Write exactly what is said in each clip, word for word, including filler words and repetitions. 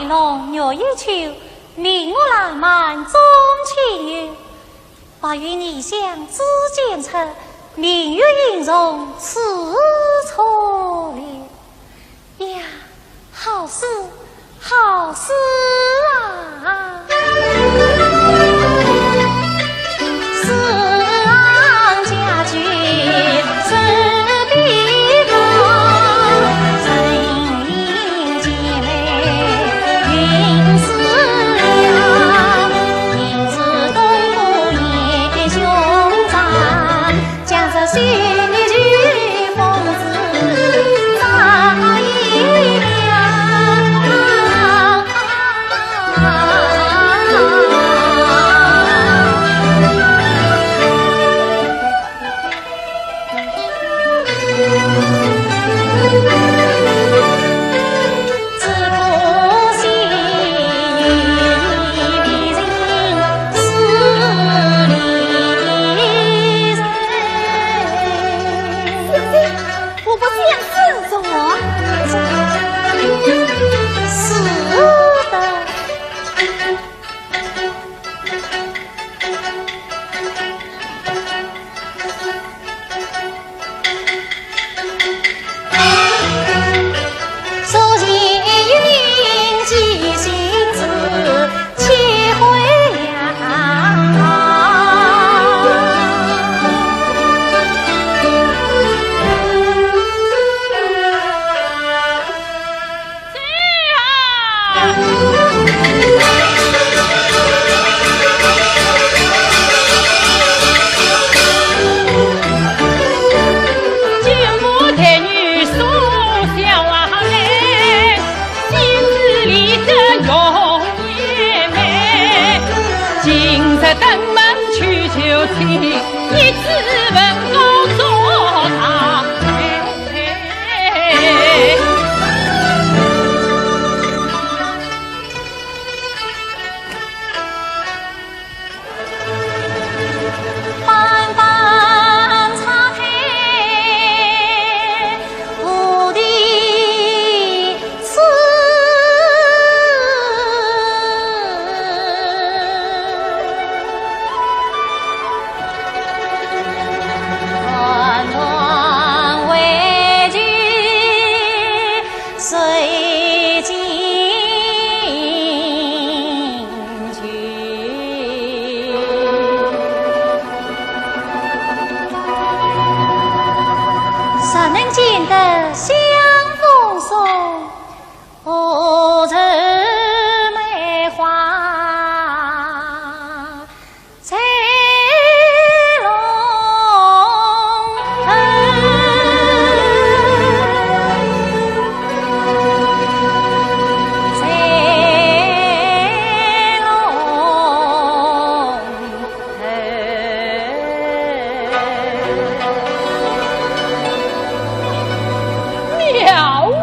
弄月夜秋，明月烂漫钟情游。白云异香枝间出，明月映红似初恋。呀，好诗，好诗啊！我不想死。是的。 谁能见得相逢送，何愁梅花 妙啊！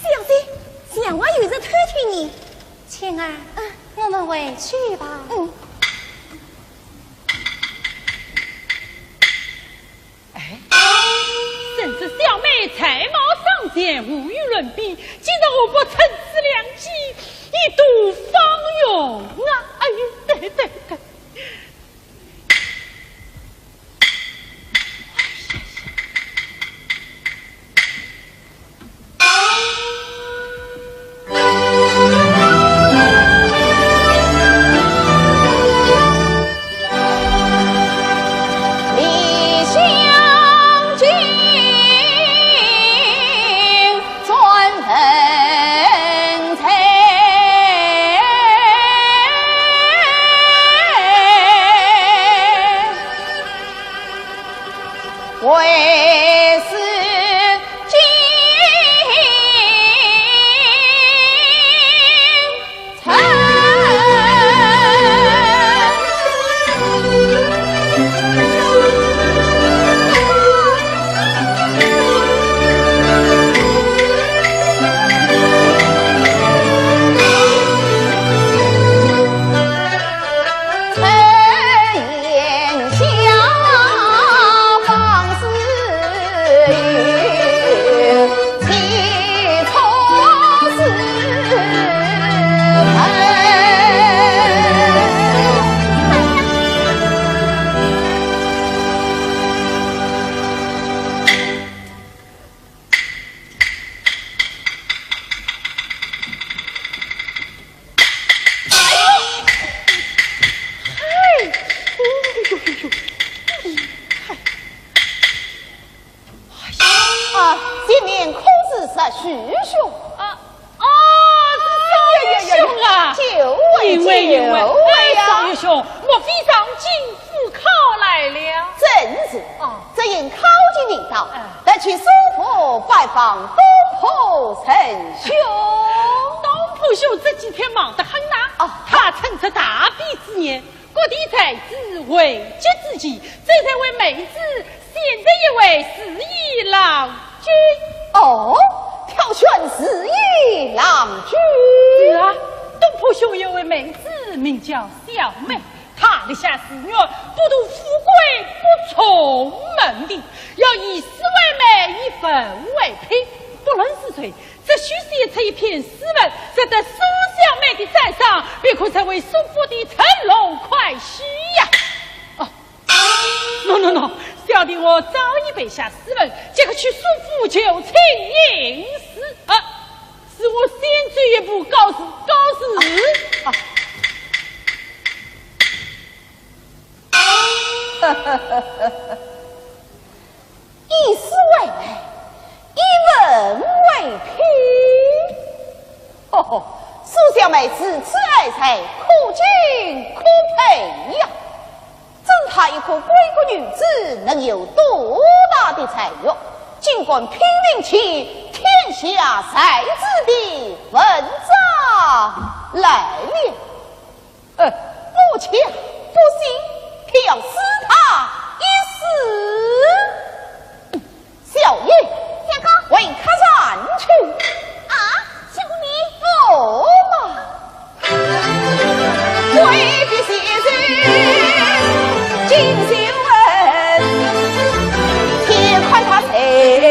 小姐，想我有人偷听你。 青儿，嗯，我们回去吧。嗯。哎，深知小妹才貌双全，无与伦比，今日何不趁此良机，一睹芳容啊？哎呦，对对对。前面可是石胥兄？啊，哦，是石胥兄啊！久违，因为，因为，久违啊！哎，石胥兄，莫非上京赴考来了？正是。哦。只因考期未到，哎。特去苏府拜访东坡仁兄。东坡兄这几天忙得很呐。哦。他趁着大比之年， 各地才子会集之际，这才为妹子选择一位如意郎君。哦，挑选如意郎君。是啊，东坡兄有位妹子名叫小妹，她立下誓愿，不图富贵不从门第，要以诗为媒，以文为聘，不论是谁， 只需写出一篇诗文，值得苏小妹的赞赏，便可成为苏府的乘龙快婿呀。哦，喏，喏，喏，小弟我早已备下诗文，即刻去苏府求请应试。啊，是我先走一步，告辞，告辞。啊，啊。 以诗为媒，以文为聘。哦，苏小妹如此爱才，可敬可佩呀！真她一个闺阁女子，能有多大的才学，竟敢拼命起天下才子的文章来了。 呃，我却不信，偏要试她一试。小姐，相公。回客船去。啊，相公你？我嘛。未必是金秀文，且看他才能。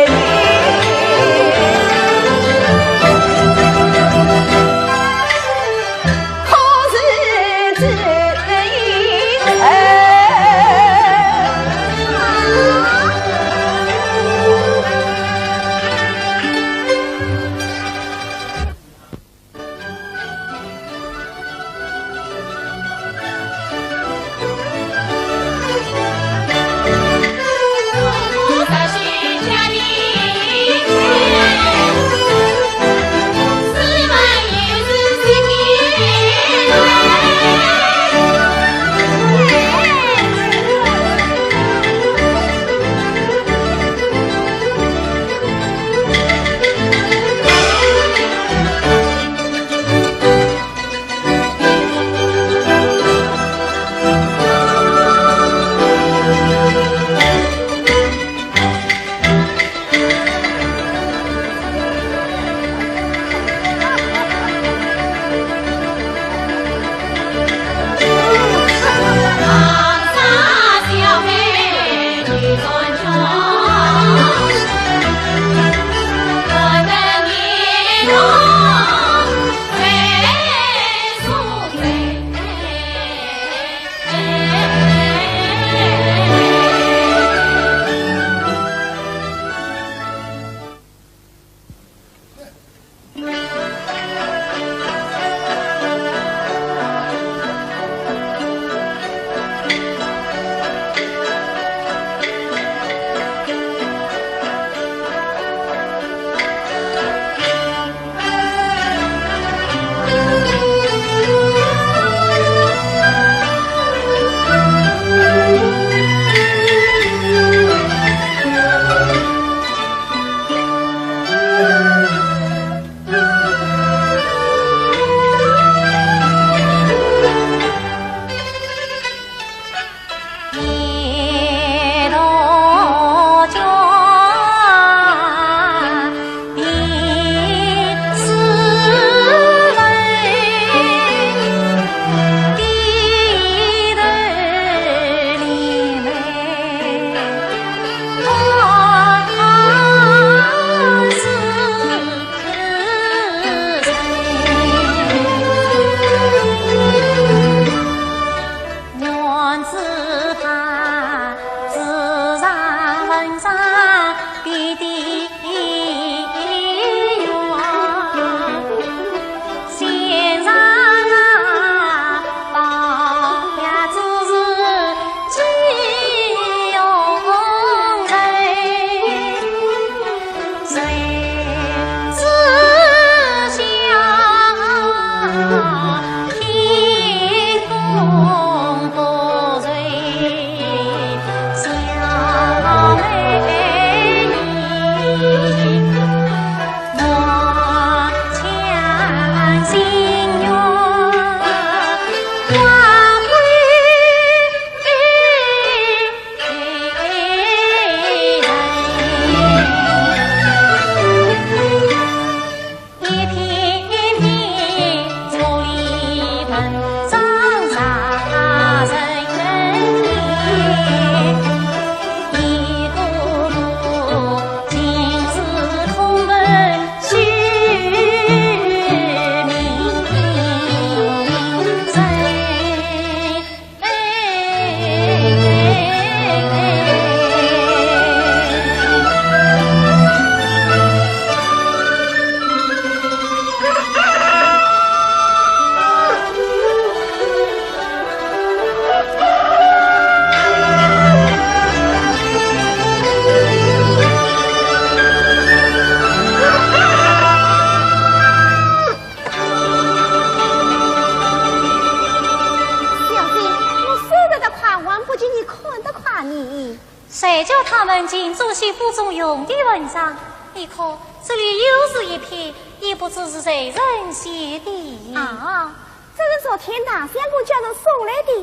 府中用的文章，你看，这里又是一篇，也不知是谁人写的。啊，这是昨天大相公叫人送来的，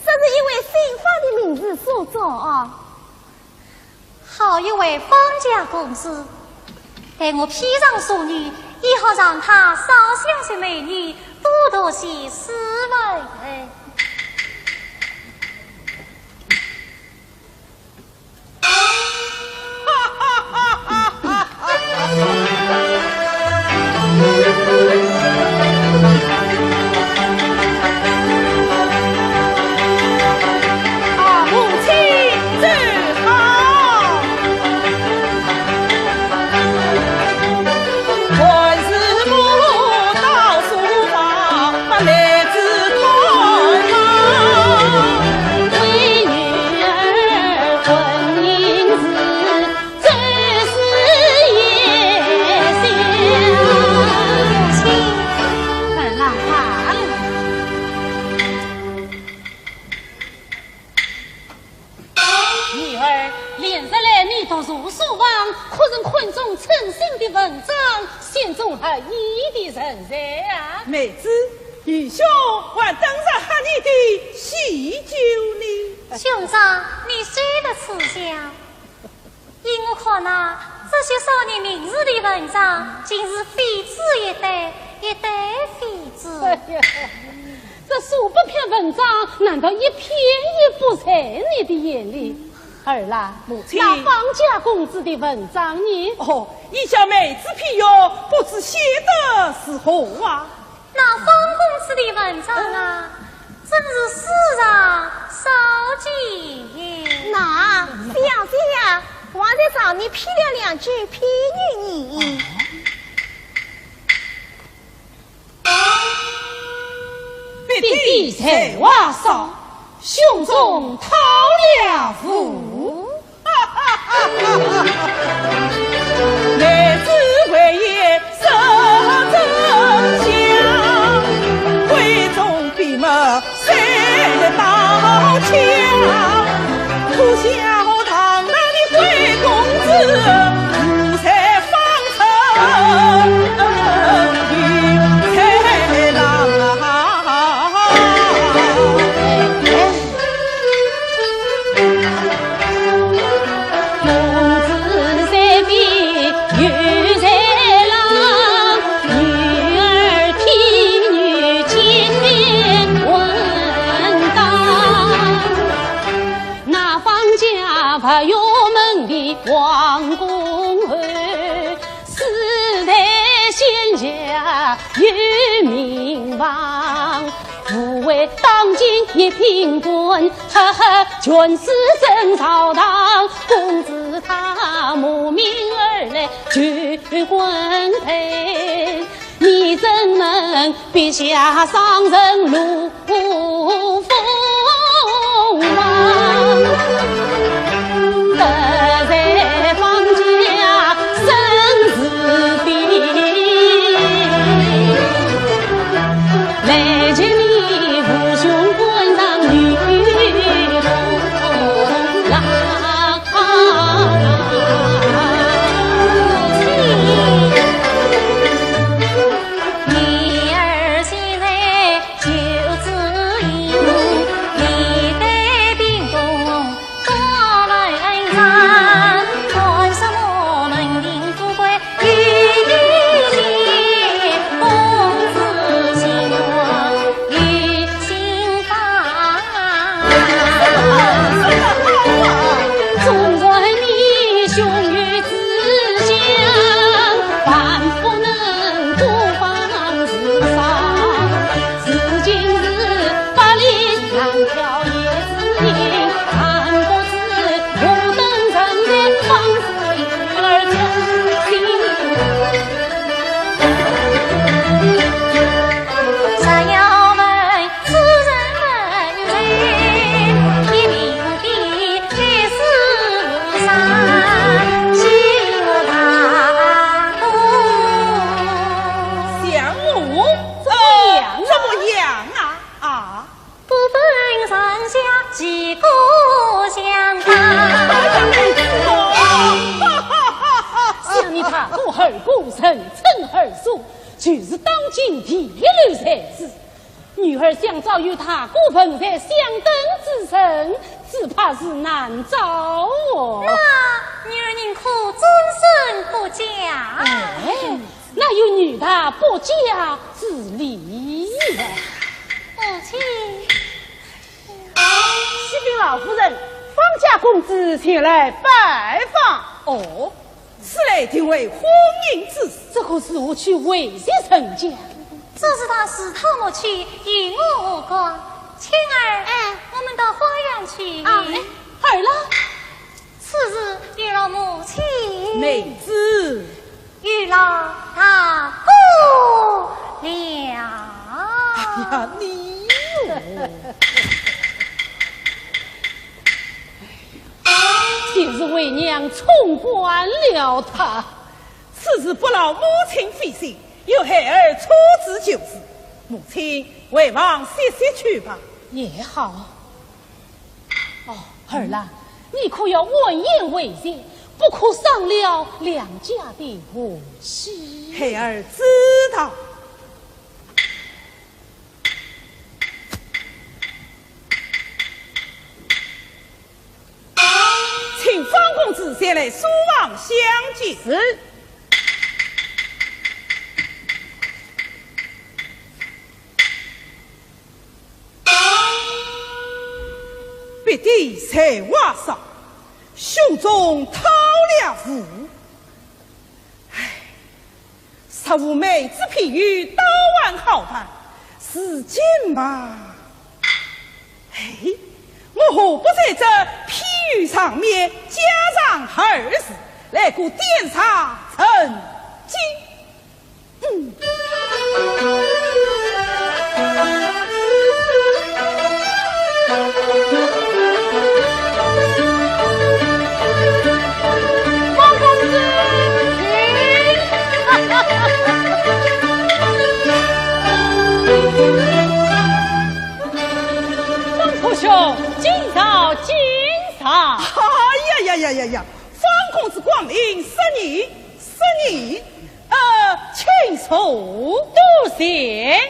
说是一位姓方的名士所作。好一位方家公子，待我批上送女，也好让他少想些美女，多读些诗文。女儿，连日来你独坐书房，可曾看中称心的文章，选中合意的人才啊？妹子，愚兄还等着喝你的喜酒呢。兄长，你休得自笑。依我看呐，这些少年名士的文章，竟是废纸一堆，一堆废纸。哎呀，这数百篇文章，难道一篇也不在你的眼里？儿啦，母亲。那方家公子的文章呢？哦，依小妹子批阅，不知写得如何啊？那方公子的文章啊，真是世上少见也。那，想想呀，还在上面批了两句批语呢。 比比才华少，胸中套了福。男子为业十真香，闺中比目三宝强，可笑堂堂的贵公子，无才方 那方家不远门的王公侯，世代贤家有名望。父为当今一品官，呵呵，权势震朝堂。公子他慕名而来求婚配， 你怎能笔下伤人露风霜？得罪方家生死定，来见你父兄官上女童郎。 女儿现在就知音。我二哥人称二叔，就是当今第一流才子。女儿想找与大哥文才相等之人，只怕是难找哦。那女儿宁可终身不嫁。哎，哪有女大不嫁之理呀？母亲。启禀老夫人，方家公子前来拜访。哦， 此来定为婚姻之事。这个事我去回绝人家。这是他自讨没趣，与我无关。青儿，哎，我们到花园去。啊，哎，儿啦？此事有劳母亲。妹子。有劳大哥了。哎呀，你哟。 就是为娘宠惯了他。此事不劳母亲费心，有孩儿处置就是。母亲，回房歇息去吧。也好。哦，儿啦，你可要婉言回绝，不可伤了两家的和气。孩儿知道。 请方公子前来书房相见。是。别的才华少，胸中套了符。唉， 若无妹子庇佑，倒还好办，如今嘛，哎，我何不在这譬喻上面加上二字，来个点石成金？嗯。 方公子，请。方伯兄，请坐，请坐。哎呀呀呀呀呀！方公子光临，失礼，失礼。呃，请坐。多谢。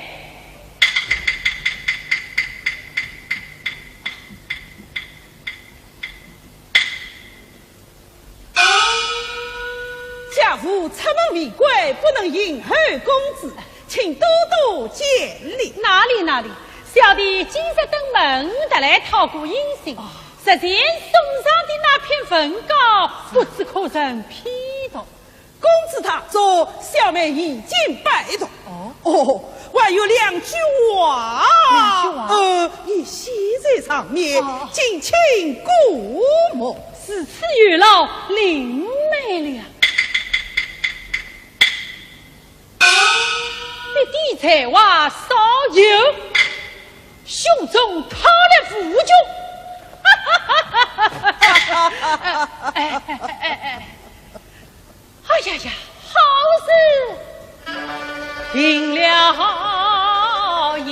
家父出门为官，不能迎候公子，请多多见礼。哪里哪里，小弟今日登门，特来讨个音信。哦。日前送上的那篇文稿，不知可曾批读？ 公子大作，小妹已经拜读。哦。哦，还有两句话，两句话？呃，已写在上面，哦。敬请过目。如此有劳林妹了。你的才华少有，胸中套了符咒。哎，哎，哎，哎，哎。 哎呀呀，好事应了言。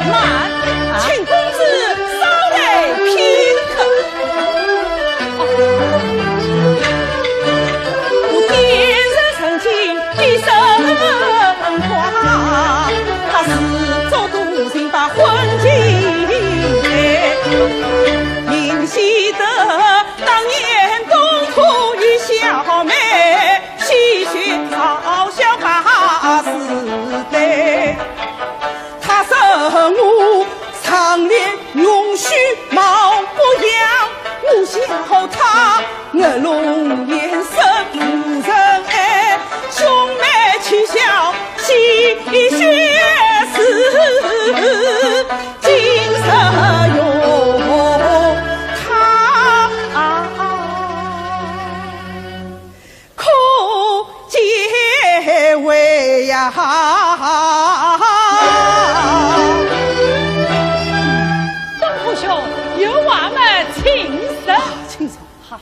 慢，请公子稍待片刻。 明星当年东坡与小妹，戏谑嘲笑八字对。他说我长脸容须貌不扬，我笑他月龙颜色无人爱，兄妹取笑戏谑是 今日容他可解围呀。东坡兄，有话么请说。请说。好。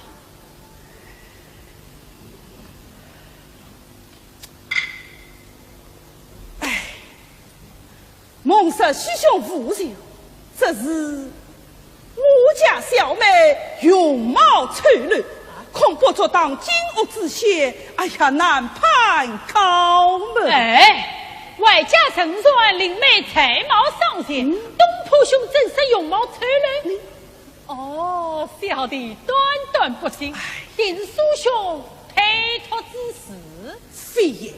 哎， 蒙师兄勿休，只是我家小妹容貌丑陋，恐不足当今屋之嫌，哎呀，难攀高门。哎，外加盛传令妹才貌双全，嗯。东坡兄怎说容貌丑陋？你 哦，小弟断断不清，哎。定是师兄推脱之事。非也，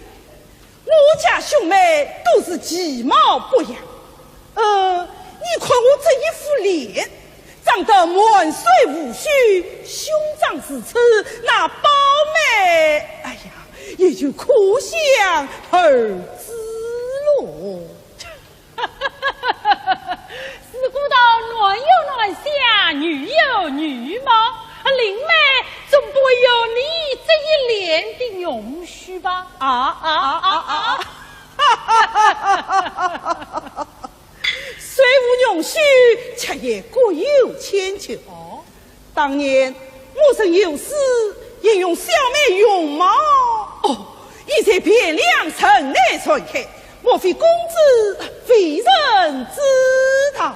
我家兄妹都是其貌不扬。呃，你看我这一副脸，长得满嘴胡须，兄长如此，那宝妹，哎呀，也就可想而知喽。 自古道男有男相，女有女貌，令妹总不会有你这一脸的容须吧？啊啊啊啊！虽无容须，却也各有千秋。哦。 当年我曾有诗形容小妹容貌，哦，已在汴梁城内传开，莫非公子未曾知道？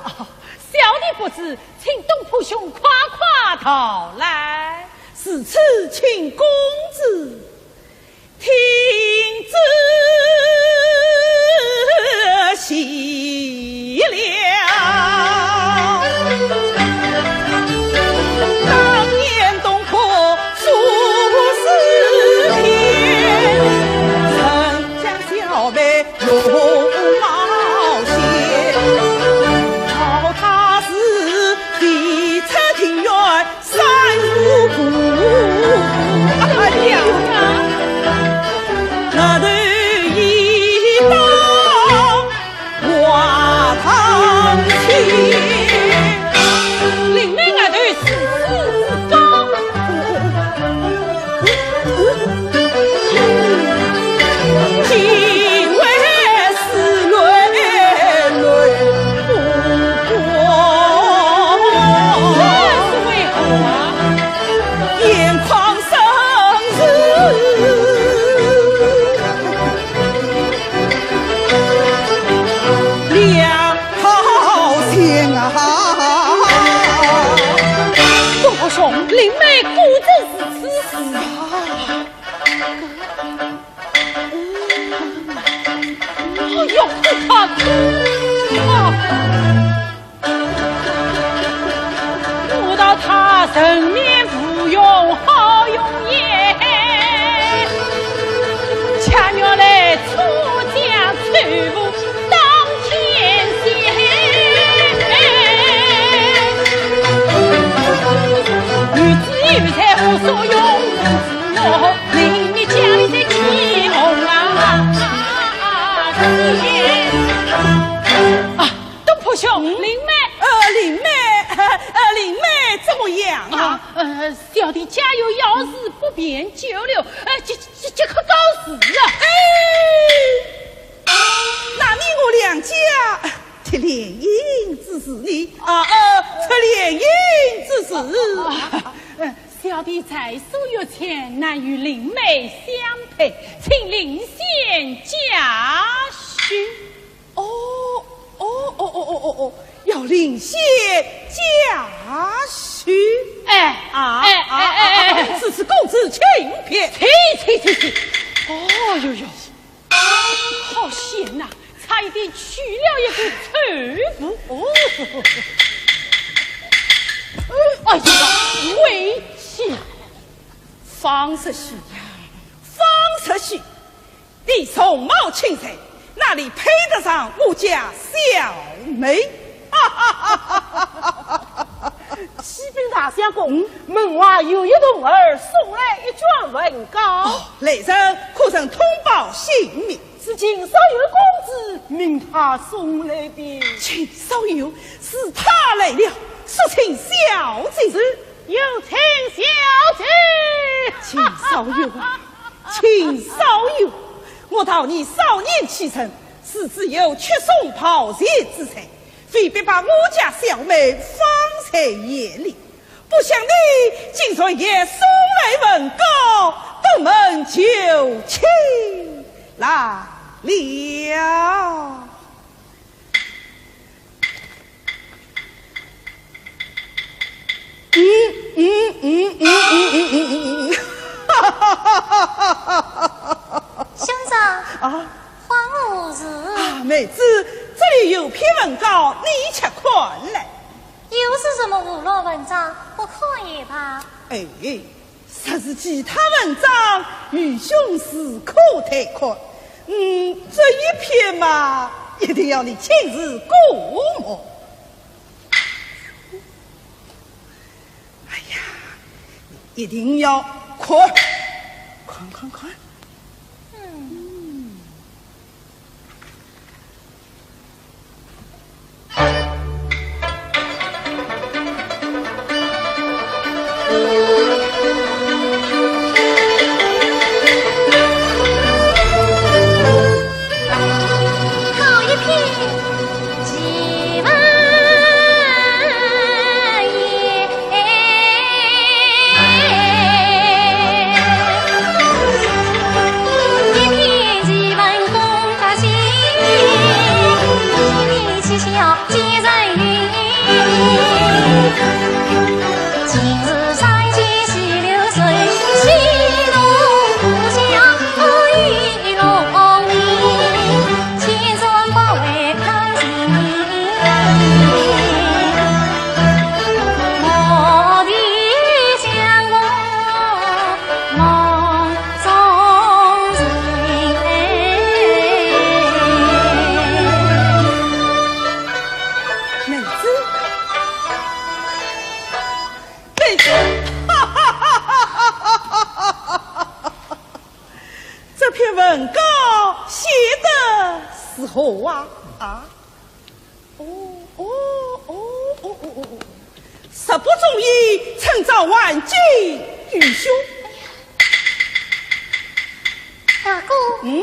小弟不知，请东坡兄夸夸道来。如此，请公子 听仔细了。当年东坡赋诗篇，曾将小妹容貌写，道她是未出庭院 三五步。哎呀，额头一刀挂堂前。令妹额头如此之高。 东坡兄，令妹果真如此。 哎呦，可怕，可怕！我道她人面无容好容颜，恰原来出家仇富当天仙。女子有才无所用， 我令妹家里在起哄啊！啊，东坡兄，令妹，呃，令妹，呃，令妹怎么样啊？啊，呃，小弟家有要事不便久留，呃，即即即刻告辞啊！哎，那你我两家 结联姻之事呢？啊，呃，结联姻之事。啊，呃，小弟才疏学浅，难与令妹相配，请令贤嘉许。哦，哦，哦，哦，哦，哦，要令贤嘉许。哎，啊，哎，哎，哎，哎，哎，此次公子请便。请，请，请，请。哦哟哟， 好险呐，差一点娶了一个仇富。哦，哎呀，方世虚呀，方世虚，你容貌清纯，哪里配得上我家小妹？启禀大相公，门外有一童儿送来一卷文稿。哦，来人，可曾通报姓名？是秦少游公子命他送来的。秦少游，是他来了，速请小姐。是，有请小姐。秦少游啊，秦少游，我道你少年气盛，是只有吃送咆哮之才，非必把我家小妹放在眼里。不想你竟然也送来文稿，登门求亲来了。嗯，嗯，嗯，嗯，嗯，嗯，嗯。先生，啊？唤何事？啊，妹子，这里有篇文稿，你且看来。又是什么胡乱文章？不看也罢。哎， 实是其他文章愚兄自可待看，嗯，这一篇嘛，一定要你亲自过目。哎呀，你一定要看，看，看，看。嗯。 好一篇奇文也。 妹子，妹子，这篇文稿写得如何啊？啊？ 哦，哦，哦，哦，哦，哦，哦。实不中意，趁早还给愚兄。哎呀，大哥，嗯？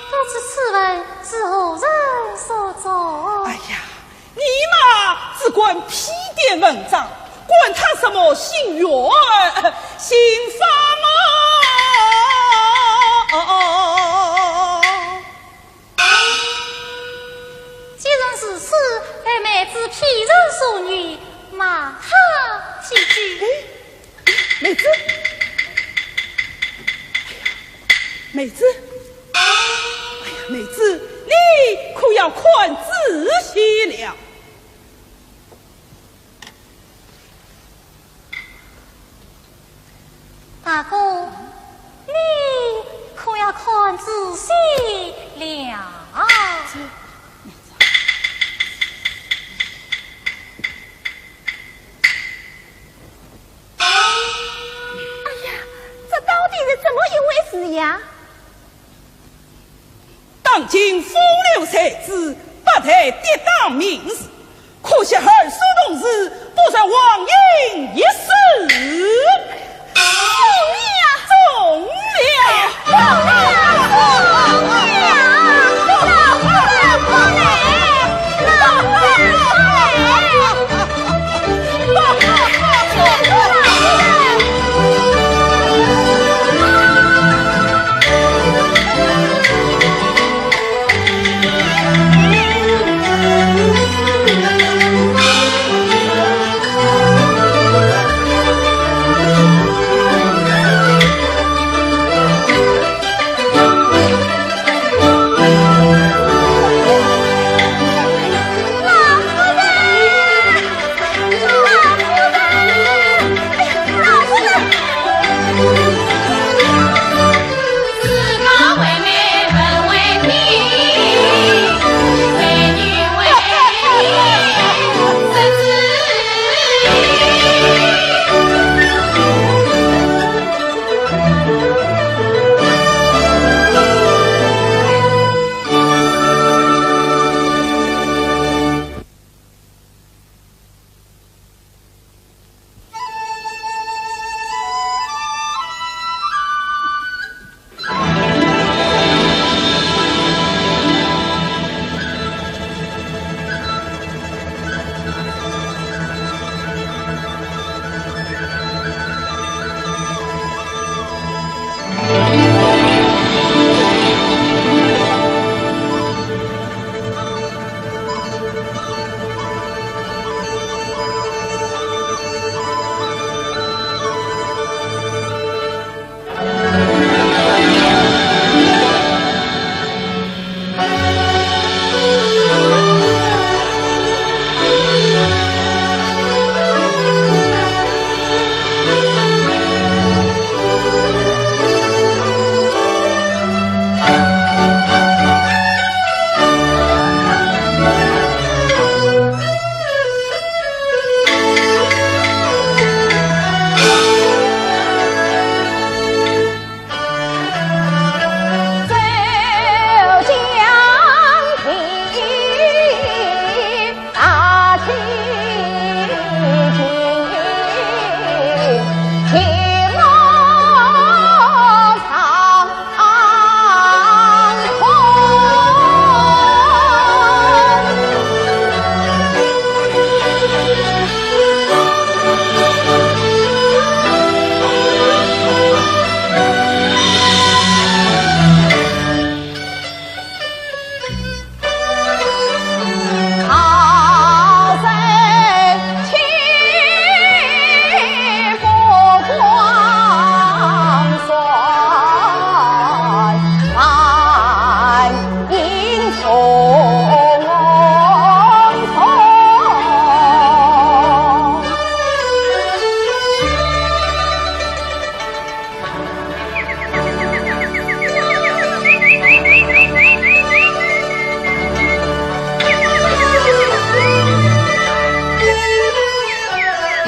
不知此文是何人所作？哎呀，你嘛，只管批点文章，管他什么心愿、心法嘛。哦，哦，哦，哦，哦，哦。 既然如此，待妹子批人淑女，骂他几句。哎，妹子，哎呀，妹子，哎呀，妹子，你可要看仔细了。 大哥，你可要看仔细了。哎呀，这到底是怎么一回事呀？ 当今风流才子，百代跌宕名士，可惜二叔同时，不敌王英一死。中了！中了！中了！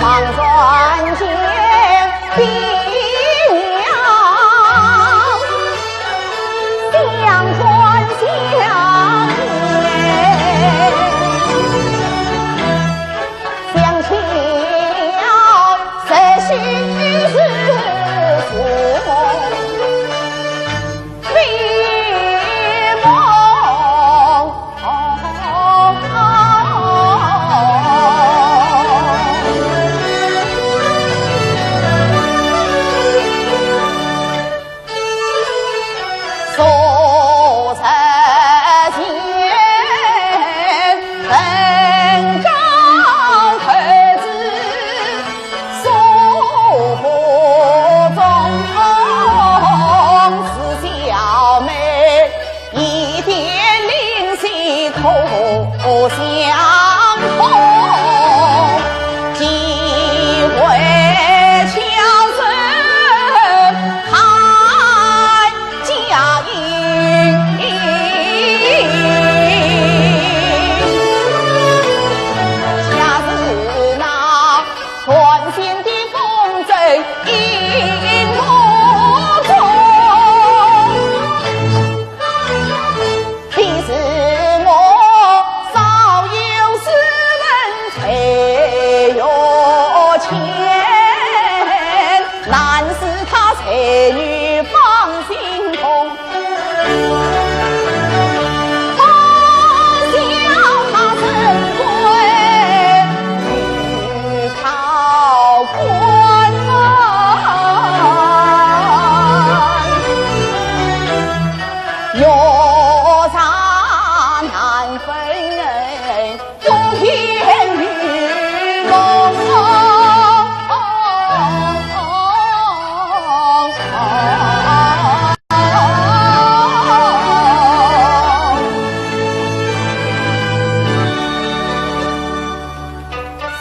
望穿前飞鸟，相传相连，相巧十世是父母。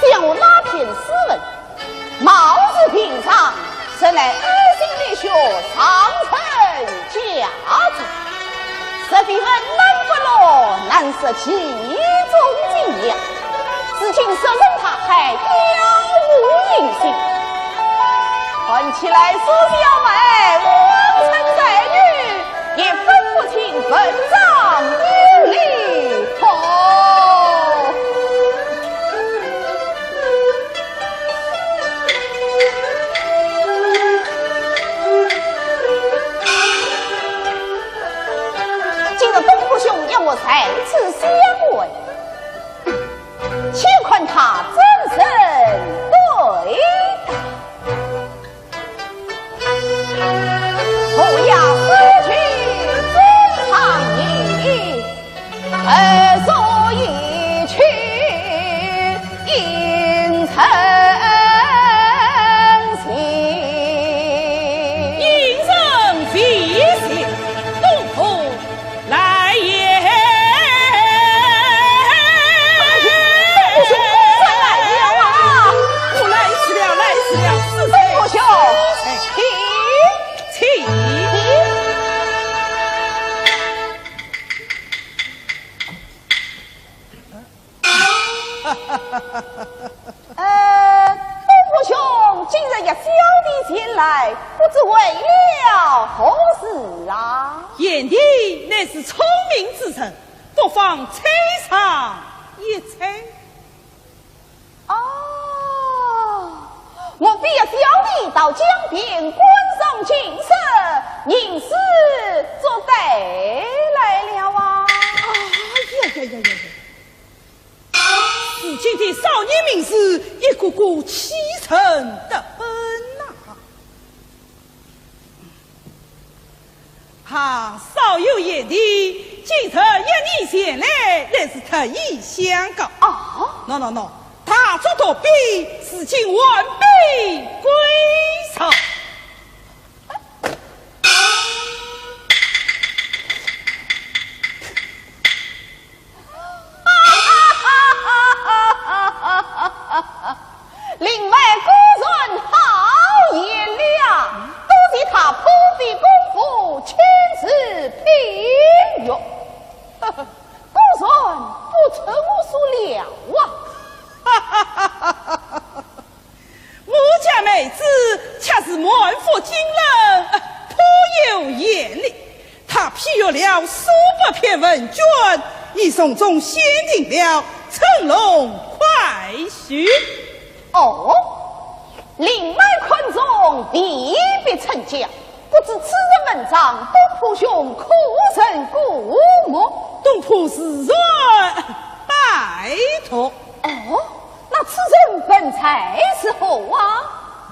想我那篇诗文，貌似平常，实乃呕心沥血，上乘佳作。 是非文能不落，难说其中精妙。至今说人他还表无音信。看起来苏小妹望尘在宇，也分不清文章与理乎。 今日东吴兄要我在此相会，且看他怎生对答。 呃，东吴兄，今日约小弟前来，不知为了何事啊？贤弟乃是聪明之人，不妨猜上一猜。 哦，莫非小弟到江边观赏景色，吟诗作对来了啊？哎呀呀呀呀呀！如今的少年名士，一个个启程得奔呐！ 哈，少有贤弟，今日约你前来，乃是特意相告。哦？喏喏喏，大作独臂，如今完备归朝。 另外果然好言了，多谢他破费功夫亲自批阅，果然不出我所料啊。是满腹经纶，颇有眼力。他批阅了数百篇文卷，已从中选定了乘龙快婿。哦，林黛看中，提笔呈交，不知此人文章，东坡兄可曾过目？东坡自然拜读。哦，那此人文才如何啊？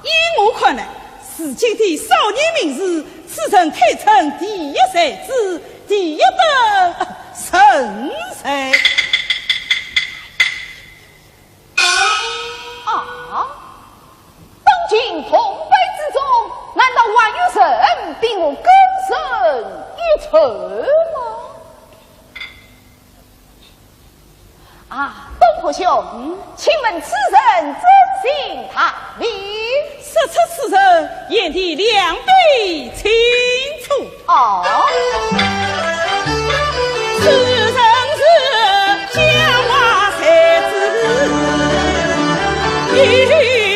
依我看来， 是今的少年名士，此人堪称第一才子，第一等人才。啊，当今同辈之中，难道还有人比我更胜一筹吗？ 啊，东坡兄，请问此人尊姓大名？说出此人，贤弟两臂清楚。哦。此人是江华才子，有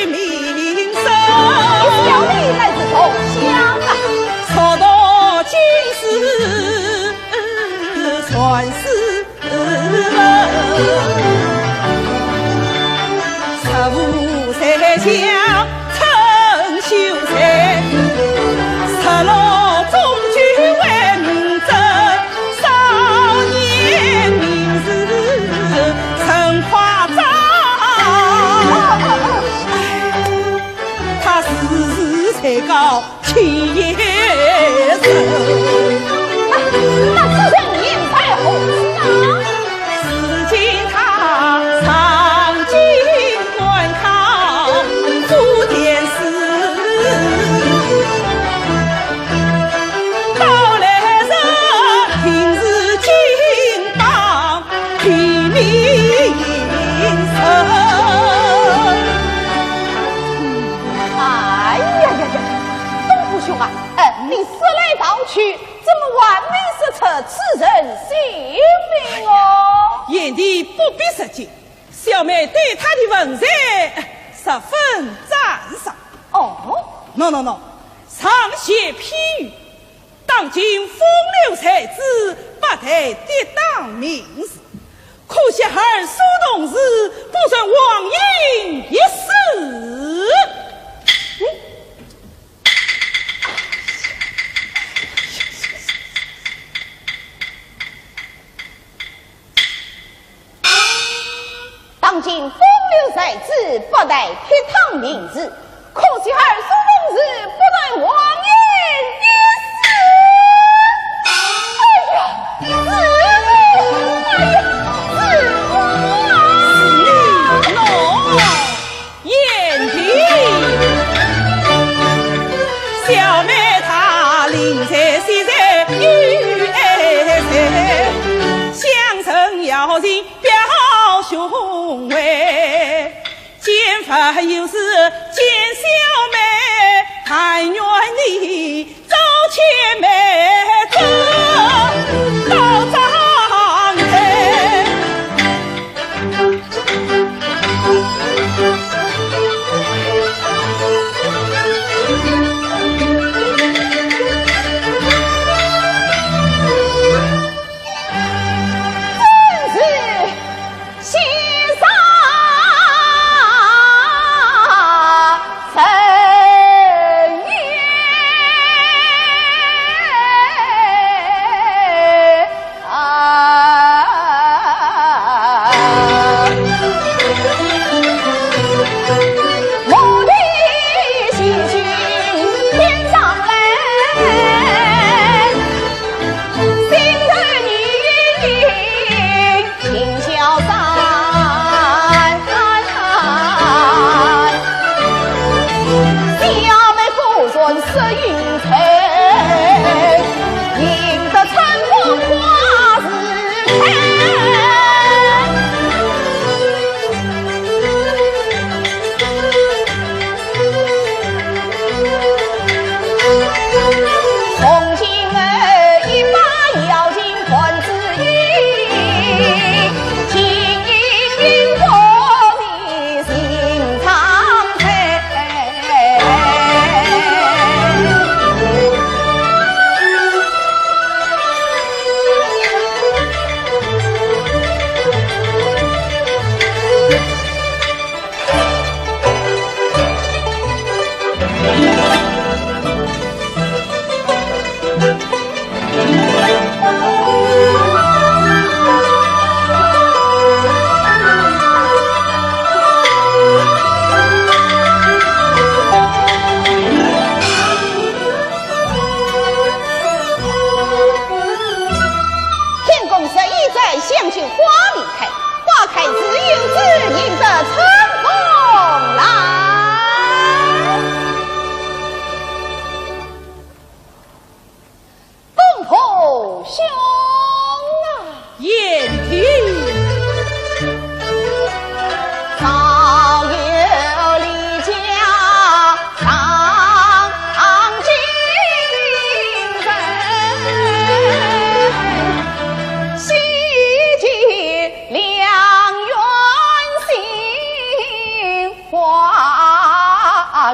名声。小弟乃是同乡啊。熟读经史， 传世门。十五岁下称秀才，十六中举为名正，少年名士真夸张。他自是才高 气也盛。哎，那此人言在何处啊？如今他上京赶考，赴殿试，到来日定是金榜 题名声。哎呀呀呀，东坡兄啊，哎，你说来道去，怎么还没说出此人姓名哦？贤弟不必着急，小妹对他的文才十分赞赏。哦，喏喏喏，上写批语， 当今风流才子，不但得当名士，可惜儿孙同志，不曾黄莺一世。嗯。当今风流才子，不但得当名士， 可惜儿孙同志，不但黄莺一世。哎呀，是我，哎呀，是我啊！是你喏，贤弟。小妹她临在西山有爱才，相承邀请表兄回。 见法有事见小妹，但愿你早些慢走到章台。真是 先生人言。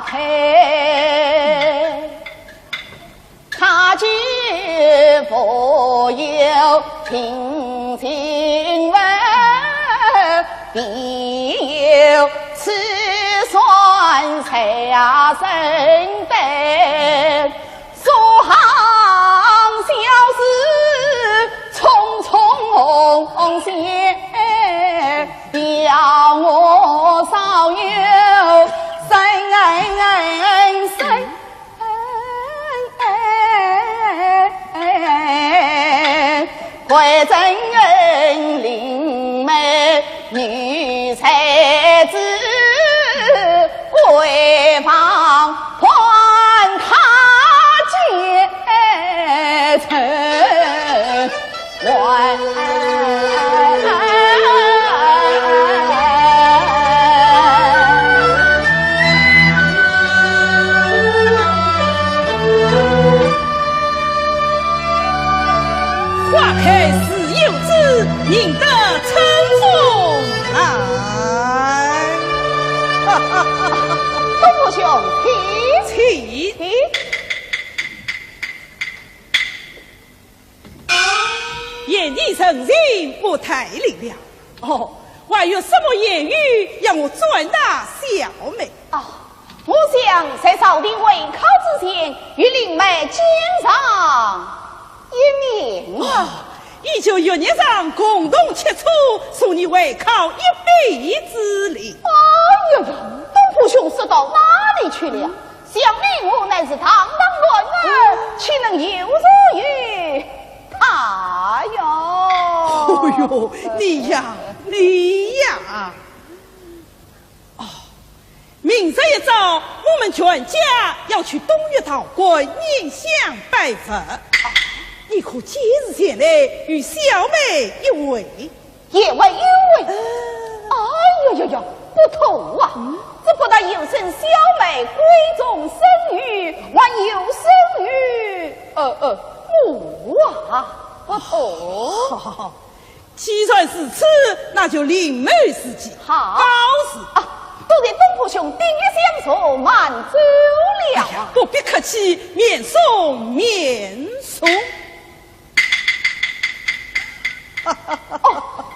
开，他既无有定情物，必有此船才生得。 所行小事匆匆险，要我少有生死。 为dân灵媒女才子，为望还他解愁。 花开时有枝，人得春风来。东吴兄，请。请。贤弟成亲不待你了。哦，还有什么言语要我转达小妹？哦， 我想在朝廷会考之前，与灵媒见上一面啊。哦，以后月日上共同吃醋，助你会考一臂之力。哎呀呀，东吴兄说到哪里去了？想你我乃是堂堂男儿，岂能有所有他呀？哦哟，你呀，你呀！ 哦，明日一早，我们全家要去东岳道观拈香拜佛。啊，你可即日前来与小妹一会？一会一会？嗯。哎呀呀呀，不妥啊！嗯？这不但有损小妹闺中声誉，还有损于，呃，呃，我啊，不妥。好，好，好。 既然如此，那就另谋时机。好。好事。啊，多谢东吴兄鼎力相助，慢走了。哎呀，不必客气，免送，免送。哦，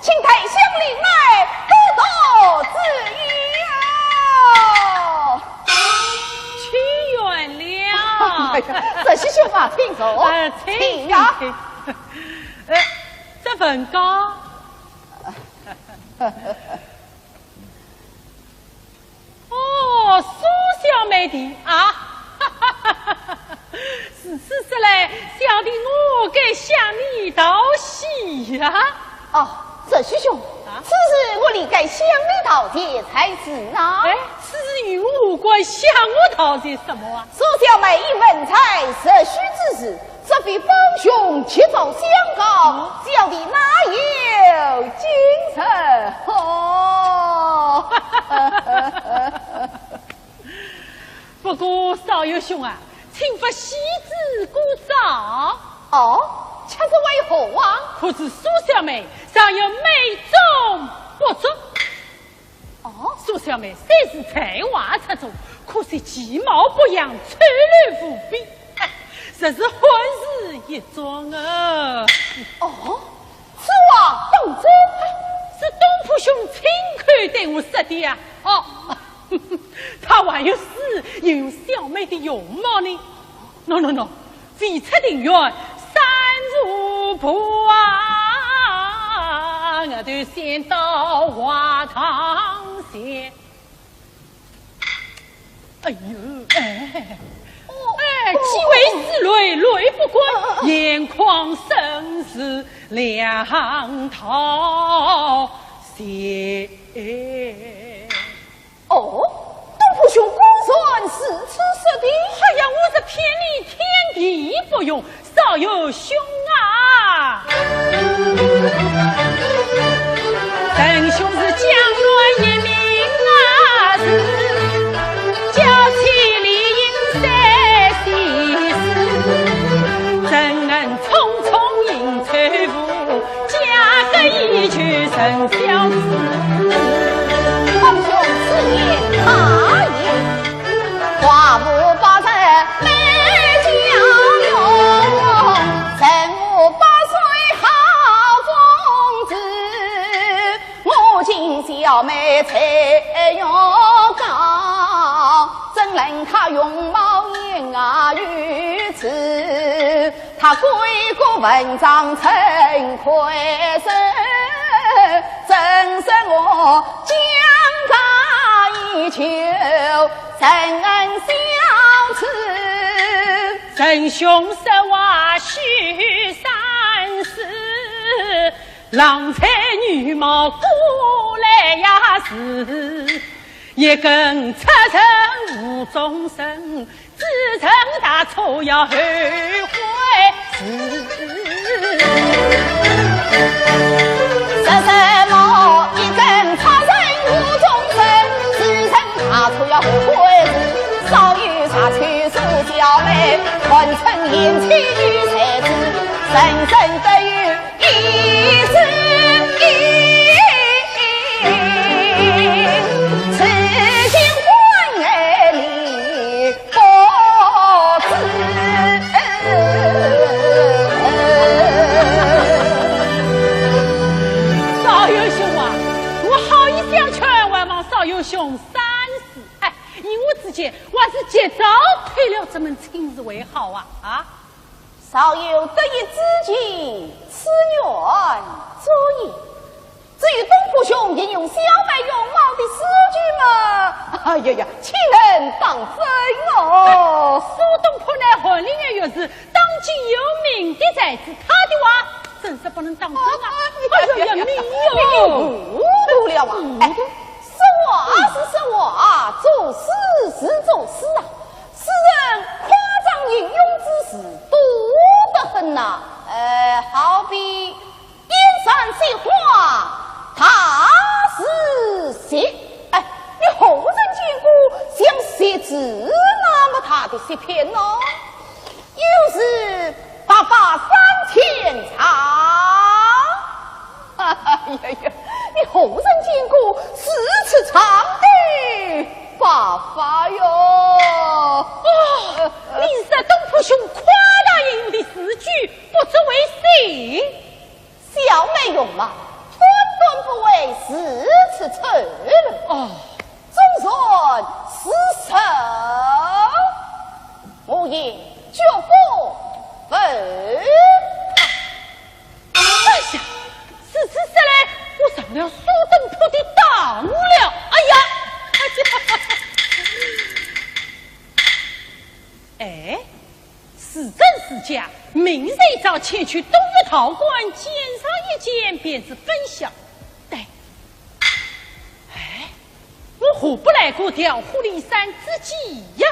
请抬香灵来，多多指教。去远了。哎呀，这些兄啊，请坐。呃，请，请呀。请。呃，这文稿 哦，苏小妹的啊，如此说来，小弟我该向你道喜呀。哦，周师兄，啊？此事我理该向你道谢才是啊。哎，此事与我无关，向我道谢什么啊？苏小妹以文才入许之士， 这位方兄及早相告，小弟哪有今日？哦。不过少爷兄啊，请勿细致过早。哦，却是为何啊？可知苏小妹尚有美中不足。 哦，苏小妹虽是才华出众，可惜其貌不扬，丑陋无比。哎，实是患得一桩啊。哦，此话当真？是东吴兄亲口对我说的呀。哦，他还有诗吟小妹的容貌呢。喏，喏，喏， 未出庭院三步啊，我头先到花堂前。哎呦，哎，哦，哎，几位是累，累不过，眼眶深似两道斜。 哦，东吴兄果然如此说的？哎呀，我是骗你天地不容，少爷兄啊！仁兄是江南一名啊，是娇妻理应三千世，怎能匆匆饮酒壶， 嫁个一曲陈小子。方兄此言差矣。妹才容高，怎能她容貌也如此？她贵国文章真魁首，怎生我将她以求，怎恩相赐？仁兄说话须三思，郎才女貌古来也是，一根插针误终身，只恨大错要后悔时。说什么一根插针误终身，只恨大错要后悔时。少有才气似小妹，堪称贤妻与才子，人生得有一之一。此情关爱你不知。少有兄啊，我好意相劝，还望少有兄三思。哎，依我之见，还是及早退了这门亲事为好啊！啊！少有得意之计，此言足矣。至于东坡兄应用小妹容貌的诗句嘛，哎呀呀，岂能当真哦？苏东坡乃翰林院学士，当今有名的才子，他的话真是不能当真啊！哎呀呀呀，糊涂了啊！哎，说话是说话，作诗是作诗啊。诗人夸张形容之词多得很呐。呃，好比燕山雪花大似雪。哎，你何曾见过像雪子那么大的雪片呢？又是八八三千丈。哎呀呀，你何曾见过如此长的白发哟？哦，你是东坡兄夸大形容的诗句，不足为信。小妹容貌，断断不会如此丑陋。哦，纵然是丑，我也绝不否认。哎呀，如此说来，我上了苏东坡的当了。哎呀，哎呀！哎，是真是假？明日一早前去东岳道观，见上一见，便是分晓。对，哎，我何不来个调虎离山之计呀？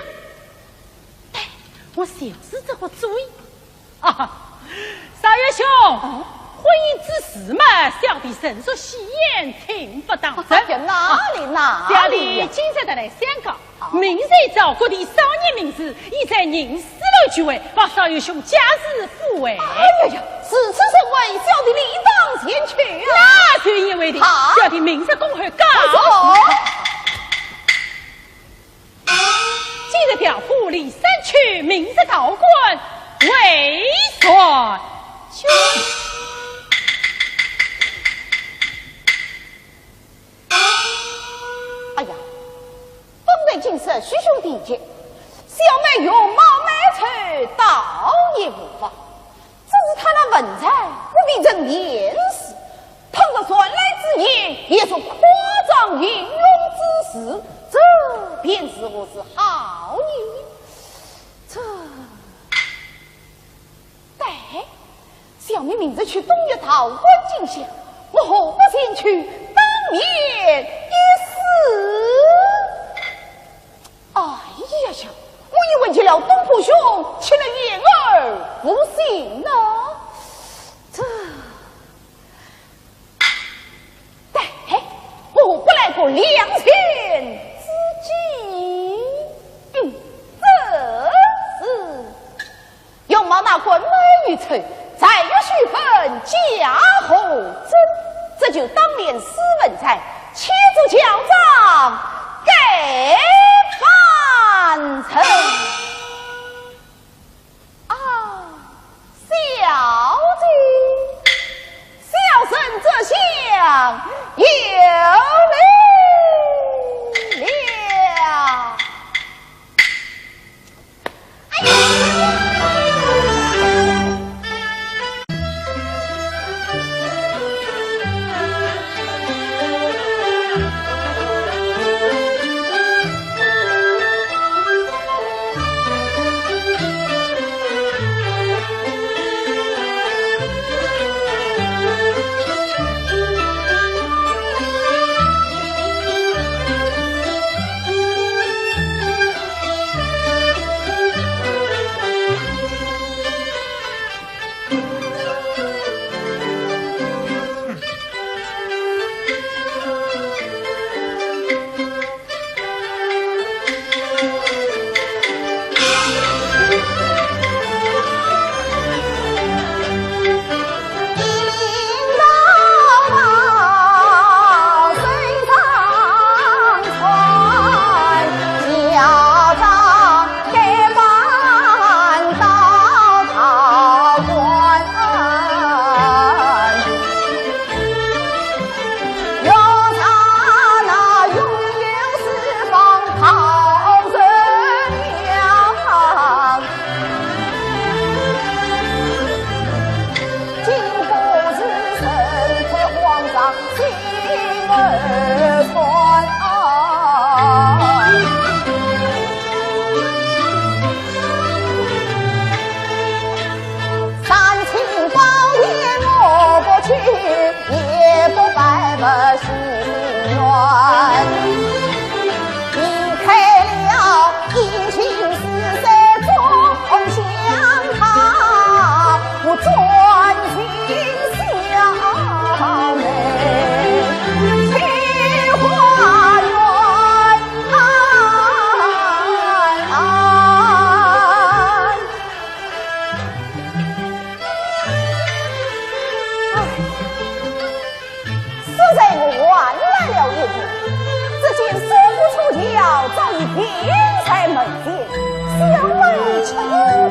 对，我就是这个主意。 啊，少爷兄，婚姻之事嘛，小弟诚属戏言，请勿当真。哎呀，哪里哪里呀？小弟今日特来相告，明日一早各地少年名士，已在吟诗楼聚会，望少爷兄加以附会。哎呀呀，如此盛会，小弟理当前去啊。那就言为定，好。小弟明日恭候告辞。 今日调虎离山去，明日道观为谁去？哎呀，方才今日师兄提及，小妹容貌美丑，倒也无妨。 只是她那文才不比人便是，倘若传来之言，也是夸张形容之词，这便如何是好呢？这……对，小妹明日去东岳道观进香，我何不前去当面一试？ 哎呀呀，我以为见了东坡兄，吃了掩耳不信呢。这……对，我何不来个两全之计？嗯，这是…… 容貌那般美与丑，才学须分，假何真？这就当面试文才，且做校长，盖凡人。啊，小姐，小生这厢有礼。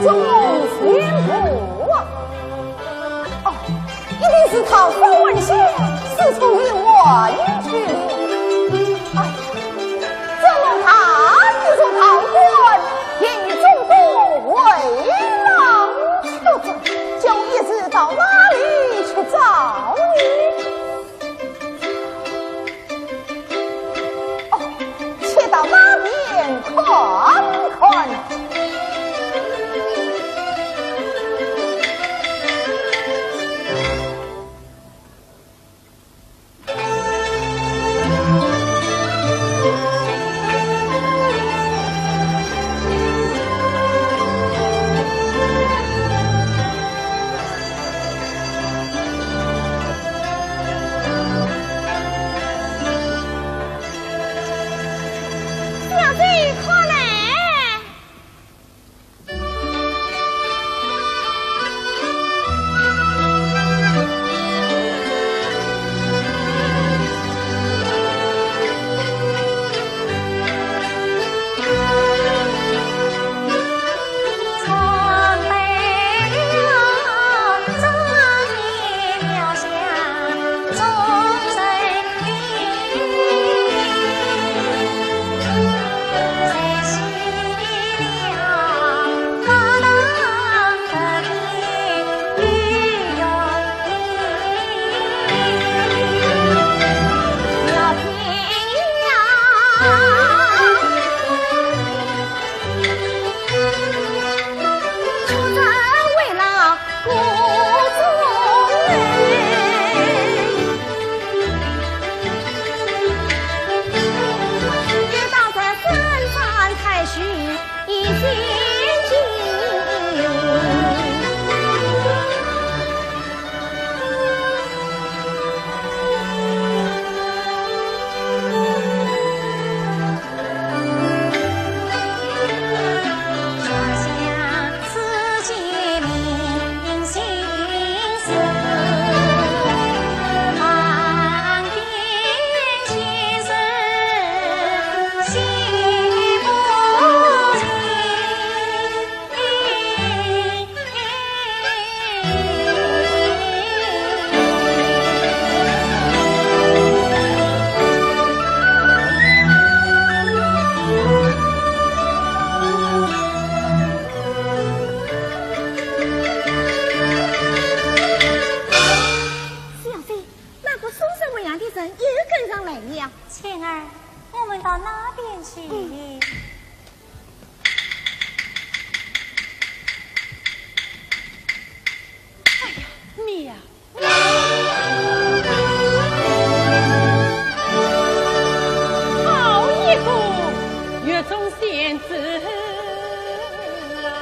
东西部啊。哦，一定是桃花还乡，四处游玩去了。哎，这么大一座道观，一众都未曾出转，叫一时到哪里去找呢？ 哦，且到那边看看。 小姐，快来！ 小姐，那个送水为娘的人又跟上来了。青儿，我们到那边去。嗯。 哎呀，妙！好一个月中仙子啊！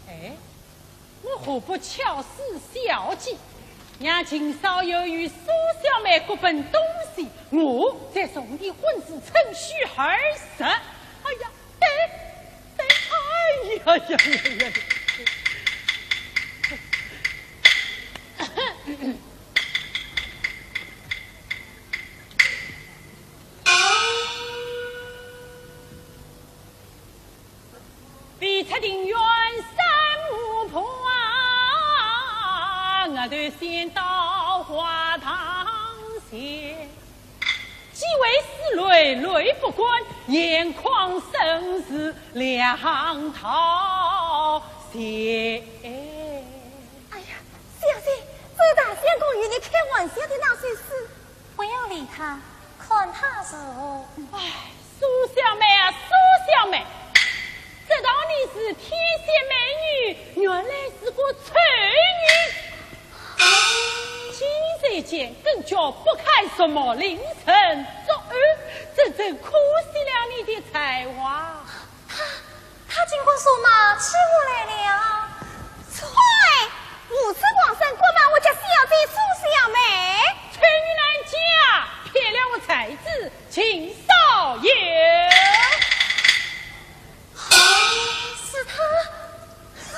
哎，我何不敲死小姐，让秦少游与苏小妹各奔东西，我再重提婚事，趁虚而入。哎呀，对，对，哎呀呀呀呀！ 未出庭院三五步啊，额头先到花堂前，几位师妹泪不干，眼眶深似两道血。哎呀，小姐，这大相公与你开玩笑的那些事。不要理他，看他如何。哎，苏小妹啊，苏小妹，这道你是天仙美女，原来是个丑女。今日见更觉不堪什么凌晨作案，真正可惜了你的才华。他，他竟敢说骂起我来了。啐！无耻狂生，敢骂我家小姐苏小妹。丑女难嫁，骗了我才子秦少爷。是他？哼！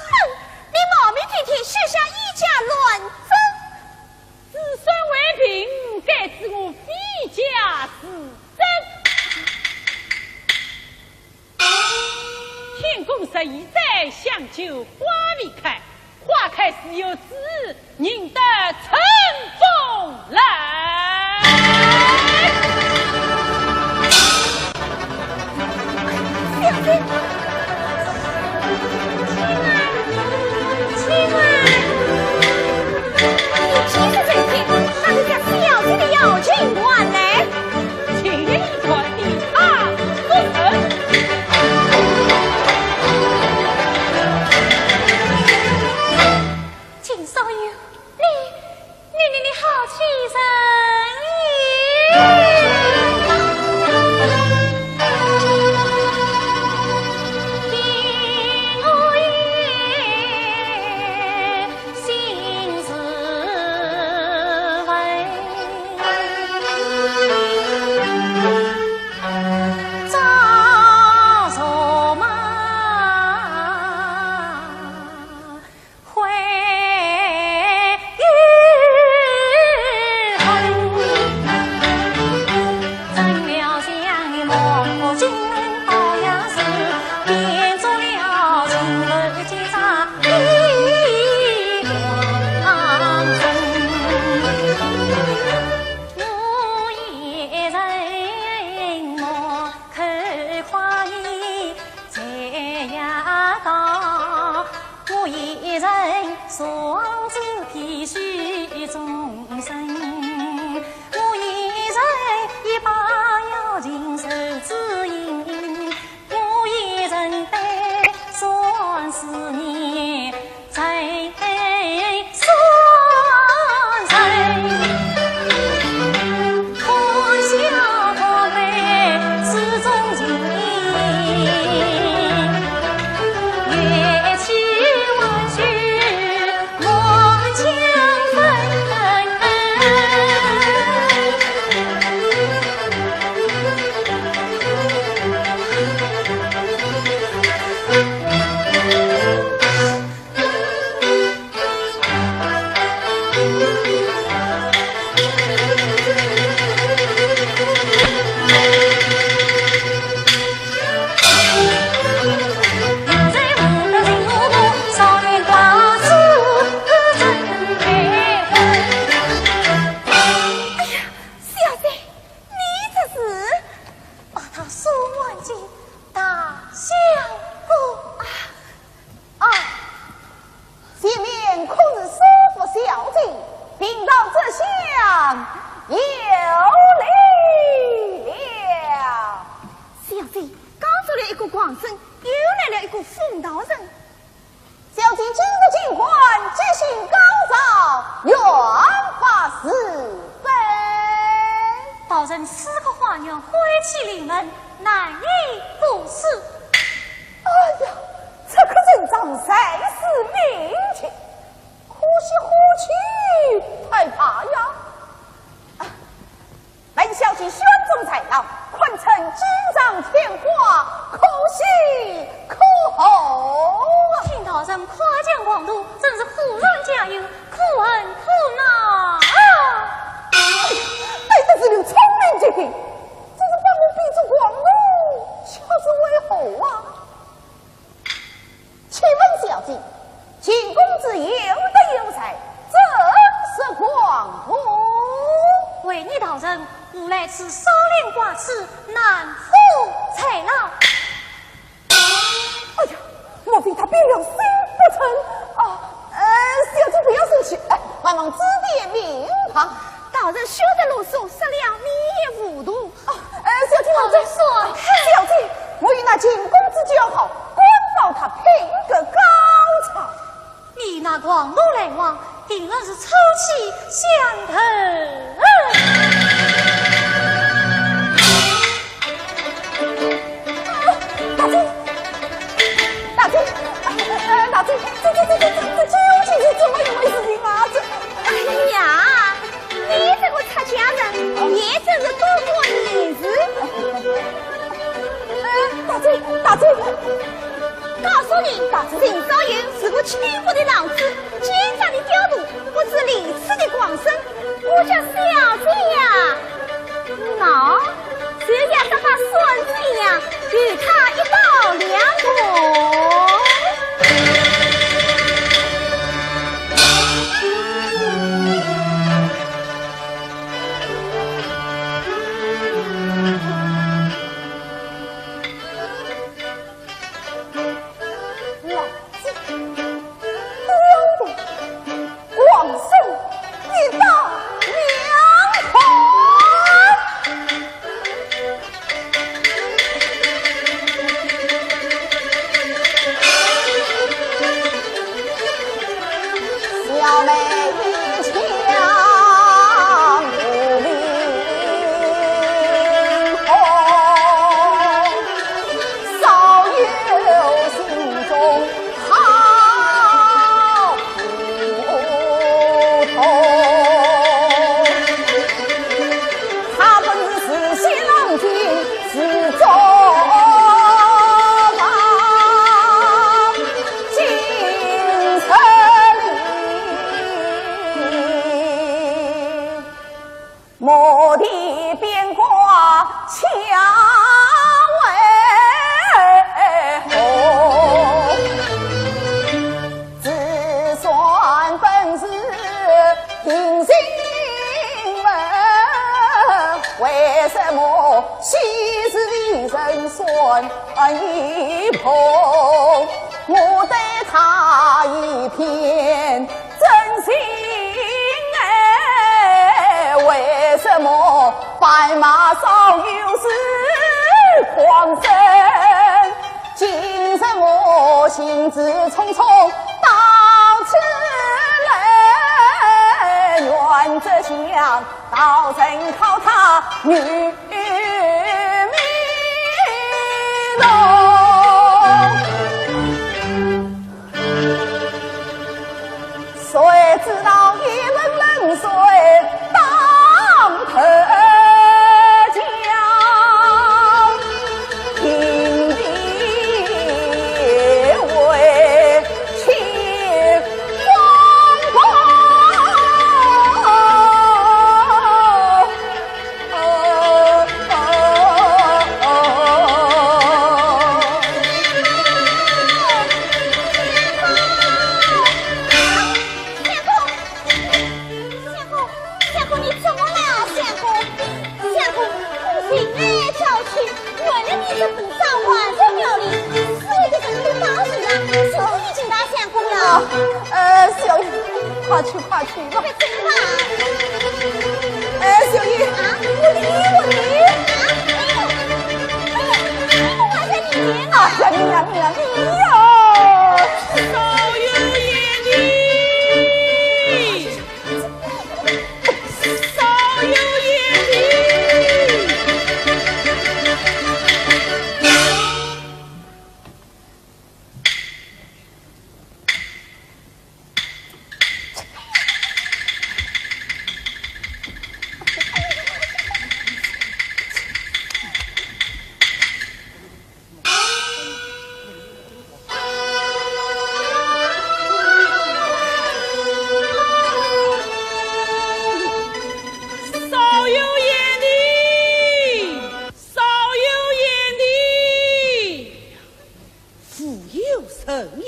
你冒名顶替，写下以假乱真。子孙未平，该知我非假是真。天公十二载，香楸花未开，花开时有子， 认得春风来。小姐，千岁，千岁，你几时成亲，那就将小姐的邀请还来。 请你传递他出城。秦少爷，你，你，你，你好欺人也！哎呀，小姐，你这是把他送回去大相公啊！啊，前面可是苏府小姐，贫道这厢有礼了。小姐，刚做了一个狂僧，又来了一个疯道人。 小姐今日进观，吉星高照，缘法事非。道人四个花园，晦气临门，难以过此。哎呀，这个人长得才是名气，可惜火气太大呀。啊， 本小姐选中才郎，堪称锦上添花，可喜可贺啊！听道人夸奖广度，真是忽然加油，可恨可恼啊！哎呀，难得是有聪明之人，真是把我比作狂徒，却是为何啊？ 请问小姐，进宫是少年寡子，难服才劳。哎呀，莫非他变了心不成？啊，呃，小姐不要生气，哎，还望指点明白。大人休得啰嗦，说了你也糊涂。啊，呃，小姐，我这，小姐，我与那秦公子交好，管保他品格高超。 你那狂徒来往，定然是臭气相投。大姐，大姐，呃，大姐，这这这这这这究竟是怎么一回事情啊？这，哎呀，你这个出家人，也真是多管闲事。呃，大姐，大姐。 告诉你，秦少游是个轻浮的浪子，奸诈的刁徒，不知廉耻的狂僧。我家小姐呀，喏，就像这把扇子一样，与他一刀两断。 老子，刁徒，狂僧，一刀两断。小妹一腔无名 少游心中好苦痛。他本是自西冷静，自作王，今日里 莫提边关枪为何？自算本是定心丸，为什么昔日的人算一碰？我对他一片 真心哎，为什么白马少游是狂僧？今日我兴致冲冲到此来，原则想到人靠他女命喽。 谁知道一阵冷水当头浇，平地为起风波。 相公，相公，你怎么了，相公？相公，我寻来找去，原来你是菩萨还俗庙里所有的人都到齐了，所以请大相公了。呃，小姐，快去，快去吧。 哎，小姐，啊？我理，我理。啊？哎呦，哎呦，哎呦，我在里面呢。哎呀，你呀，你呀，你呀！少游贤弟，少游贤弟。 少游贤弟，少游贤弟。 腹有人言，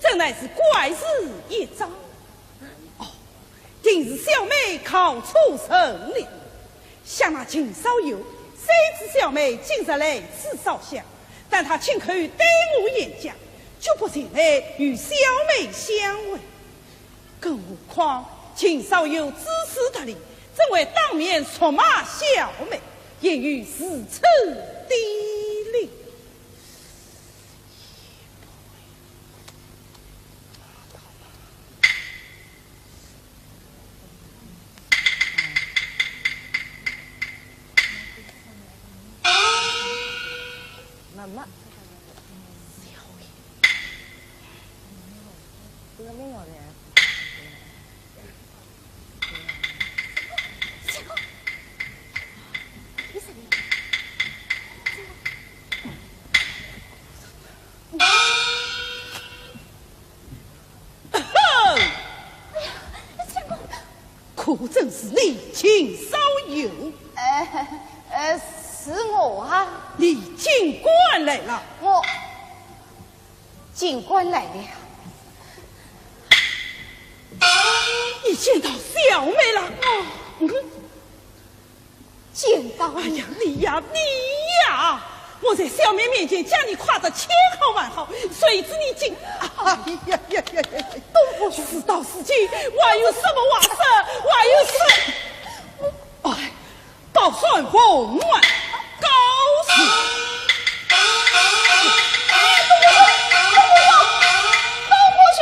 真乃是怪事一桩。哦，定是小妹搞错人了。想那秦少游，虽知小妹今日来此烧香，但他亲口对我言讲，绝不前来与小妹相会。更何况秦少游知书达理，怎会当面辱骂小妹，言语如此低劣？ 妈妈，小伟，这个没有的。 可真是你秦少游？呃，呃，是我啊。你竟敢来了？我竟敢来了。你见到小妹了？哦，嗯。 见到你。哎呀，你呀，你呀！我在小妹面前将你夸得千好万好，谁知你竟……哎呀呀呀呀！东府兄，事到如今，还有什么话说？还有什……哎，宝扇凤冠高升。东府兄，东府兄！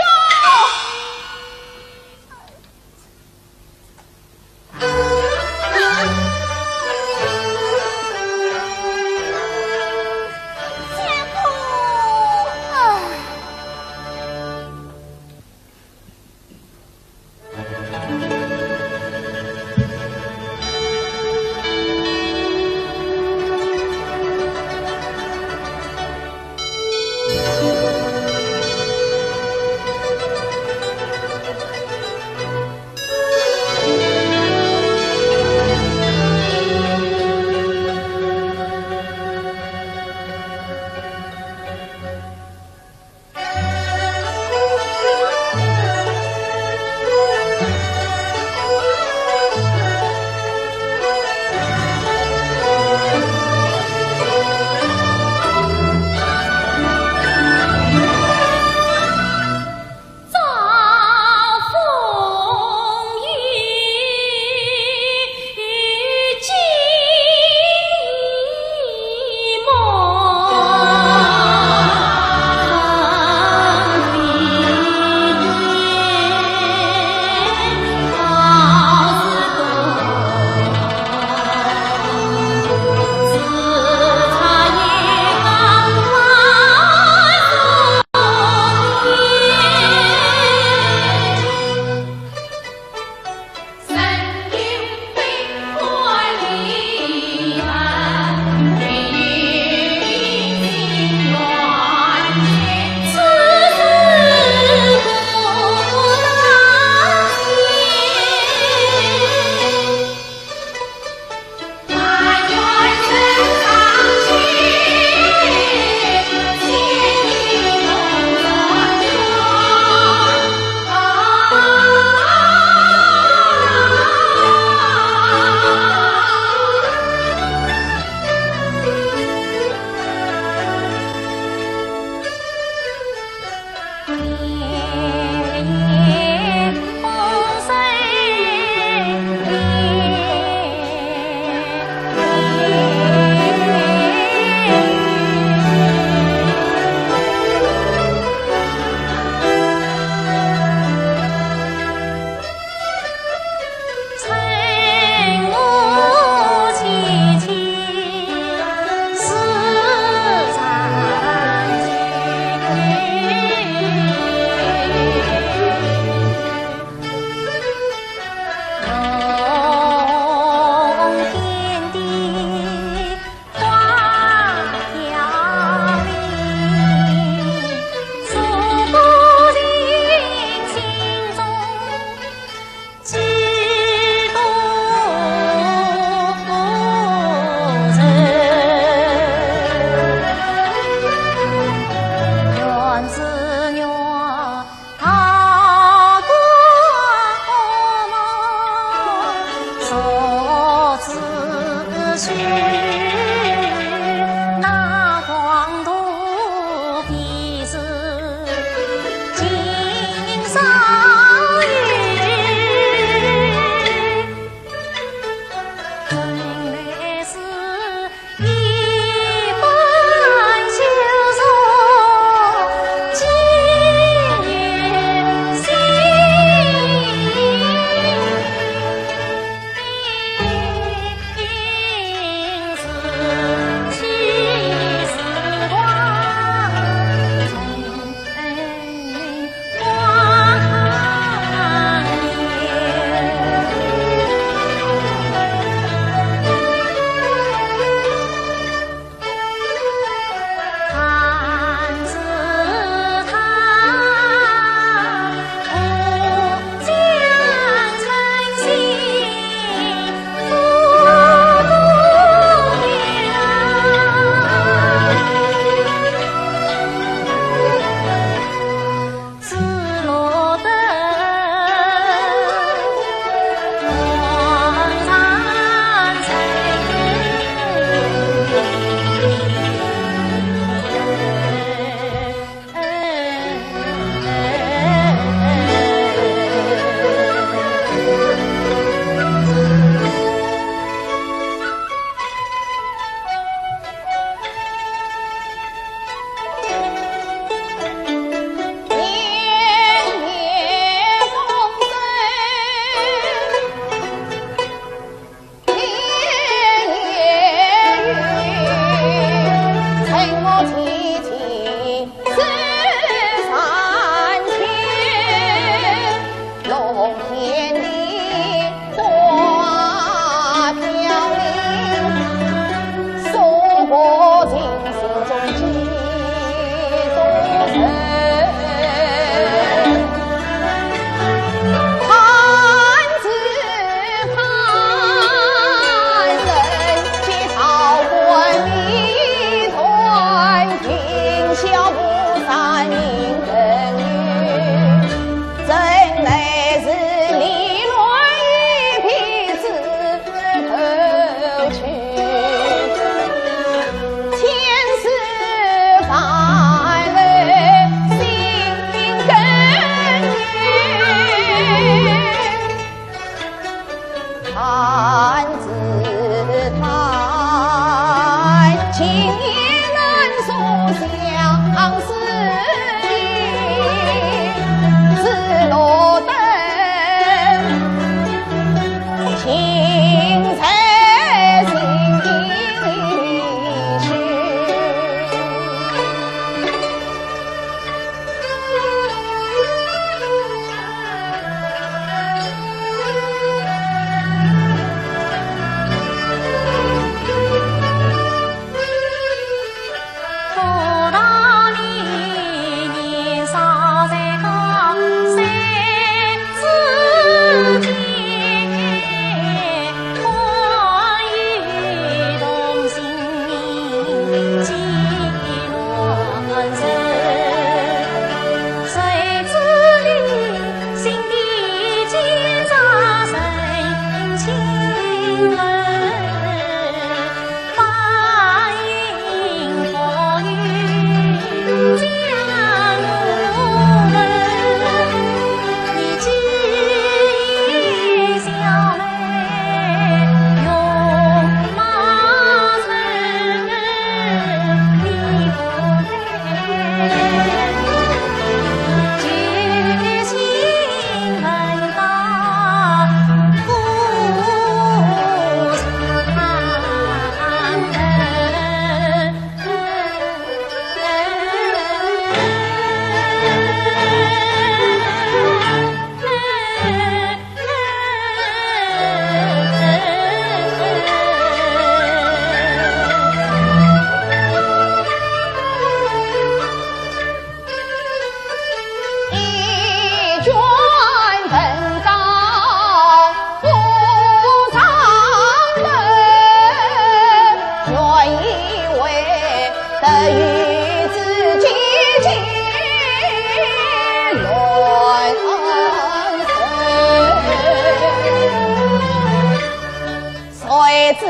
谁知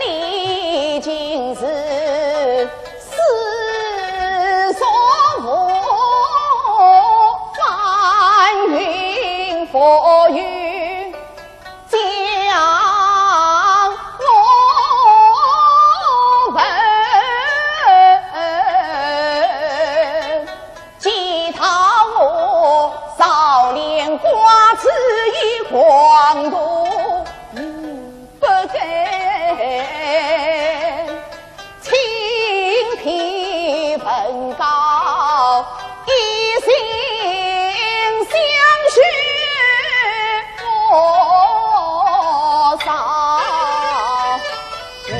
你竟是世俗浮云浮云，将我问，其他我少年寡子与狂徒， 不敢轻提问告，一心相许我少年。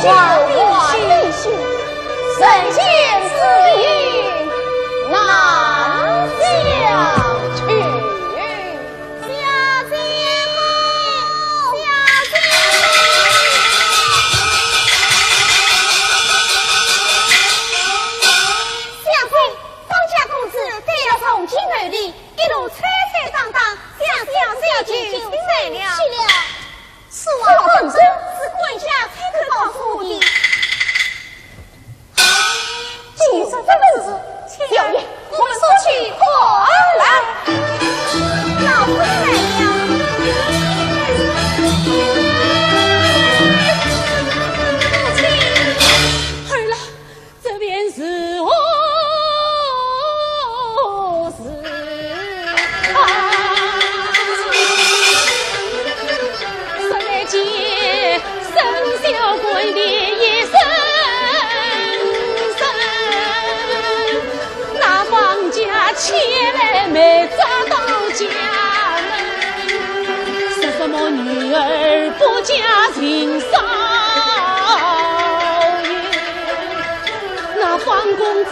万万不行，人间之礼，难相取。小姐，小姐。小姐，方家公子对了重金卖力，一路吹吹打打，将小姐救出来了。是了。 此话当真？是管家亲口告诉我的。既然如此，小姐，我们速去看来。老夫人来了。母亲。儿啊， 这便如何是好？说来见生肖官的一声声，那方家前来没找到家门，说什么女儿不嫁秦少爷。 那方公子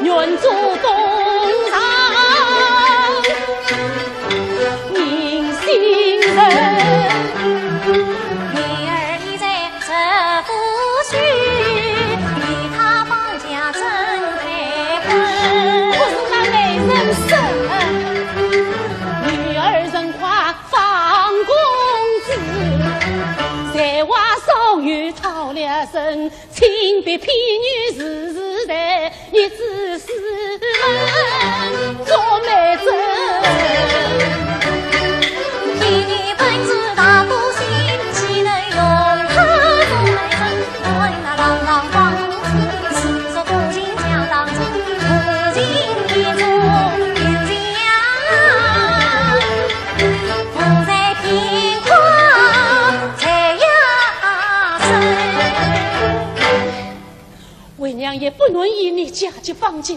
愿做东床明心人。女儿已在这府去，与他方家正配婚。可是那媒人说，女儿人夸方公子，才华少有讨了人， 请别婢女试试才，一试试问做媒人。婢女本是大都心，岂能容他做媒人？我问那郎朗方公子，是说不幸家当中，不幸一族有家。 为娘也不愿意你嫁给方家，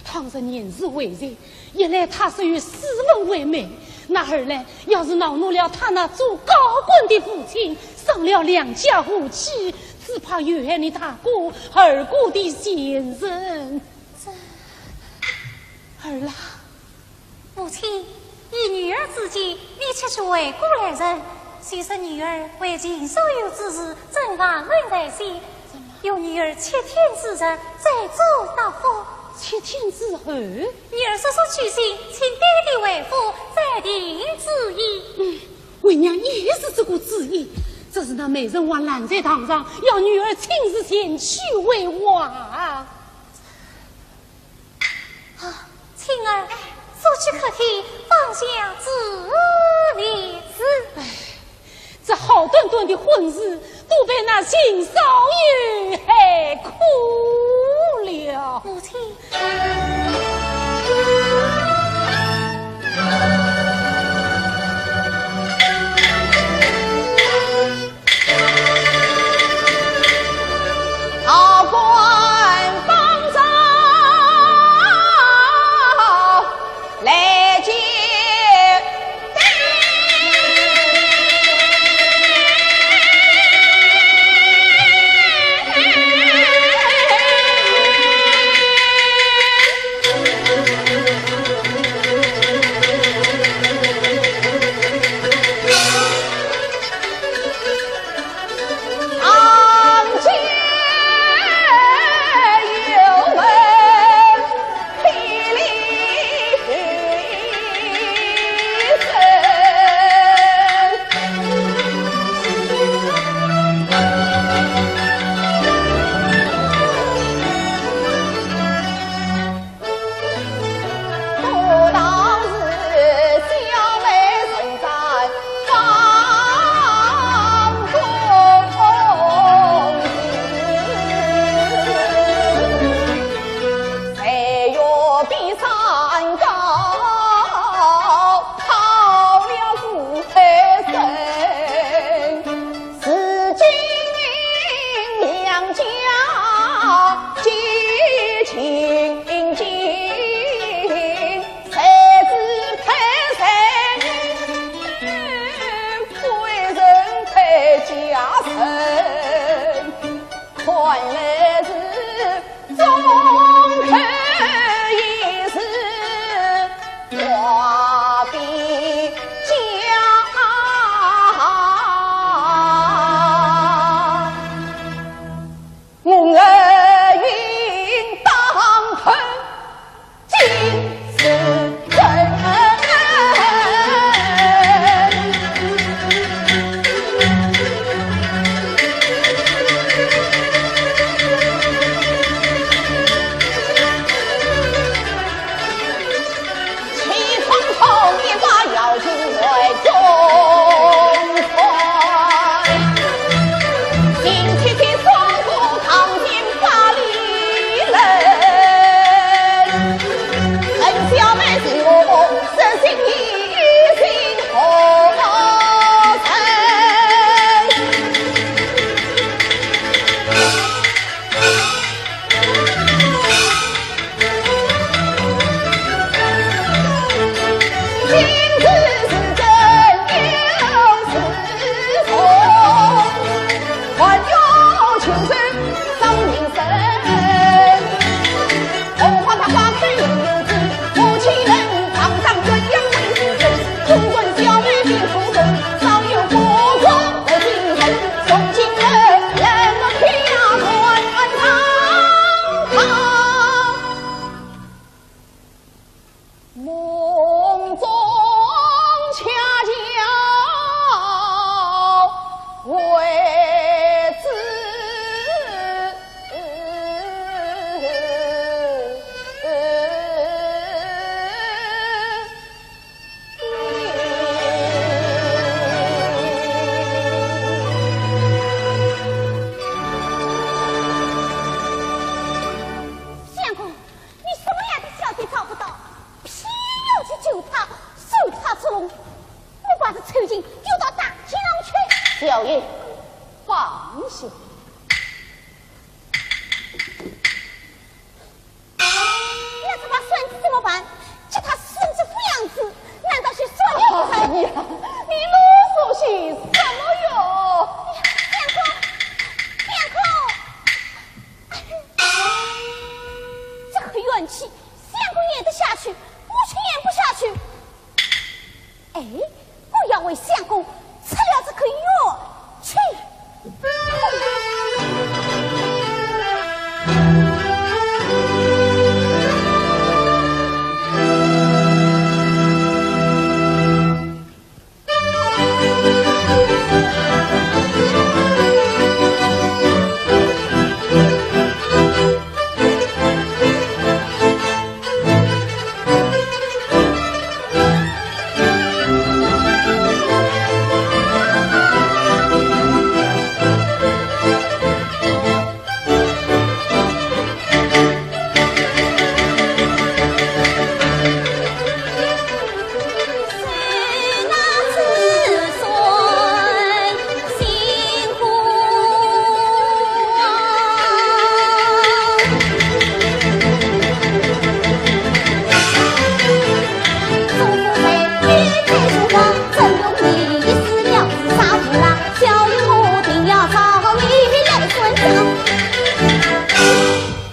倘若年事未成，一来他是以斯文为媒，那二来要是恼怒了他那做高官的父亲，伤了两家和气，只怕有害你大哥二哥的前程。这，儿啊， 母亲，依女儿之见，你且去回过来人。虽说女儿为情所有之事，真万分担心。由女儿七天之日再做答复。七天之后？女儿速速去信，请爹爹回府再定主意。嗯，为娘也是这个主意。只是那媒人还拦在堂上，要女儿亲自前去回话。 啊，青儿，速去客厅，放下这帘子。哎，这好端端的婚事，都被那秦少爷害苦了。母亲。那这把扇子怎么办？叫他扇子不样子，难道是扇子不成？哎呀，你啰嗦些什么哟？相公，相公，这个怨气，相公咽得下去，我却咽不下去。 哎，我要为相公出了这个冤屈。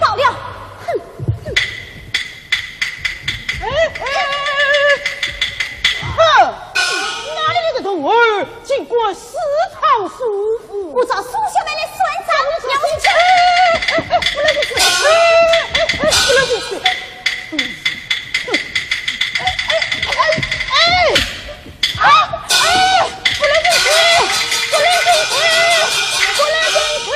到了，哼，哼。哎，哎，哎，哼，哪里来的童儿，竟敢私闯书府？我找苏小妹来算账，让我去。哎，哎，哎，不能进去。哎，哎，哎，不能进去。哎，哎，哎，哎，哎，不能进去，不能进去，不能进去。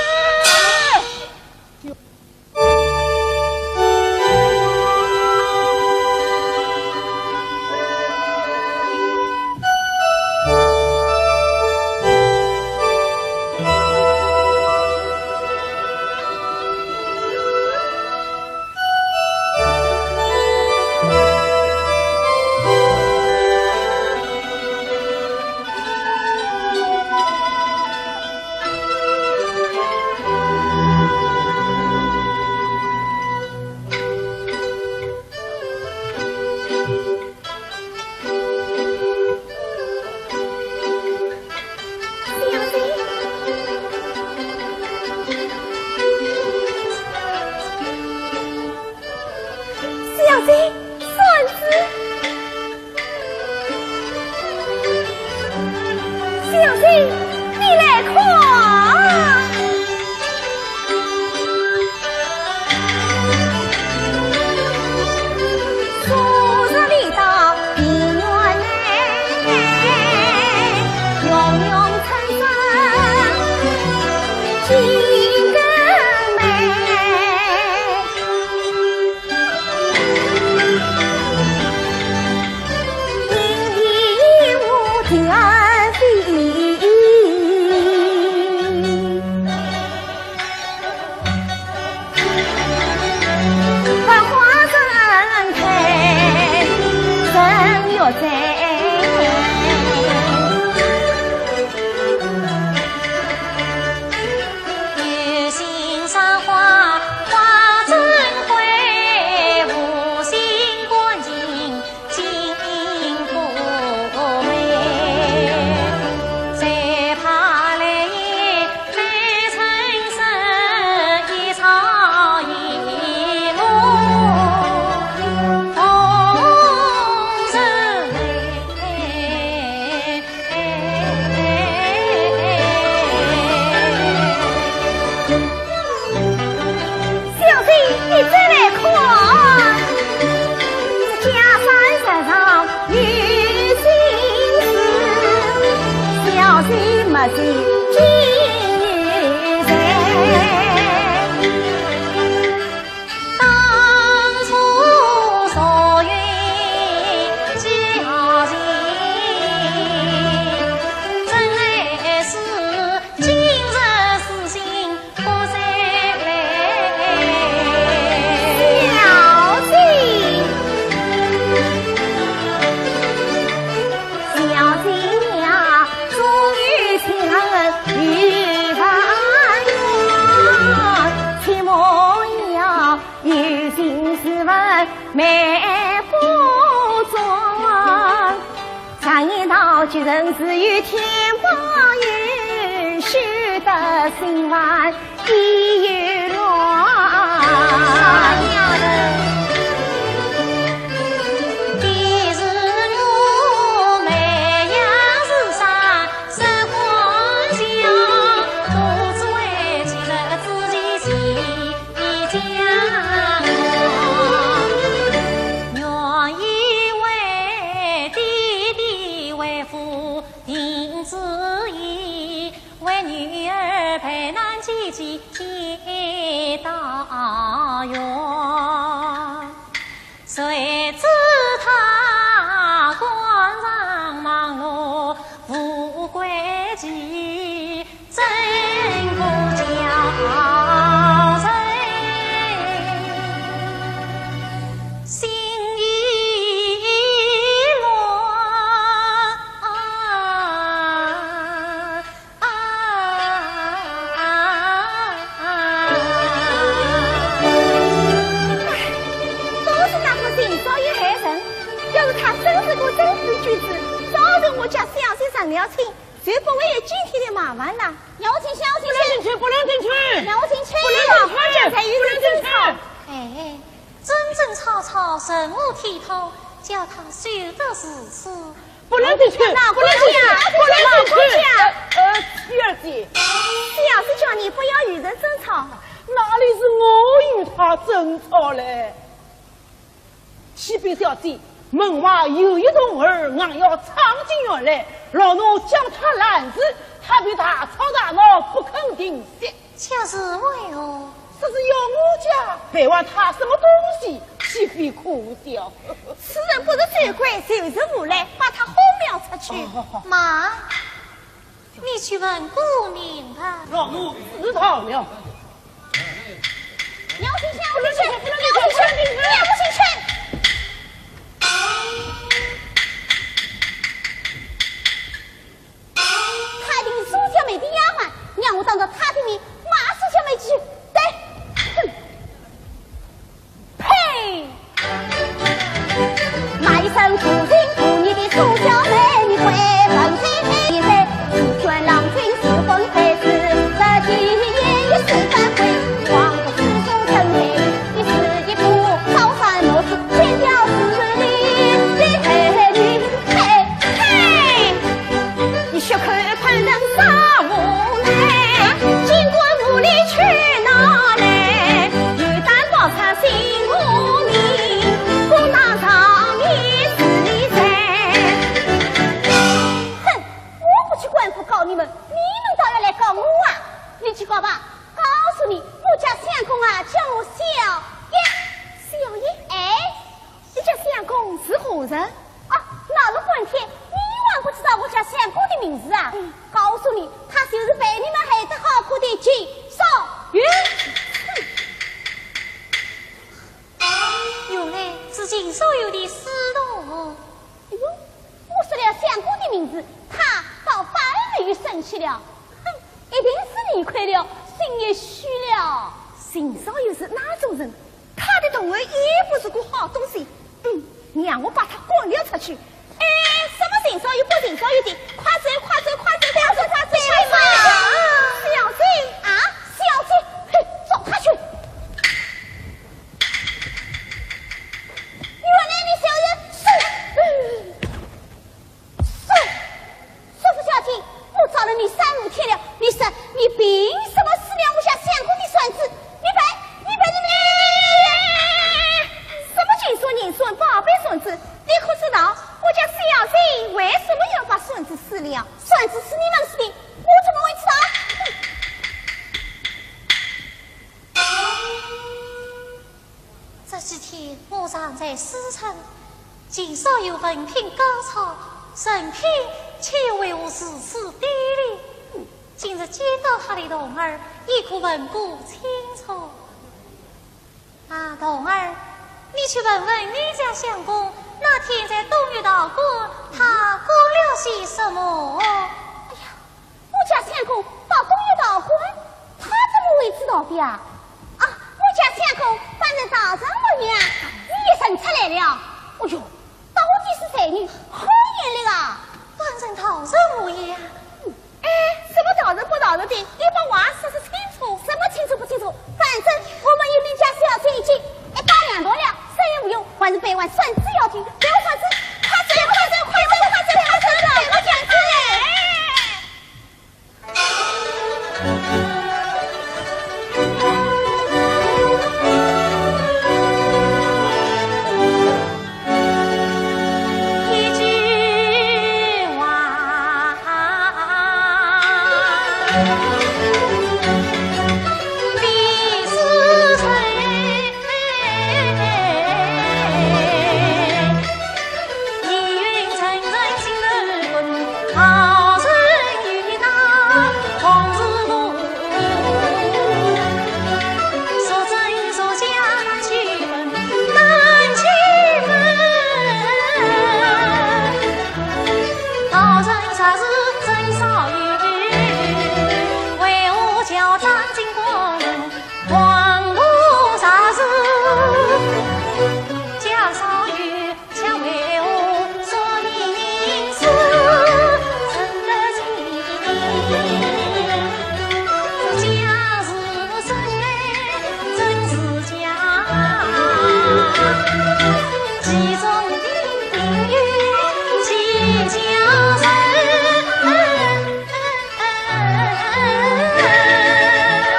小姐，扇子。 小姐，你来看。梅花妆，常言道，吉人自有天相佑，休得心烦意又乱。都是那个秦少爷害人，要是他真是个正直君子，早就我家小姐成了亲，就不会有今天的麻烦了。让我进去，让我进去。不能进去，不能进去。让我进去。不能进去，老夫人才与人争吵。不能进去。哎，争争吵吵，成何体统，叫他休得如此。不能进去，不能进去，不能进去。呃，呃，七二姐。小姐叫你不要与人争吵。哪里是我与他争吵嘞？启禀小姐，门外有一童儿，硬要闯进园来，老奴将他拦住，他便大吵大闹，不肯停息。 却是为何？说是要我家赔还他什么东西，岂非可笑？此人不是酒鬼，就是无赖，把他轰了出去。哦，好，好。慢，你去问过明白。老奴知道了。娘亲，娘亲，娘亲，娘亲，娘亲。 她一定是苏小妹的丫鬟，让我当着她的面骂苏小妹几句。对，哼，呸！骂一声不仁不义的苏小妹，你会问谁？谁是卷郎君，是本孩子，这几年也是反悔，望着世俗真理，你是一步高山落子，天条是你的儿女。 嘿，嘿，你血口喷人啥无奈？金官无理去哪来？有胆报上姓我名，不打上面是你谁？哼，我不去官府告你们，你们倒要来告我啊！你去告吧，告诉你，我家相公啊，叫我小爷。小爷？哎， 你家相公是何人？啊，闹了半天，你还不知道我家相公的名字啊？嗯。告诉你，他就是被你们害得好苦的秦少爷。原来是秦少爷的师徒。哎呦，我说了相公的名字，他倒反而没有生气了。哼，一定是理亏了，心也虚了。秦少爷是哪种人？ 他的童儿也不是个好东西。嗯，让我把他赶了出去。哎，什么秦少爷不秦少爷的，快走，快走，快走，快走，快走！小姐，小姐啊，小姐，嘿，抓他去！原来你小爷是，是 叔父小姐，我找了你三五天了，你说你凭什么撕了我家相公的扇子？你赔，你赔，你赔！什么金锁银锁、宝贝扇子？你可知道我家小姐为什么要把扇子撕了？扇子是你们撕的，我怎么会知道？哼！ 这几天我常在思忖，秦少爷文凭高超，人品却又为何如此低劣？今日见到他的童儿，也可问个清楚。啊，童儿，你去问问你家相公，那天在东岳道观，他讲了些什么？哎呀， 我家相公到东岳道观，他怎么会知道的啊？啊，我家相公搬在大丈母娘，你也说出来了。哎哟，到底是谁呢？好眼力啊！官人大人无恙。哎，什么大人不大人的，你把话说说清楚。什么清楚不清楚？反正我们与林家小姐已经一刀两断了，谁也无用，还是办完算子要紧。不要算子，快走，快走，快走，快走，快走，快走，快走。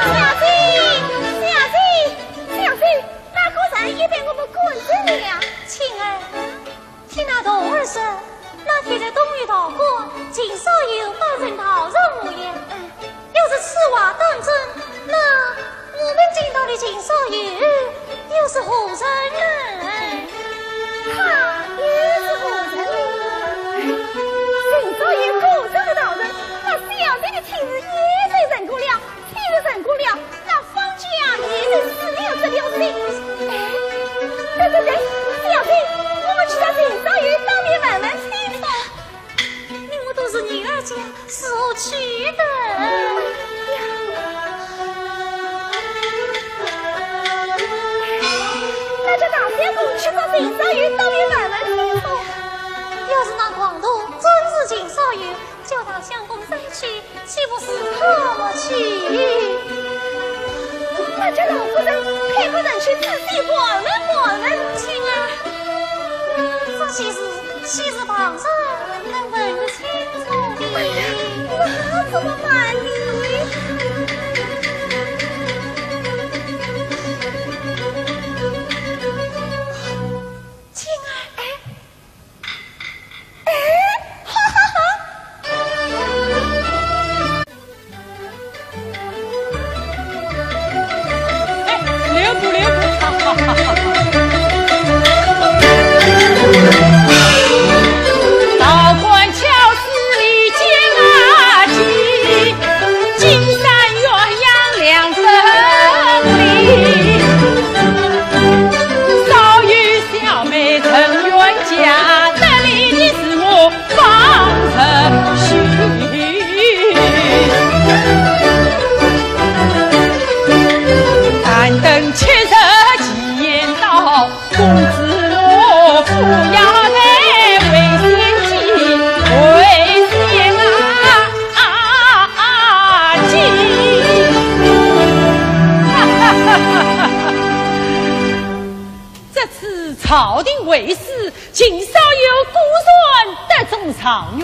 小姐，小姐，小姐，那个人已被我们赶走了。青儿，听那童儿说，那天在东园道观，秦少游、官人大人无恙。要是此话当真，那我们今朝的秦少游又是何人呢？他又是何人呢？秦少游果真是大人，那小姐的亲事也就成功了。 亲事成功了，那方家也就死了这条心。哎，对对对，小姐，我们去找秦少游当面问问清楚。你我都是女儿家，如何去的？那就大相公去找秦少游当面问问清楚。要是那狂徒真是秦少游， 叫大相公再去，岂不是他不去？那叫老夫人派个人去仔细盘问盘问。青儿，这些事，岂是旁人能问得清楚的？哎呀，那怎么办呢？青儿，哎， 哎，哈哈哈！哎，留步，留步，哈哈哈哈！道观巧思离间啊近，金山鸳鸯两分离。少有 小妹成冤家，得理的是我方世虚。但等七十期限到，公子我扶摇台，为千金，为千金。 这次朝廷会试，秦少游果然得中状元。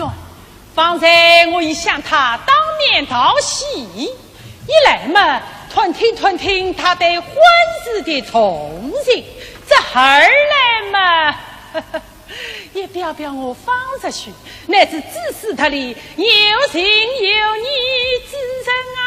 方才我已向他当面道喜，一来嘛，探听探听他对欢事的重情，这二来嘛，也表表我方世虚，乃是支持他的有情有义之人啊。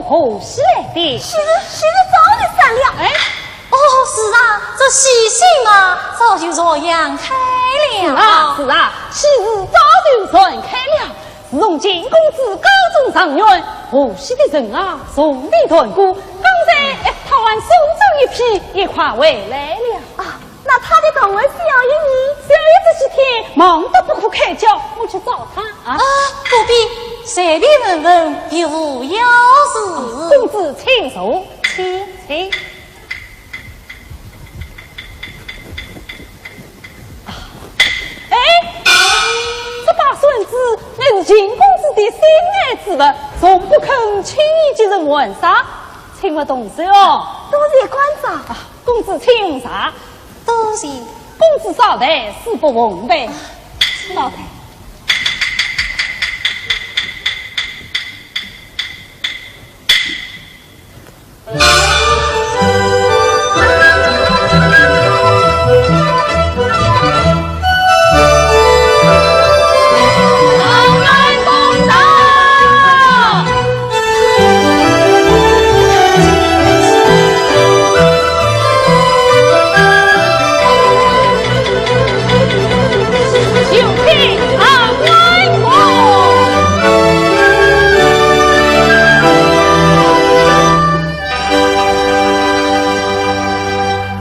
贺喜来的。喜事，喜事早就散了。哎，哦，是啊，这喜信嘛，早就传扬开了。是啊，是啊，喜事早就传开了。自从秦公子高中状元，贺喜的人啊，从未断过。刚才，哎，他还送走一批，也快回来了。啊，那他的同门小爷呢？小爷这几天忙得不可开交，我去找他啊。啊，不必，随便问问，别无要事。公子请坐。请，请。哎，这把扇子乃是秦公子的心爱之物，从不肯轻易给人玩耍，请勿动手哦。多谢关照。啊，公子请用茶。多谢。公子稍待，恕不奉陪。稍待。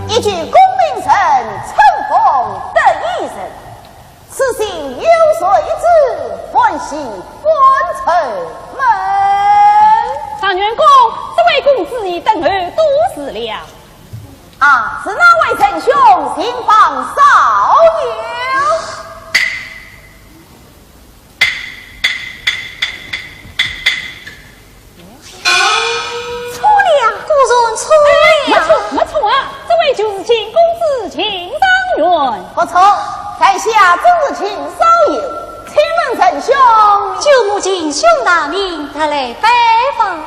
一句功名人，春风得意人。此信有谁之，还须反叩门。状元公，这位公子已等候多时了。啊，是哪位仁兄，请放少爷。 错了。果然错了。哎，没错，没错啊，这位就是秦公子秦状元。不错，在下正是秦少爷，请问仁兄。舅母秦兄大名，特来拜访。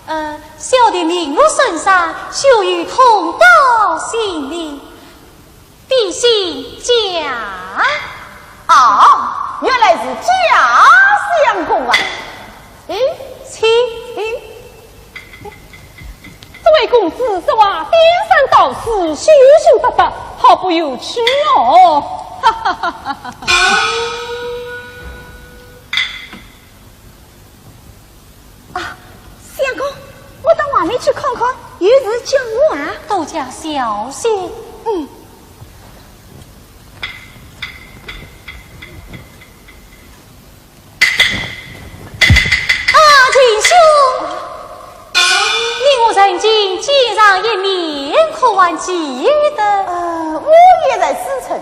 呃，小弟名落孙山，修有通道性命。 敝姓贾。哦，原来是贾相公啊。哎，请。这位公子说话颠三倒四，羞羞答答，好不有趣哦。哈哈哈哈哈。 啊，相公，我到外面去看看，有事叫我啊。多加小心。嗯。啊，秦兄，你我曾经见上一面，可还记得？呃，我也在思忖，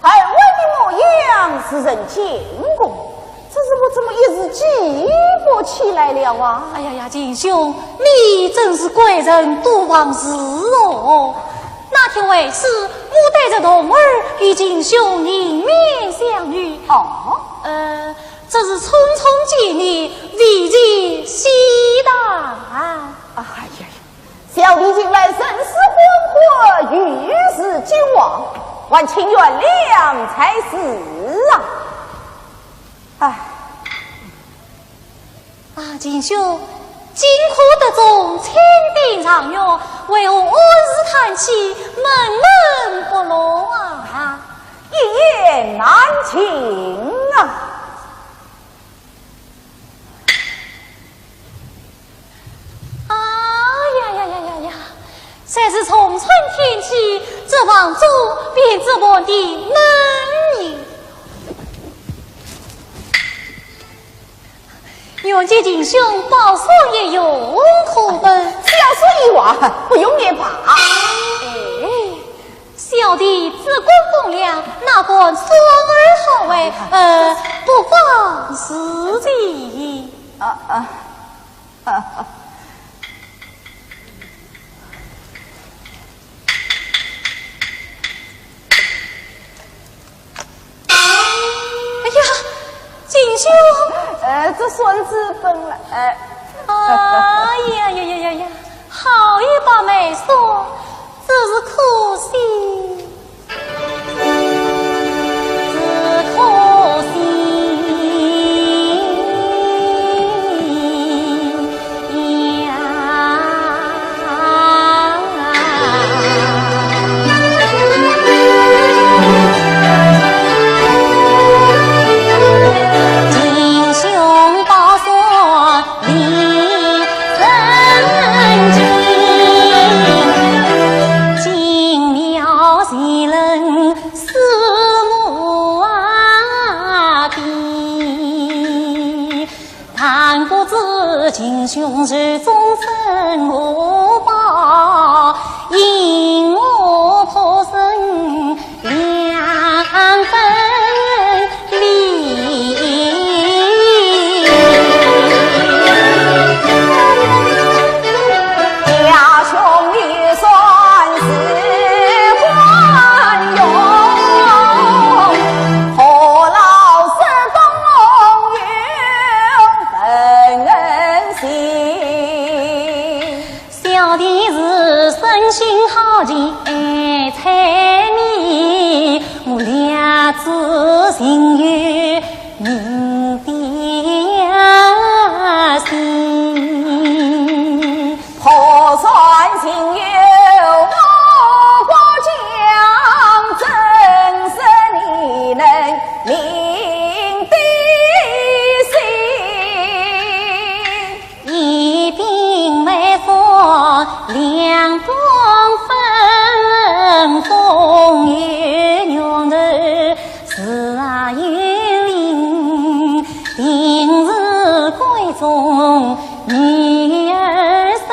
二位的模样似曾见过，只是我怎么一时记不起来了啊？哎呀呀，秦兄，你真是贵人多忘事哦。那天为此，我带着童儿与秦兄迎面相遇。哦？呃，只是匆匆见面，未及细谈。哎呀呀， 小弟近来神思恍惚，遇事健忘，还请原谅才是啊。唉。啊，秦兄，今可得中千叮万嘱，为何暗自叹气，闷闷不乐啊？一言难尽啊。 啊呀呀呀呀呀！才是从春天起，这房中便只闻得闷热。愿见秦兄包商一用，可否？小事一桩，不用也罢。哎，小弟只顾风凉，哪敢双耳好为，呃，不妨自便。啊啊！ 哎呀，秦兄！呃，这扇子本来……哎。哎呀呀呀呀呀，好一把美扇，真是可惜。秦琼是终身无报，因我破身两分离。家兄你算是官员，何劳失东有分人心。小弟是生性好奇爱财迷，我两子情愿命吊心。 破船情由我过江，怎知你能命吊心？一柄梅花两旁风，风雨涌头 自来有灵，定是闺中女儿身，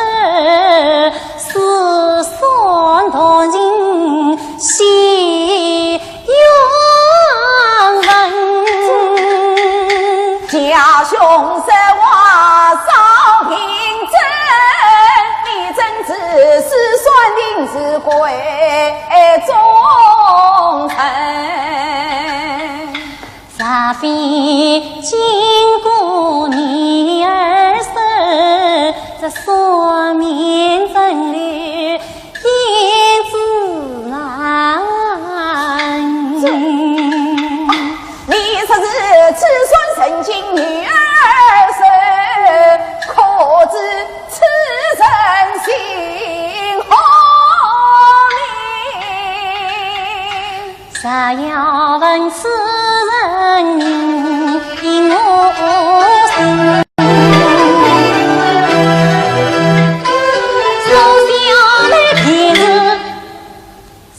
四散多情戏冤魂。家兄说话少凭证，你怎知是算定是闺中人？ 若非经过你而说，这算命真理应自然。你说是此算曾经女儿身，可知此人姓何名？ 若要问此人名，我心所想的便是四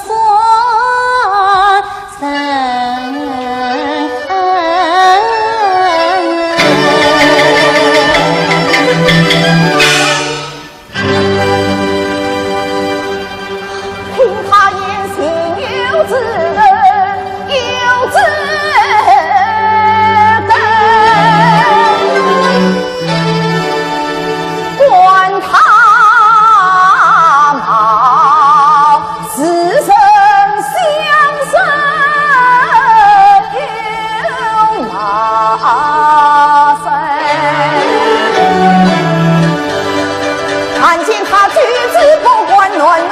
算人。 听他言，心有志人，有志等，管他冒世人相送有马身。 看见他举止不管男儿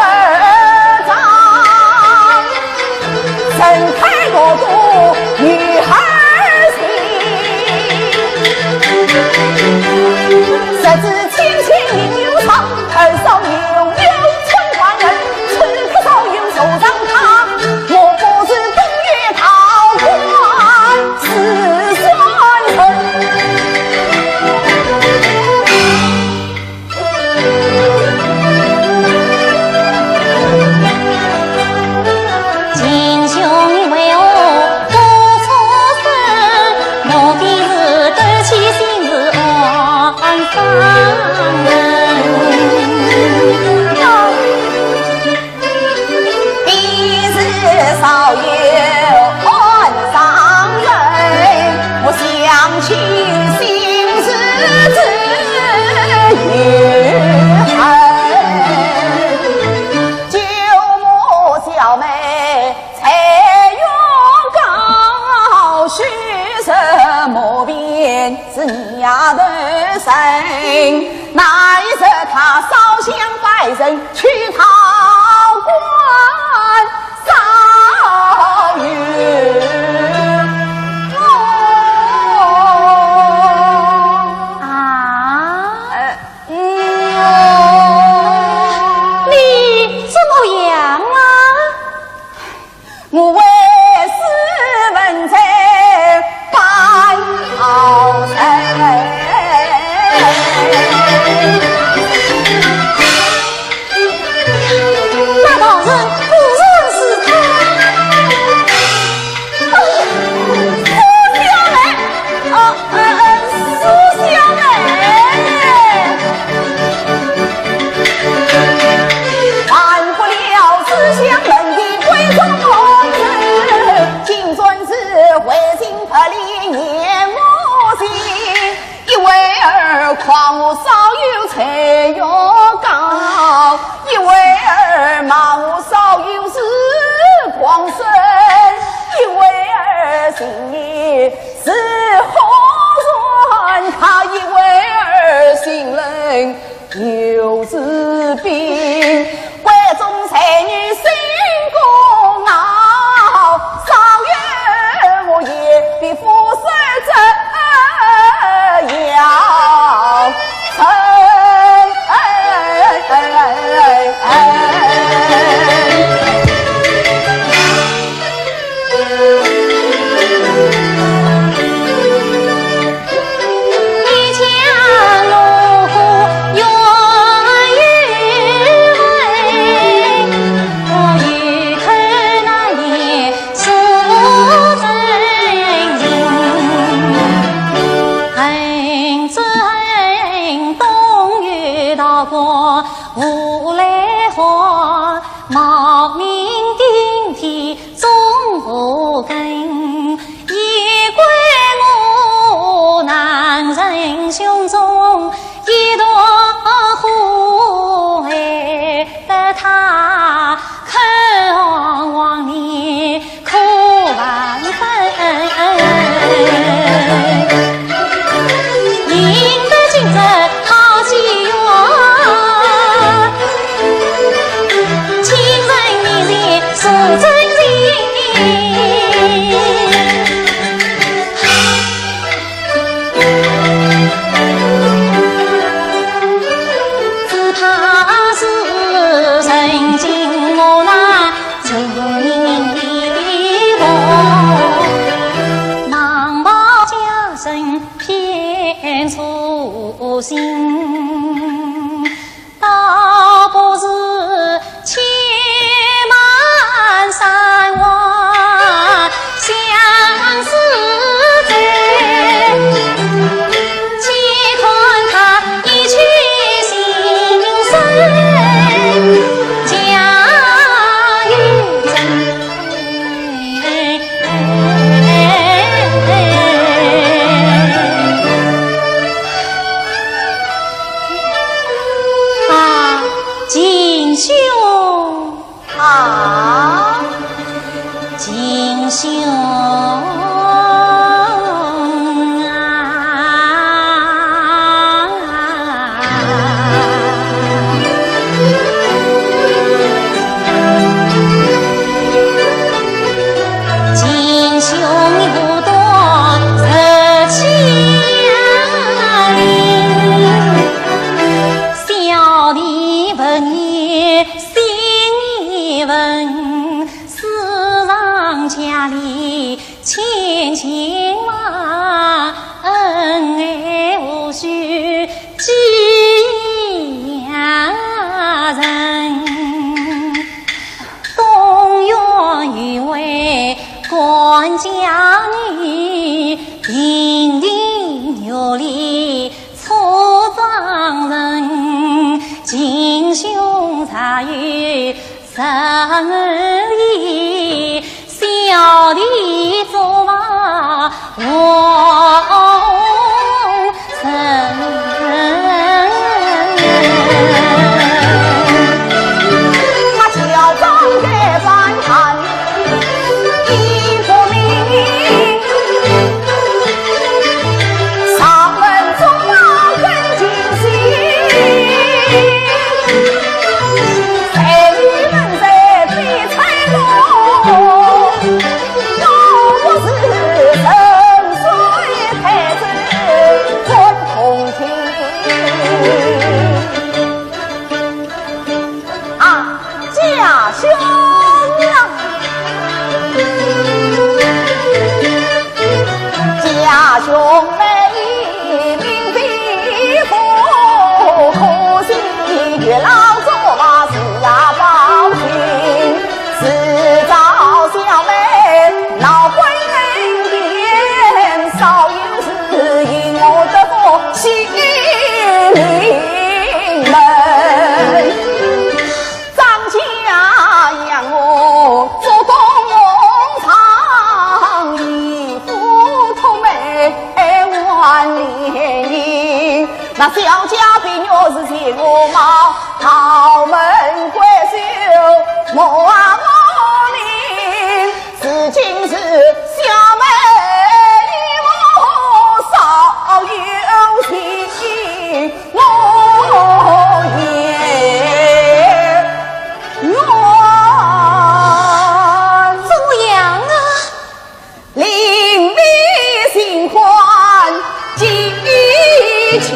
长，神态落落女儿形。十指纤纤亦有长，二手扭扭春环儿，此刻早有手上他，莫不是东岳道观 是算人。秦琼为何不出声？莫非是斗气心事暗伤人？ 彼时少有岸上人，我想起心事之忧恨。舅母小妹才学高，须什么便是丫头身？ 哪一日她烧香拜神去讨官，早有啊？呃，嗯。你怎么样啊？ 我为斯文在半朝臣。那道人果然是他。况我少有才学高，一为儿嘛我少有是光生，一为儿心意是好人，他一为儿心冷又是冰。 关中才女心高傲，少有我也比夫人这样成。那小家碧玉是金乌帽，桃门闺秀，我啊我命，如今是小妹你我少有情，我也愿。怎么样啊？ 另觅新欢寄情。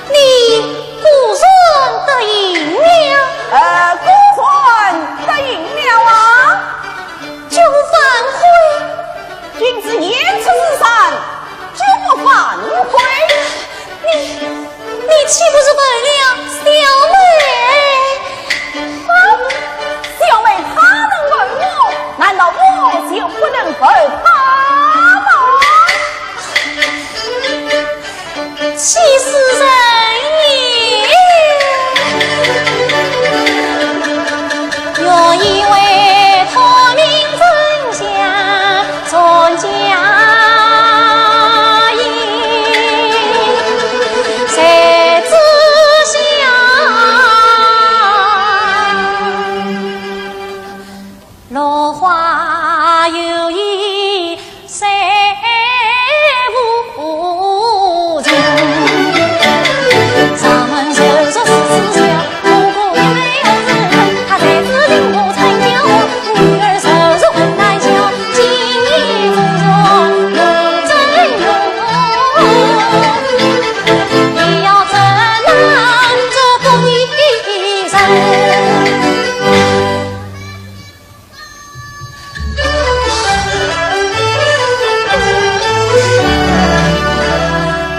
你果然答应了？呃，果然答应了啊。就反悔？君子言出如山，绝不反悔。你 你岂不是负了小妹？啊，小妹她能负我，难道我就不能负她吗？气死人也！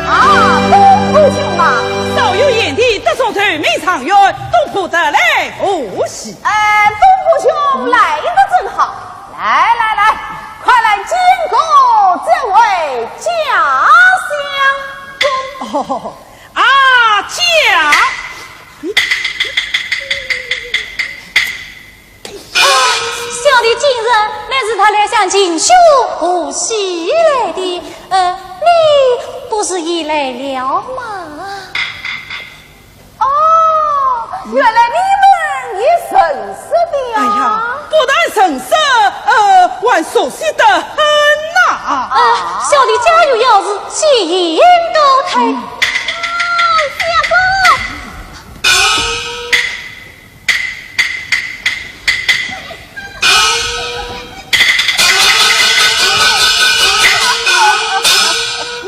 啊，东吴兄啊，少有贤弟得中头名状元，东吴得来贺喜。哎，东吴兄来得正好。来来来，快来见过这位家相公。哦，啊，家。 啊，小弟今日乃是特来向秦兄贺喜来的，呃，你不是也来了吗？哦，原来你们也认识的呀。哎呀，不但认识，呃，还熟悉得很呐。啊，小弟家有要事，先告退。啊，相公。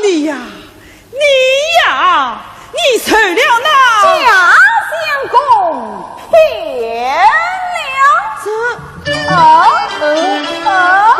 你呀，你呀，你受了那家相公骗了。这，啊，啊，啊。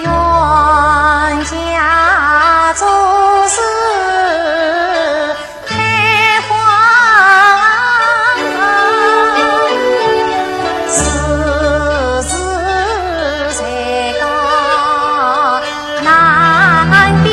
冤家做事太荒唐，世事谁道难辨。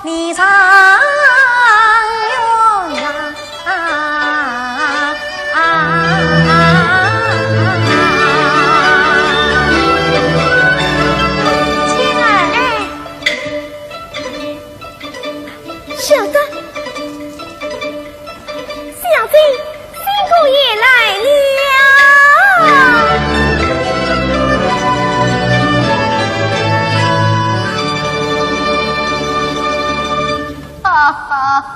李状元啊，啊，请啊。哎，小的，小姐。 新姑爷来了。哈哈！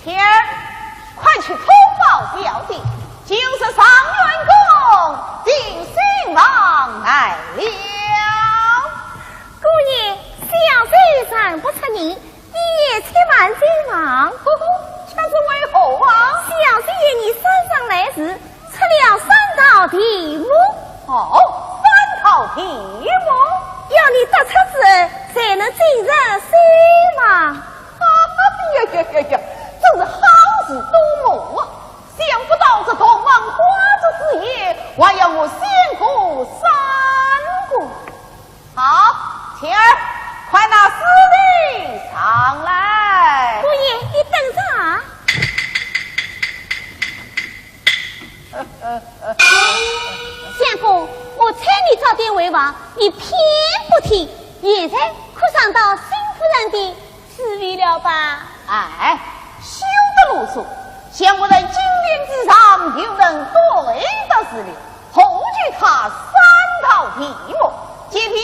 天儿，快去通报小姐，就是状元公定亲王来了。姑爷，小姐认不出你，一夜七万金忙。呵呵，这是为何啊？小姐夜里山上来时， 出了三道题目。哦，三道题目？要你答出之后，才能进入绣房。哎呀呀呀呀，真是好事多磨啊！想不到这洞房花烛之夜，还要我先过三关。好，晴儿，快拿诗题上来。姑爷，你等着啊。 相公，我催你早点回房，你偏不听，现在可尝到新夫人的滋味了吧？哎，休得啰嗦，想不到金殿之上又能对答如流，何惧他三道题目？ 即便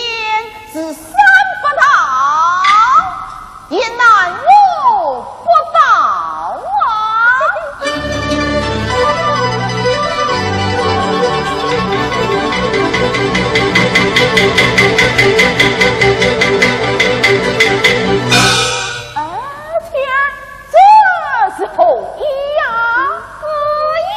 是三不道，也难我不倒啊！啊，天啊， 这是何意呀？姑爷。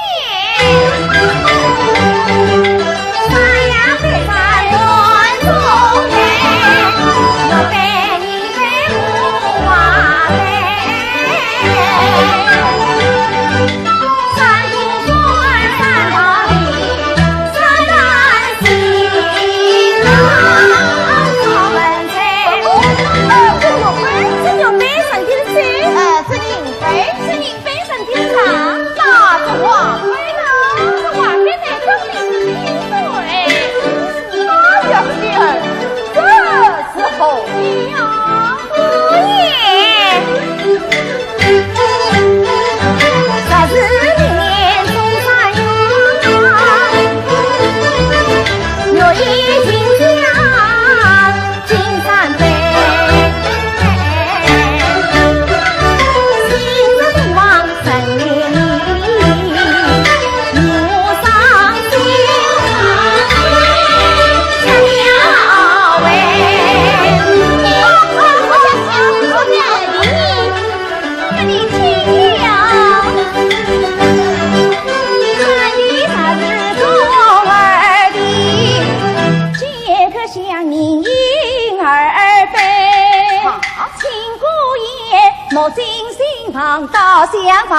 相逢，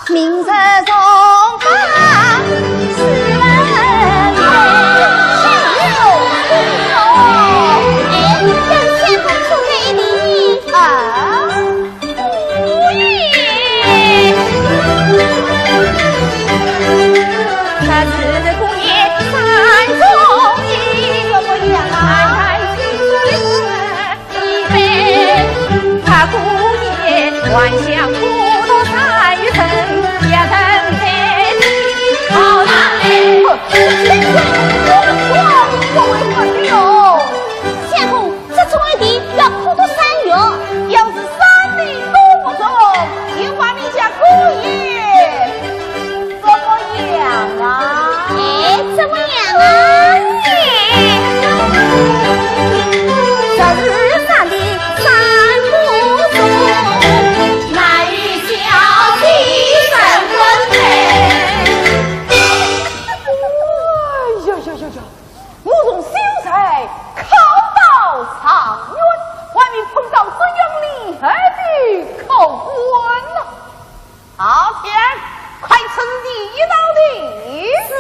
明日重逢，是人。哎，让相公出来一礼。啊？姑爷。相公，这种一礼要苦读三月。要是三礼都不中，就把你家姑爷 怎么样啊？哎，怎么样啊？哎，这是啥的三不中，哪有小姐身份呢？哎呀呀呀呀！我从秀才考到状元，还没碰到这样厉害的考官呢。 好，天儿，快出示第一道题。是。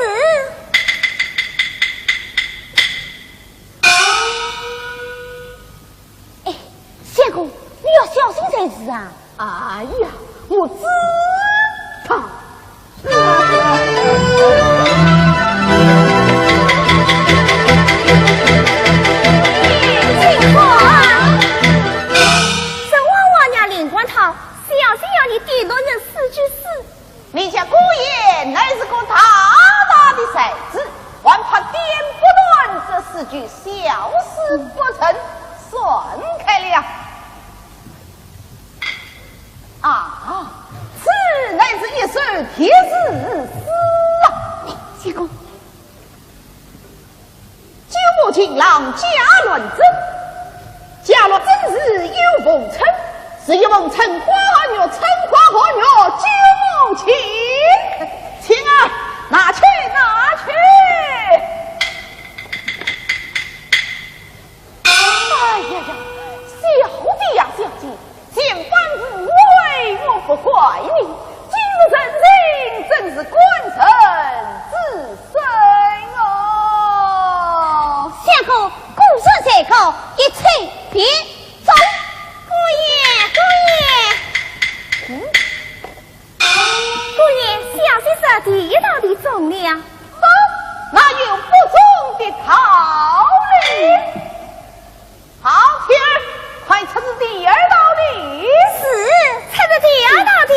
哎，相公，你要小心才是啊。哎呀，我知道。相公啊，这娃娃娘连环套， 小姐要你点读恁四句诗。你家姑爷乃是个大大的才子，还怕点不断这四句小诗不成？算开了。啊，此乃是一首题诗诗啊。相公， 九牧情郎轧乱阵，轧乱阵时有逢春，是与逢春挂号角，春挂号角九牧情。青儿，拿去，拿去。哎呀呀，小姐呀，小姐， 前番是为我不怪你，今日成亲真是功成之身哦。相公，姑侄再告，一切便中。姑爷，姑爷。嗯？姑爷，小姐说第一道题中了。哈，哪有不中的道理？ 好，天儿，快出示第二道题。是，出示第二道题。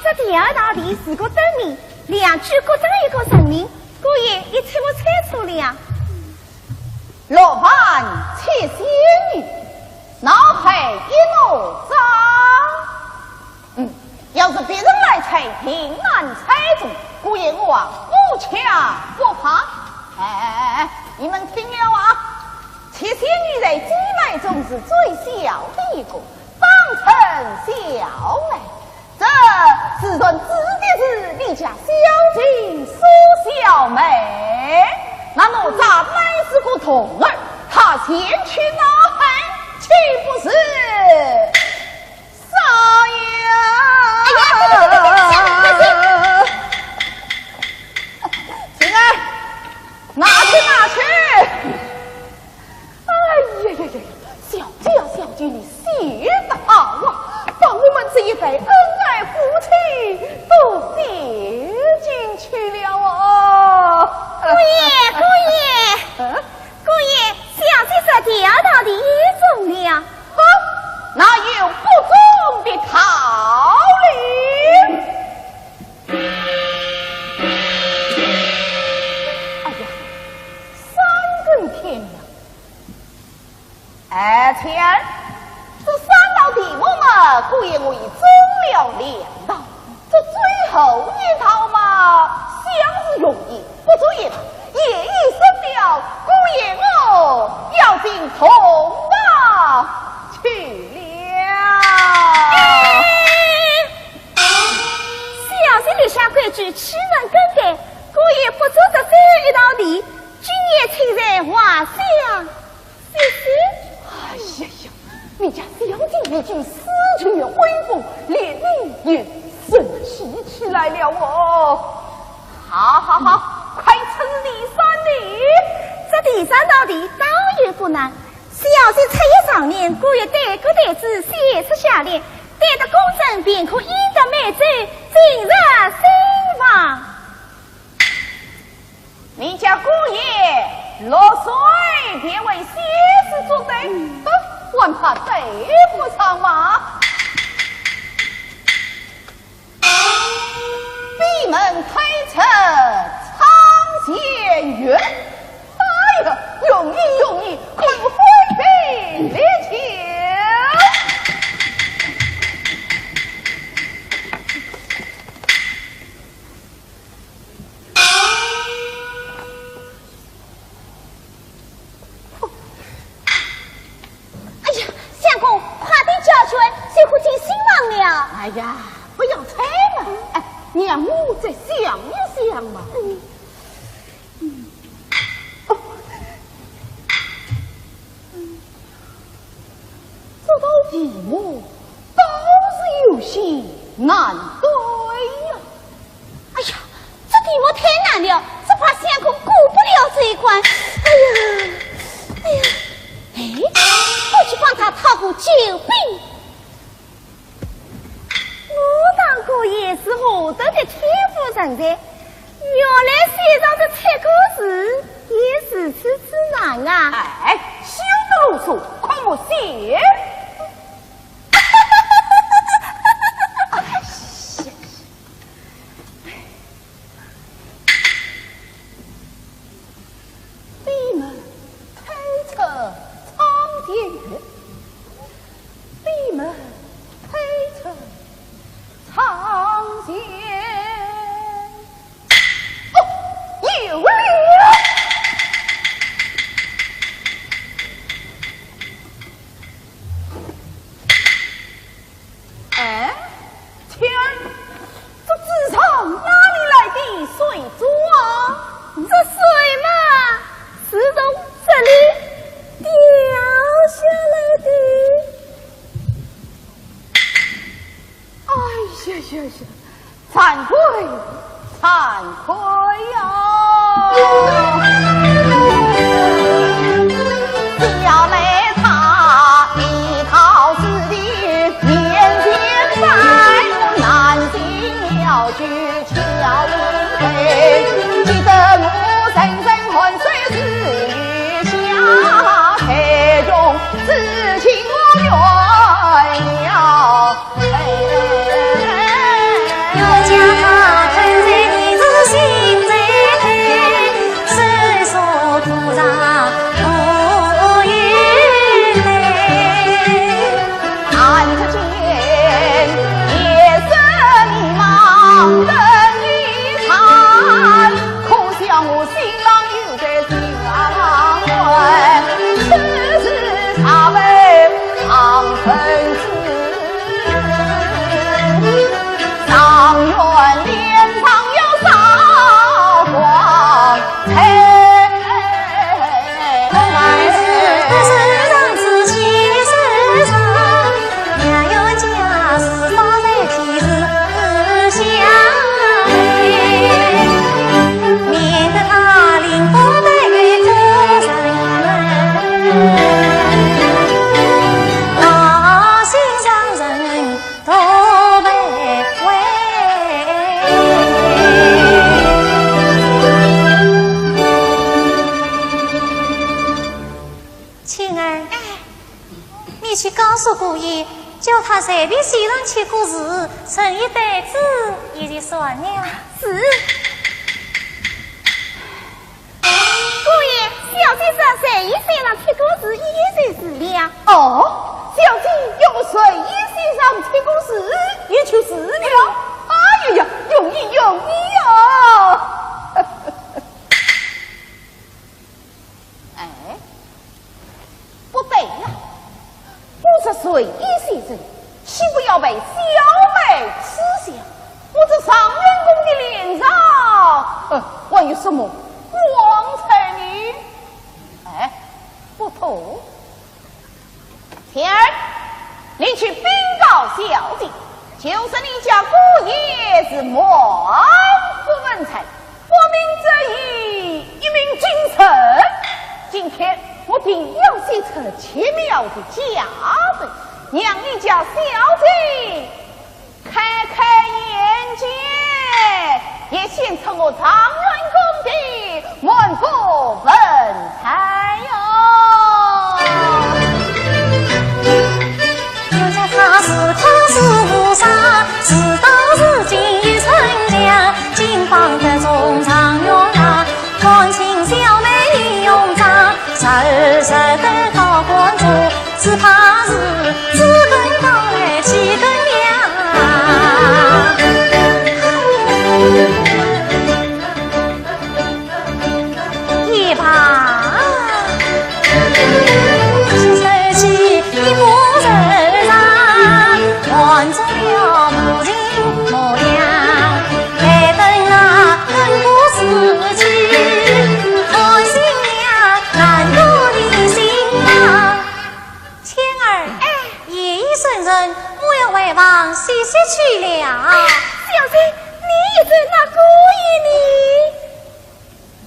这第二道题是个灯谜， 两句各讲一个人名，姑爷，你猜没猜出来呀？六万七仙女，脑海一怒张。嗯，要是别人来猜，定难猜中，姑爷我啊，无巧不怕。哎，你们听了啊，七仙女在姐妹中是最小的一个，方称小妹。 这自然指的是你家小姐苏小妹。那哪吒乃是个童儿，他前去哪哼，岂不是少爷？哎呀，不行，不行，不行。青儿，拿去，拿去。 哎呀呀呀呀，小姐啊，小姐，你写得好啊，把我们这一对恩爱夫妻都写进去了啊。姑爷，姑爷，嗯？姑爷，小姐说第二道题也中了。啊，哪有不中的道理？哎呀，三更天亮， 哎，青儿，这三道题目嘛，姑爷我已中了两道，这最后一道嘛，想是容易，不出一道，夜已深了，姑爷我要进洞房已经失去了威风，连你也生气起来了哦。好好好，快出第三题。这第三道题倒也不难，小姐出入上面，故意对个对子写出下联，对得工整，便可赢得美酒，进入新房。 你家姑爷六岁便会写诗作对，哼，还怕对不上吗？闭门推车唱闲云，哎呀，容易容易，快快来听。 哎呀，相公，快点交卷，就可进新房了。哎呀，不要催嘛。哎，让我再想一想嘛。嗯。嗯。哦。 这道题目倒是有些难对呀。哎呀，这题目太难了，只怕相公过不了这一关。哎呀，哎呀，哎，我去帮他讨壶酒杯。 武大哥也是何等的天赋人才，原来写上这七个字也如此之难啊！哎，休得啰嗦，快默写。哎呀，闭门推车唱闲云，闭门推车唱闲。哦，有了！哎， 天儿，这纸上哪里来的水珠啊？这水嘛，是从这里掉下来的。哎呀呀呀，惭愧，惭愧呀！青儿，哎。你去告诉姑爷，叫他随便写上七个字，成一对子也就算了。是。姑爷，小姐说随意写上七个字，也就是了。哦，小姐要随意写上七个字，也就是了。哎呀呀，容易，容易呀！ 哎，不对呀，我这随意写字，岂不要被小妹嗤笑？我这状元公的脸上，呃，还有什么光彩呢？哎，不妥。天儿，你去禀告小姐，就说你家姑爷是满腹文才，不鸣则已，一鸣惊人。今天我定要写出其妙的佳人，让你家小姐开开眼界，也显出我状元公的满腹文才哟。仙儿，哎，夜已深沉，我要回房歇息去了。小姐，你一直那姑爷呢？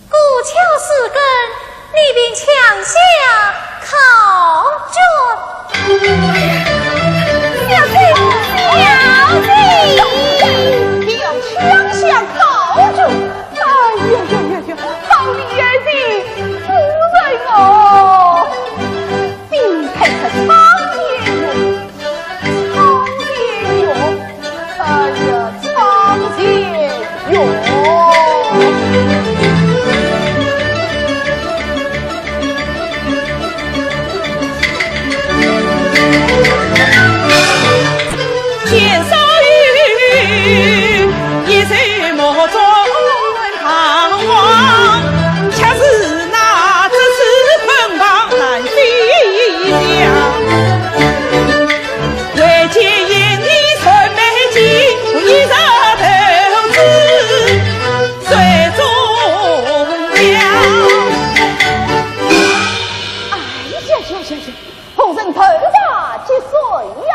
过桥四更，你便抢下考卷。小姐，小姐，你要抢下考卷？哎呀呀呀呀，好厉害的夫人哦！ 你看看苍天哟，苍天哟，哎呀，苍天哟！哎呀呀呀呀，夫人头大几岁呀？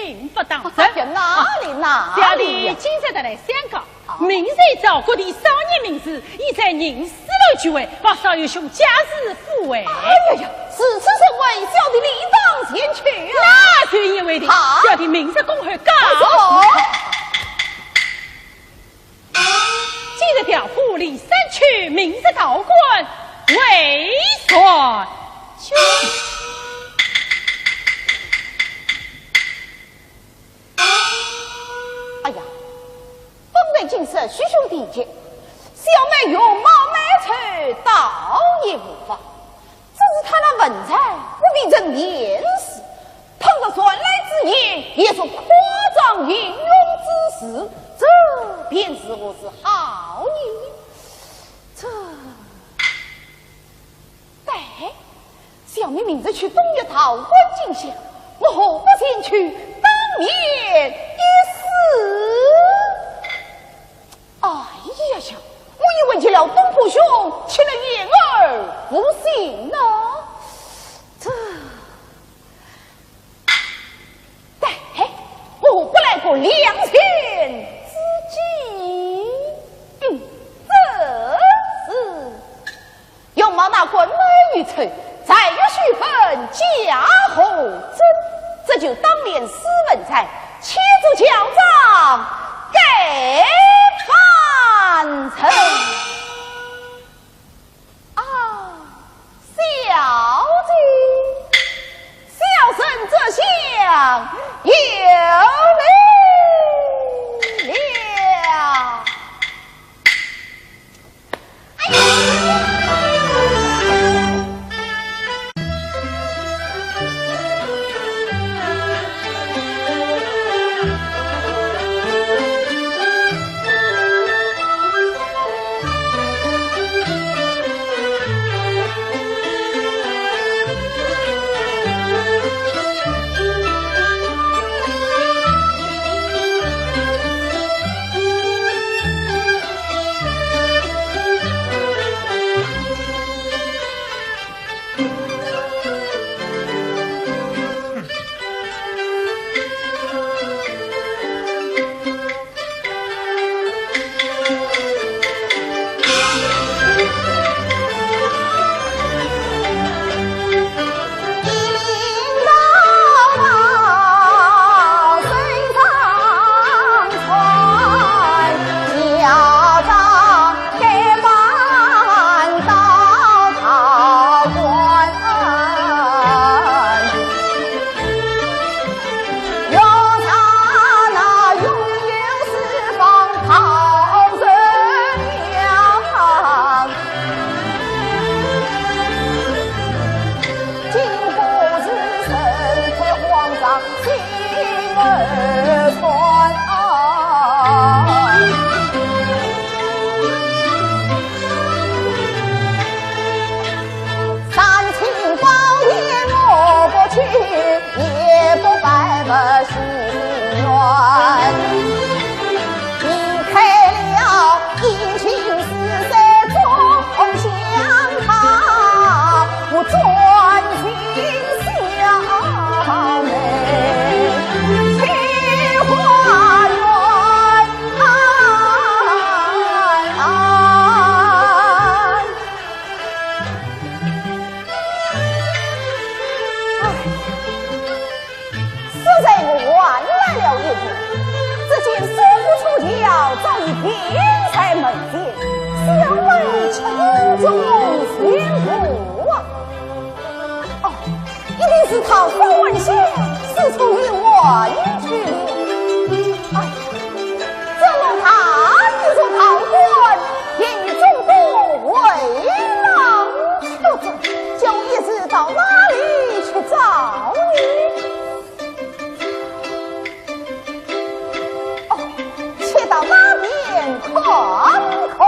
并不当真。哎呀，哪里哪里呀？小弟今朝特来相告，明日早各地少年名士，已在吟诗楼聚会，望少爷兄加持抚慰。哎呀呀，如此盛会，小弟理当前去啊。那就一言为定，好。小弟明日恭候告。不错。 今日调虎离山去，明日告官回转京。哎呀，方才今日许兄弟见，小妹容貌美丑，倒也无妨。 只是他那文才不比人言是，倘若传来之言，也是夸张引用之词，这便如何是好呢？这，对，小妹明日去东岳道观进香，我何不前去当面一试？ 哎呀呀，我已问及了东坡兄，岂能掩耳不信呢？这，对，我何不来个两全之计？嗯，这是。 容貌那官美与丑，才学须分家何真，这就当面试文才，且做校长给办成。啊，小姐，小生这厢有礼了。 实在我晚来了一步，只见叔父出轿，早已停在门前，小妹却无从见啊。哦，一定是桃花还乡，四处游玩去了。哎，这么大一座道观，连众多回廊出众，叫我一时到哪里去找呢？ 哦，且到那边看看。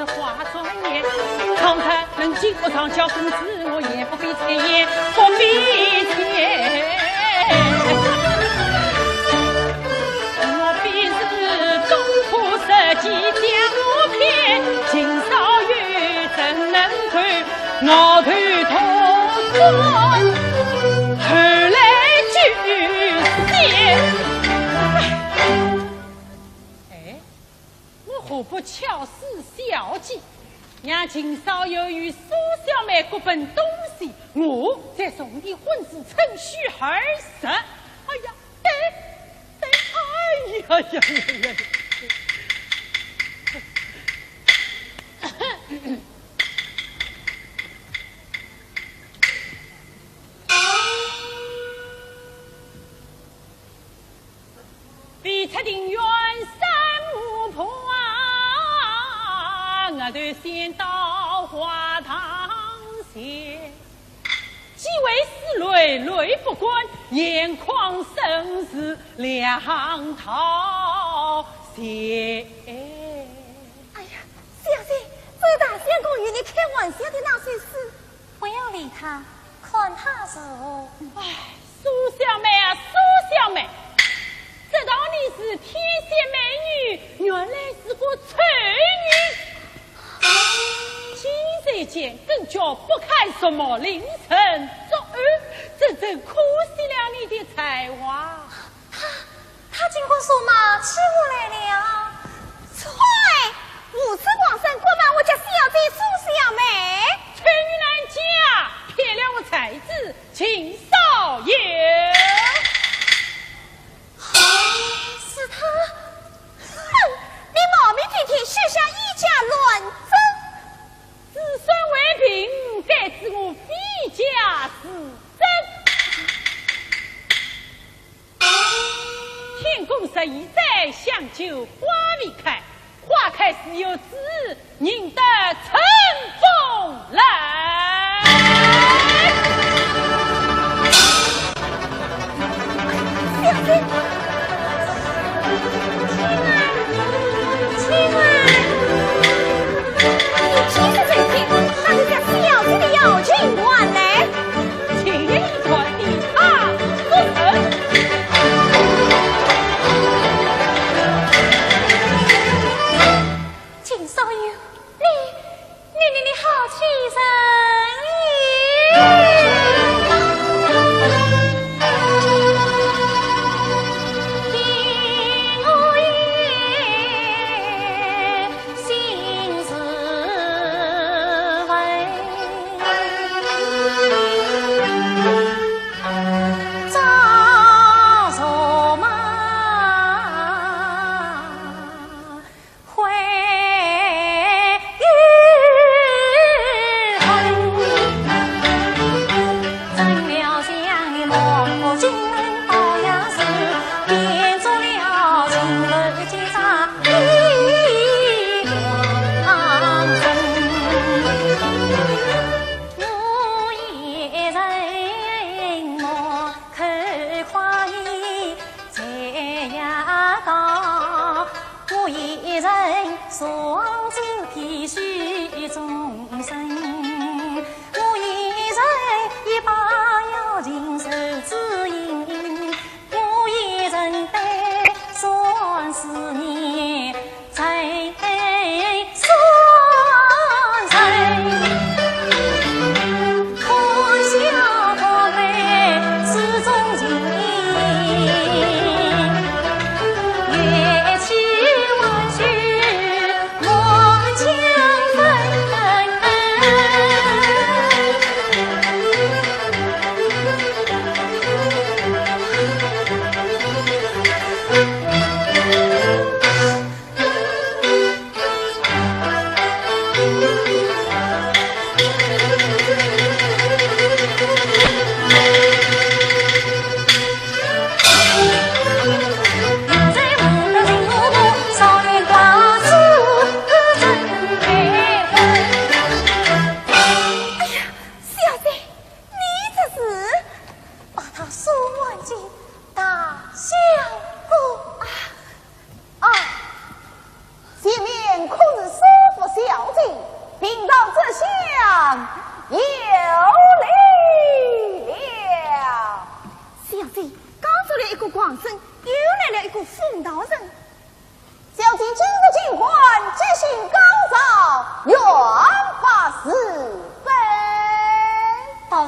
花转眼，倘若能进屋上交公子，我也不必前言，不必前言。我必是东坡石阶将我骗，秦少游怎能够我头痛断，后来举仙。哎， 我何不巧使小计，让秦少游与苏小妹各奔东西，我再重提婚事，趁虚而入。哎呀，对，对，哎呀呀呀呀！ 未出庭院三五步啊，额头先到花堂前。几位侍卫累不惯，眼眶深似两道线。哎呀，小姐，这大相公与你开玩笑的那些事， 不要理他，看他如何。哎，苏小妹啊，苏小妹，知道你是天仙美女，原来是个丑女。今日见更觉不堪入目，令人作呕，真正可惜了你的才华。 他，他竟敢说骂起我来了！啐！无耻狂生，敢骂我家小姐苏小妹！丑女难嫁，骗了我才子秦少游。是他！哼！你冒名顶替，设下以假乱真。子孙未平，该知我非假是真。 天公十一载，香楸花未开，花开时有子，认得春风来。小姐，青儿，青儿，你真是人精，那就将小姐的要情还来。 请你传递他出城。秦少游，你，你，你，你好欺人也！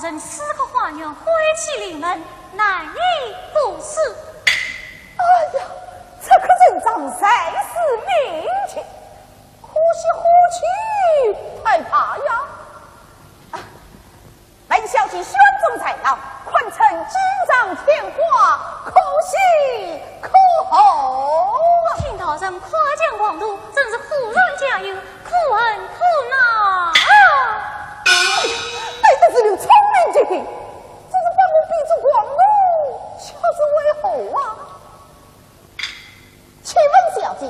人四个花园，婚期临门，难以不死。哎呀，这个人长才是命定，可惜婚期太怕呀。啊，本小姐选中才郎，堪称锦上添花，可喜可贺啊！听道人夸奖王奴，真是忽然加油，可恨可恼啊！哎呀，对得是个聪明绝顶，只是把我比作王奴，却是为何啊？请问小姐，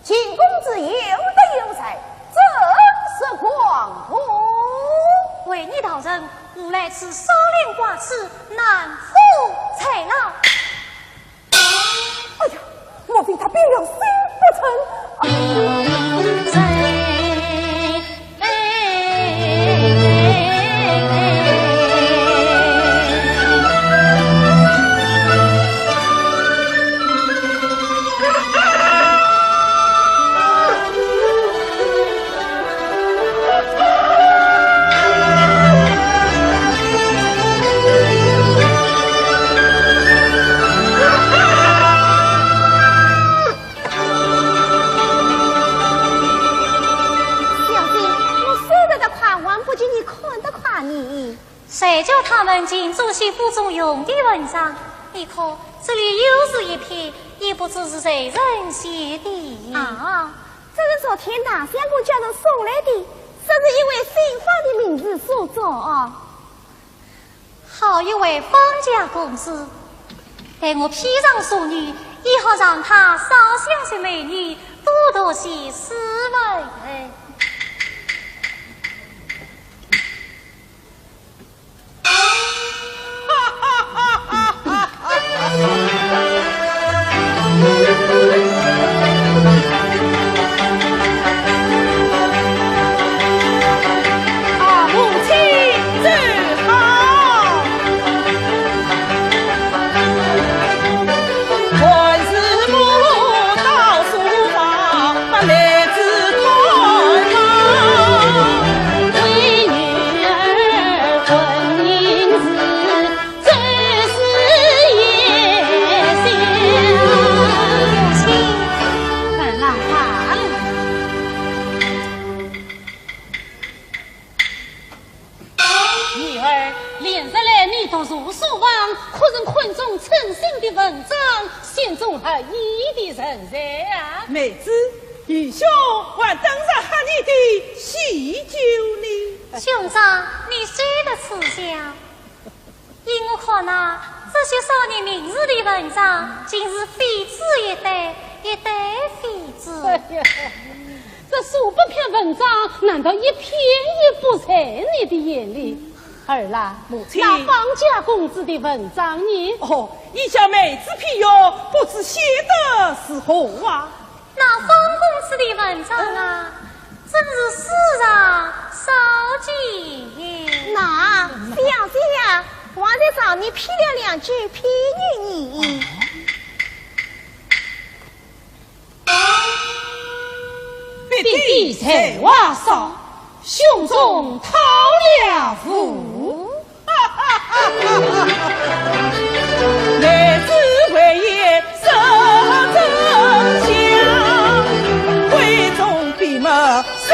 秦公子有德有才，怎是广夫？回你道人，无奈此少年寡子，难否才郎。 哎呀，莫非他变了心不成？啊！小姐，我说得快，还不及你看得快呢。谁叫他们尽做些不中用的文章？你看，这里又是一篇，也不知是谁人写的。啊，这是昨天大相公叫人送来的，说是一位姓方的名士所作。 好一位方家公子，待我披上淑女，也好让他少相些美女，多读些诗文。啊，母亲走好。还是我到书房把妹子看望。为女儿婚姻事， 这是也想。本郎罢了。女儿，连日来你独坐书房，可曾看中称心的文章，选中合意的人才啊？妹子，愚兄还等着喝你的喜酒呢。兄长，你休得嗤笑。 依我看呐，这些少年名士的文章，尽是废纸一堆，一堆废纸。哎呀，这数百篇文章，难道一篇也不在你的眼里？儿啦，母亲。那方家公子的文章呢？哦，你叫妹子批阅，不知写得如何啊？ 那方公子的文章啊，真是世上少见。那，小姐呀，我在上面批了两句，批与你。笔低才华少，胸中透了负。 来自为也是真相，闺中闭门谁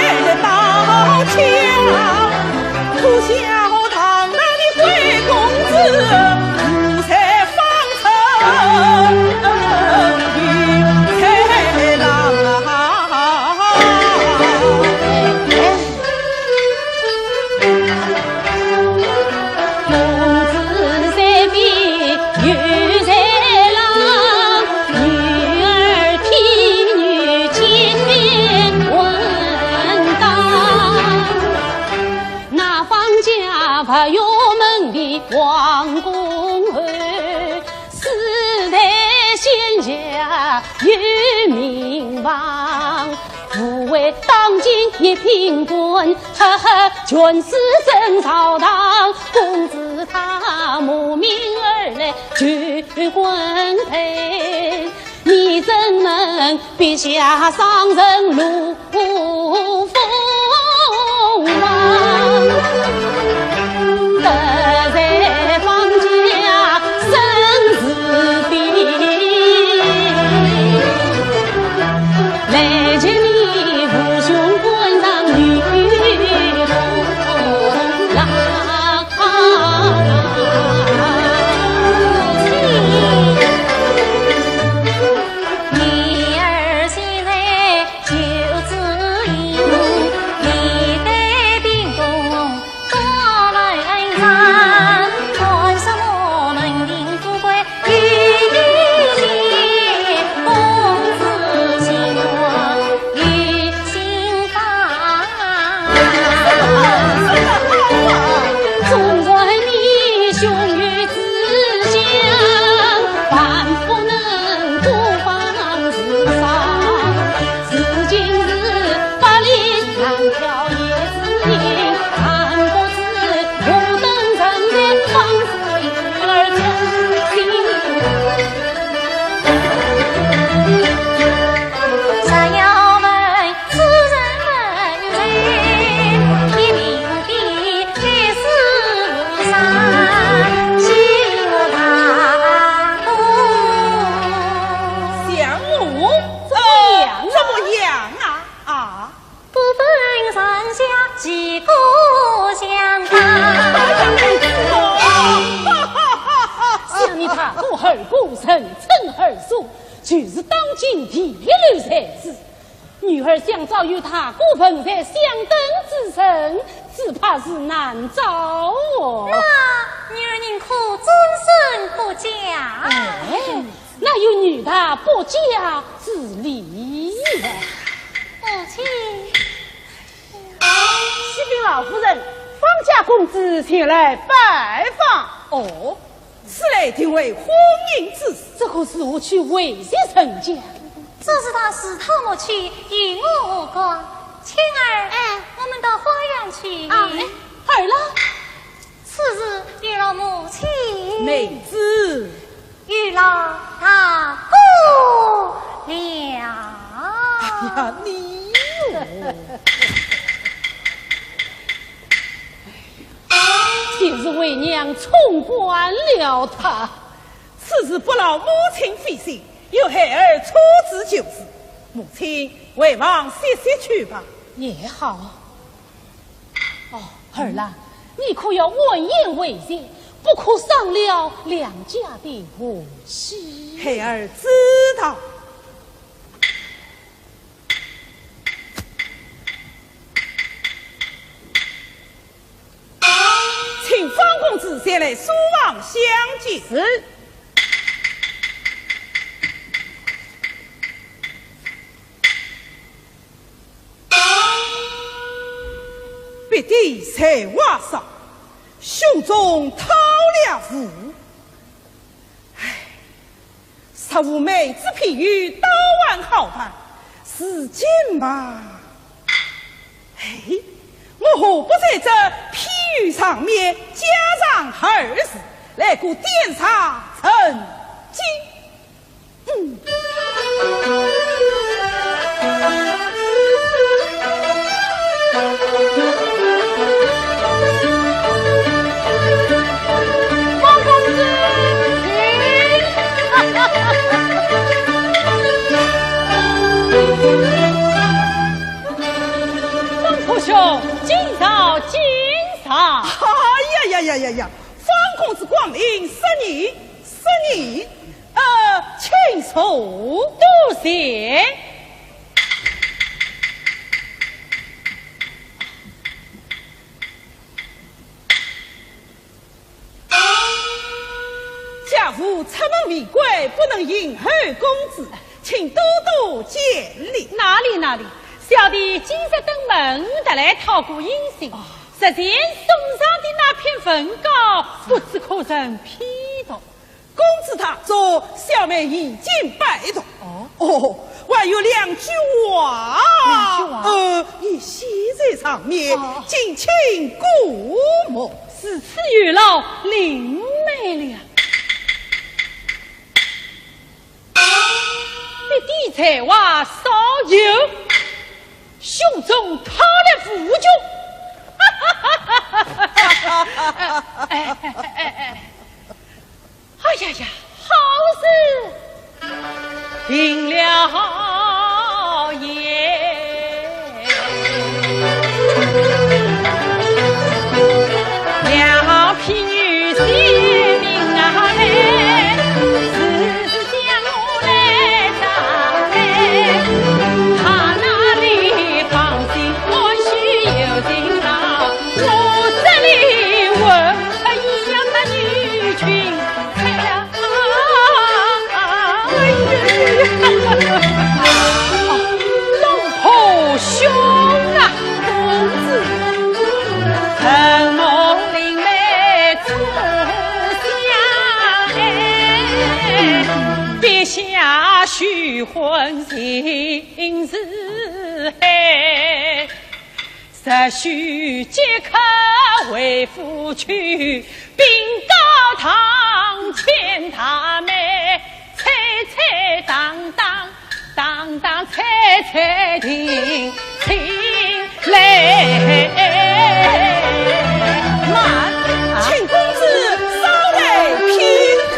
人刀枪？可笑堂堂的贵公子，无才方 那方家勿用门第王公侯，世代贤家有名望。无为当今一品官，哈哈，权势争朝堂，公子他慕名而来求婚配。 你怎能笔下伤人如风啊？想你大哥二哥人称二叔，就是当今第一流才子。女儿想找与大哥文才相等之人，只怕是难找哦。那女儿宁可终身不嫁。哎，哪有女大不嫁之理呀？母亲。 启禀老夫人，方家公子前来拜访。哦，此来定为婚姻之事。这可是何去何从人家？这是他自讨没趣，与我无关。青儿，哎，我们到花园去。啊，哎，儿啦？此事有劳母亲。妹子。 有劳大哥了。哎呀，你哟！就是为娘宠惯了他。此事不劳母亲费心，有孩儿处置就是。母亲，回房歇息去吧。也好。 哦，儿啦，你可要婉言为情，不可伤了两家的和气。孩儿知道。请方公子前来书房相见。是。 必定才华少，胸中套了符。唉，若无妹子譬喻，倒还好办，如今嘛，哎，我何不在这譬喻上面加上二字，来个点石成金？ 方公子，请。方伯兄，请坐，请坐。哎呀呀呀呀呀！方公子光临，失礼，失礼。 呃，请坐。多谢。家父出门未归，不能迎候公子，请多多见礼。哪里哪里，小弟今日登门，特来讨个音信。哦。日前送上的那篇文稿，不知可曾批读？ 公子大作，小妹已经拜读。哦。哦，还有两句话，两句话？呃，已写在上面，哦。敬请过目。如此有劳林妹了。你的才华少有，胸中套了符咒。哎，哎，哎，哎，哎。 哎呀呀，好事定了也！两匹女性命啊嘿，是 慢，请公子稍待片刻。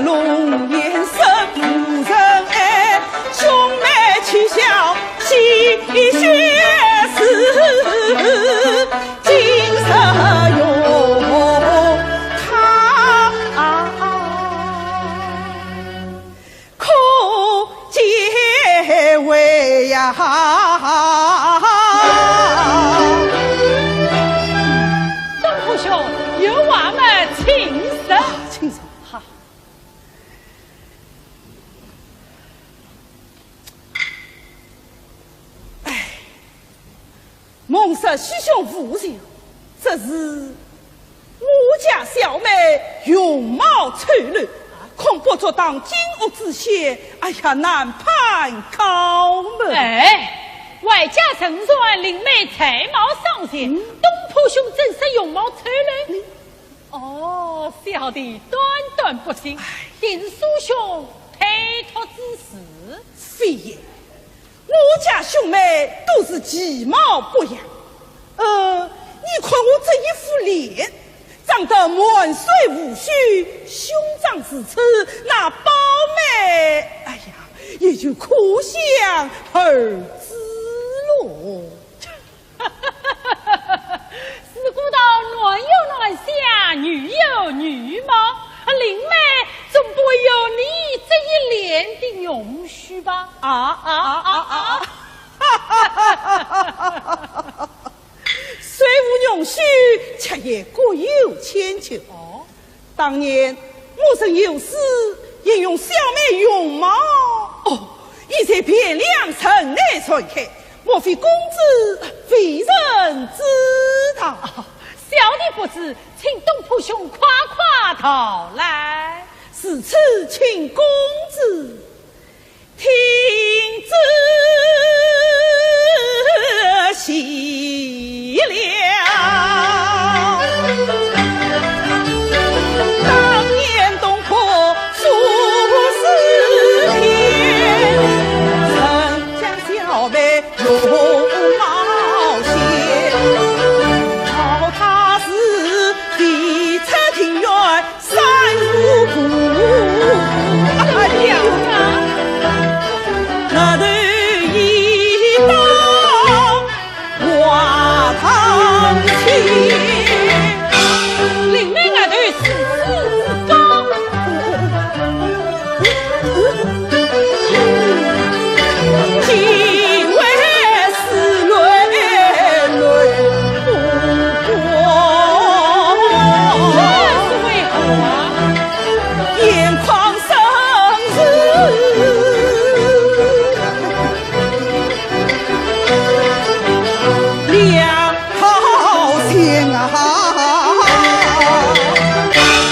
龙颜色无人爱，兄妹取笑戏谑事，今日容他可解围呀。东坡兄，有话么请说。请说。好。 哎，蒙师兄无情，只是我家小妹容貌丑陋，恐不足当今屋之嫌，哎呀，难攀高门。哎，外加盛传林妹才貌双全，嗯。东坡兄怎说容貌丑陋？嗯。 哦，小弟断断不信，哎。定是苏兄推脱之词。非也，我家兄妹都是其貌不扬。呃，你看我这一副脸，长得满脸胡须，兄长如此，那宝妹，哎呀，也就可想而知喽。 是古道男有男相，女有女貌，林妹总不会有你这一脸的容须吧？啊啊啊啊啊！虽无容须，却也各有千秋。哦。 当年我曾有诗吟咏小妹容貌，哦，已在汴梁城内传开，莫非公子未曾知道？啊，小弟不知，请东坡兄快快道来。如此请公子 听仔细了。当年东坡苏轼，人家小妹容貌鲜，道她是未出庭院 三五步。哎呀，额头一道画堂青。林妹额头如此高。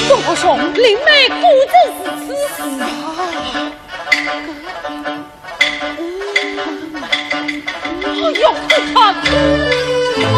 东坡兄，林妹果真如此。 哎呦，可怕！啊！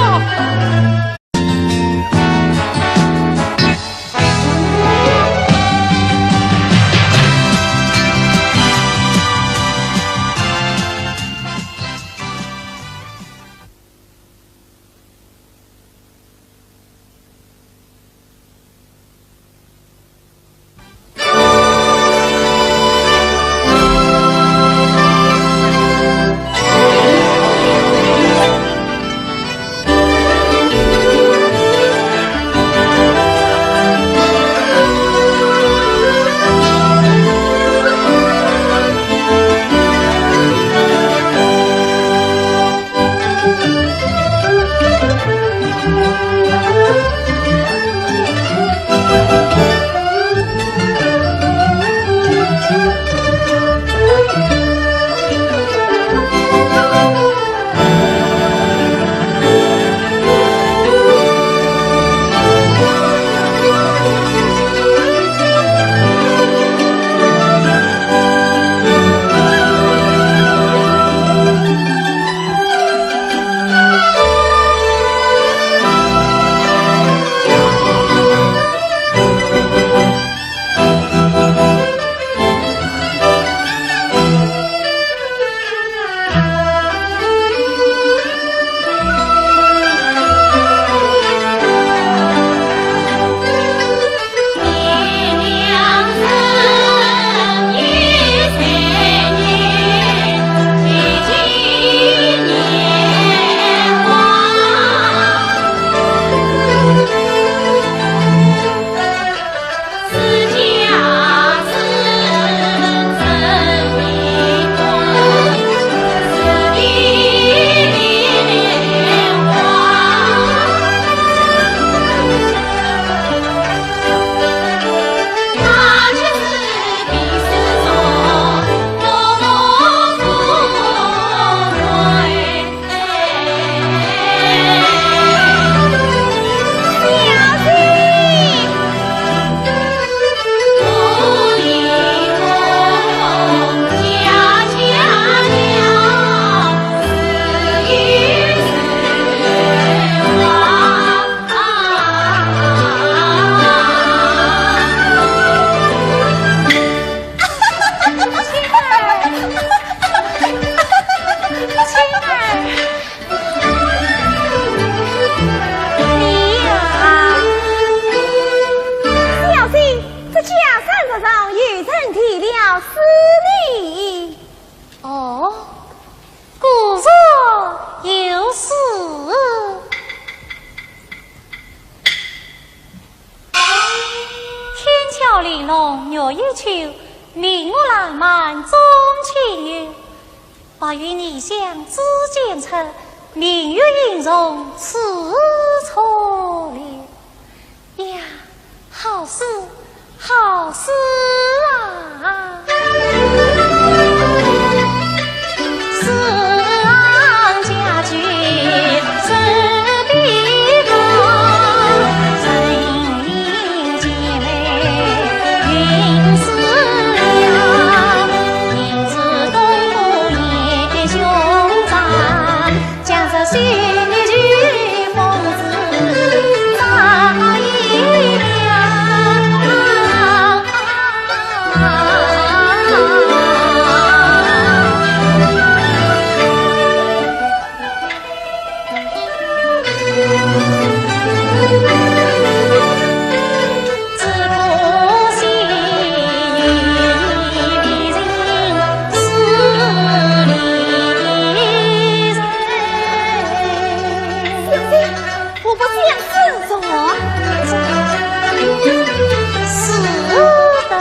一曲，令我浪漫钟情于。白云异象之间出，明月映红似初流。呀，好诗，好诗啊！小姐，我不想死。是的。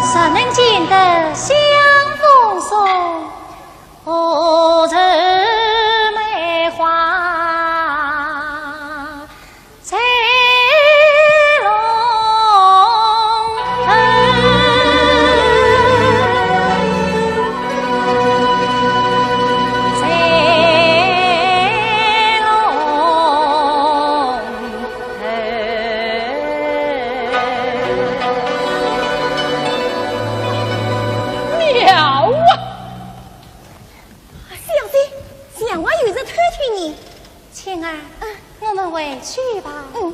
谁能见得相逢送，何处梅花 妙啊！小姐，墙外有人偷听呢。 青儿，嗯，我们回去吧。嗯。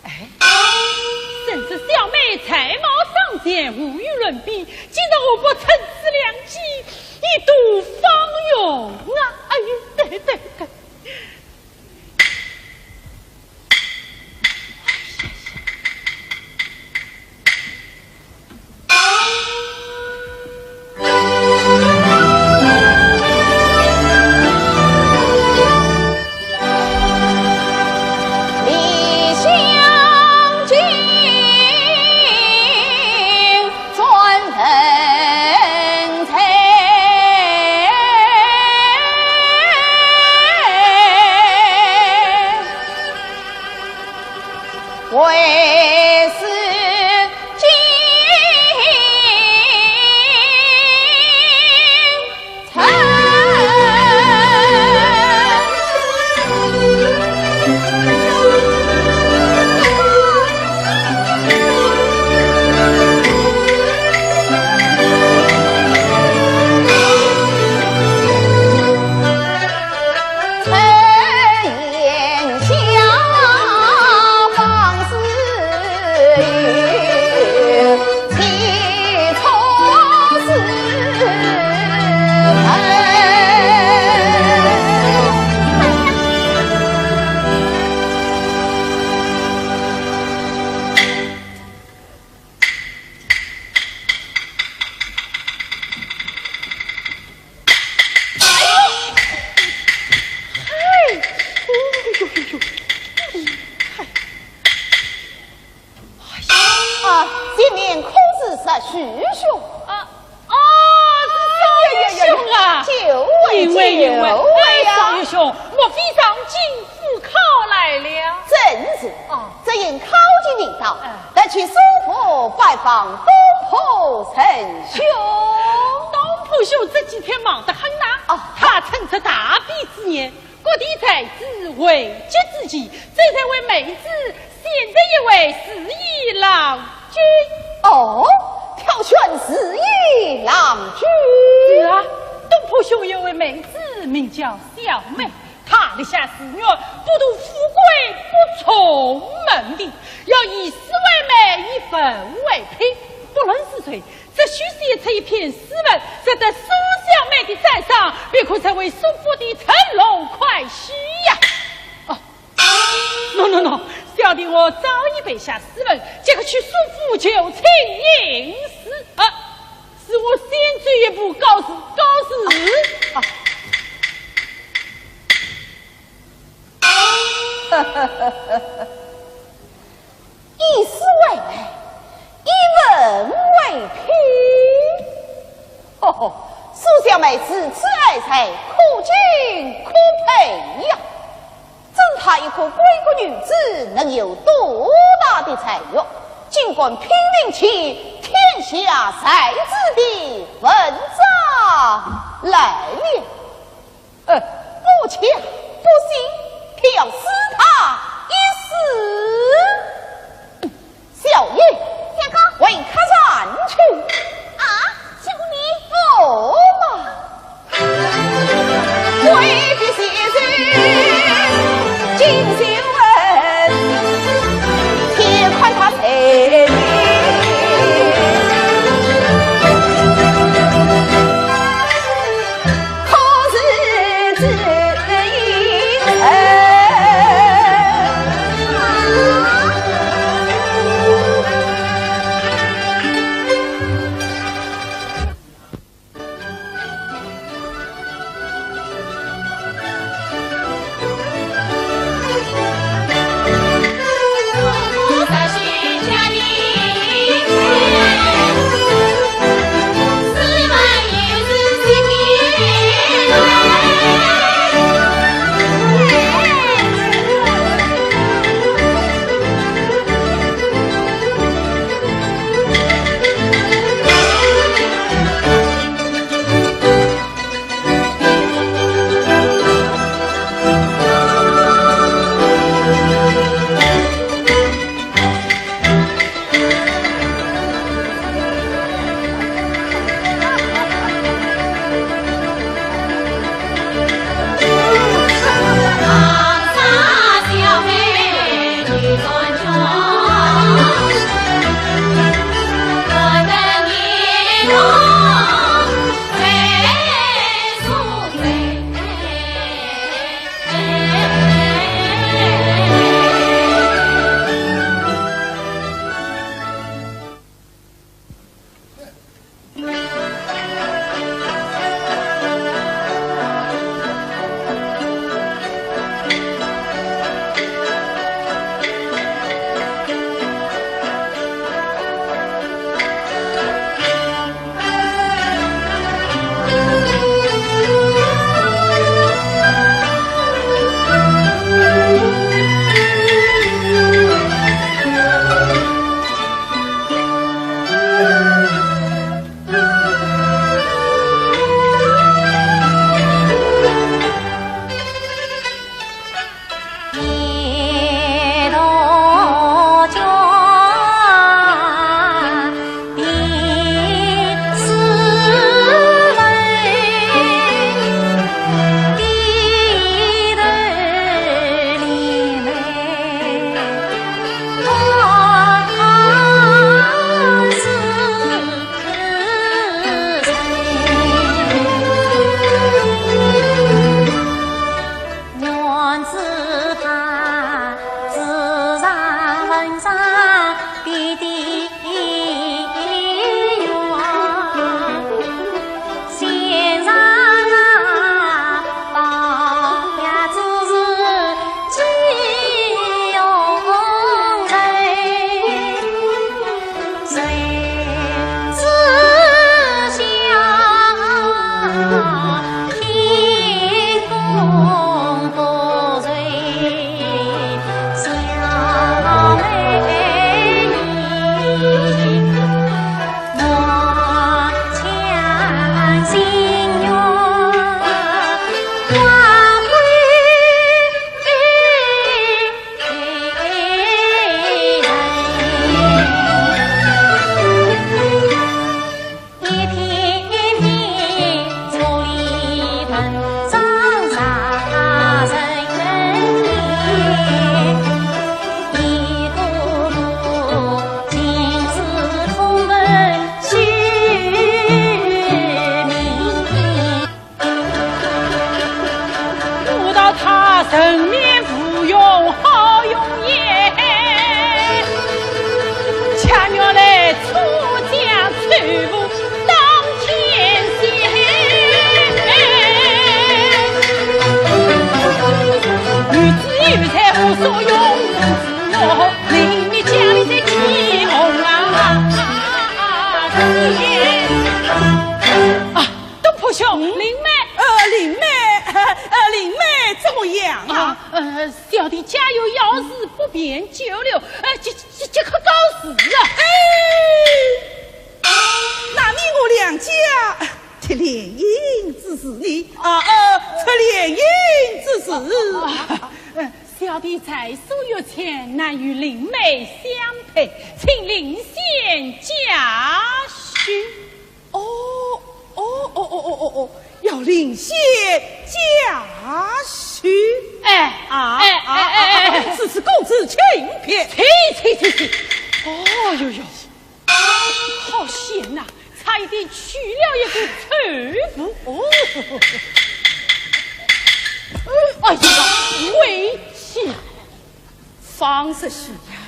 哎，真是小妹才貌双全，无与伦比，今日何不趁此良机，一睹芳容啊！哎呦，对对对。徐兄。啊，啊，是少爷兄啊！久违，因为，因为，久违啊！哎，少爷兄，莫非上京赴考来了？正是。哦。只因考期未到，哎。特去苏府拜访东坡仁兄。东坡兄这几天忙得很呐，哦。他趁着大比之年， 各地才子汇集之际，这才为妹子选择一位如意郎君。哦，挑选如意郎君。是啊，东坡兄有位妹子名叫小妹，她立下誓愿，不图富贵不从门第，要以诗为媒，以文为聘，不论是谁， 只需写出一篇诗文，值得苏小妹的赞赏，便可成为苏府的乘龙快婿呀。哦，喏，喏，喏，小弟我早已备下诗文，即刻去苏府求亲应试。啊，是我先走一步，告辞，告辞。啊。以诗为媒，以文为聘。哦吼，苏小妹如此爱才，可敬可佩呀！真她一个闺阁女子，能有多大的才学，竟敢品评起天下才子的文章来了。 呃，我却不信，偏要试她一试。小爷，相公。回客船去。啊，相公你？我嘛。所用我令你家里在起哄啊！啊，东坡兄，林妹。呃，林妹，呃，林妹怎么样啊？啊，呃，小弟家有要事不便久留，呃，即即即刻告辞啊！哎，那你我两家 出联姻之事呢？啊，呃，出联姻之事。啊，呃，小弟才疏学浅，难与林妹相配，请林仙嘉许。哦，哦，哦，哦，哦，哦，哦，要林仙嘉许。哎，啊，哎，哎，啊，哎，哎，啊，此次公子请便。请，请，请，请。哦哟哟。 好险呐，差一点娶了一个丑妇。哦，哎呀，危险！方世许呀，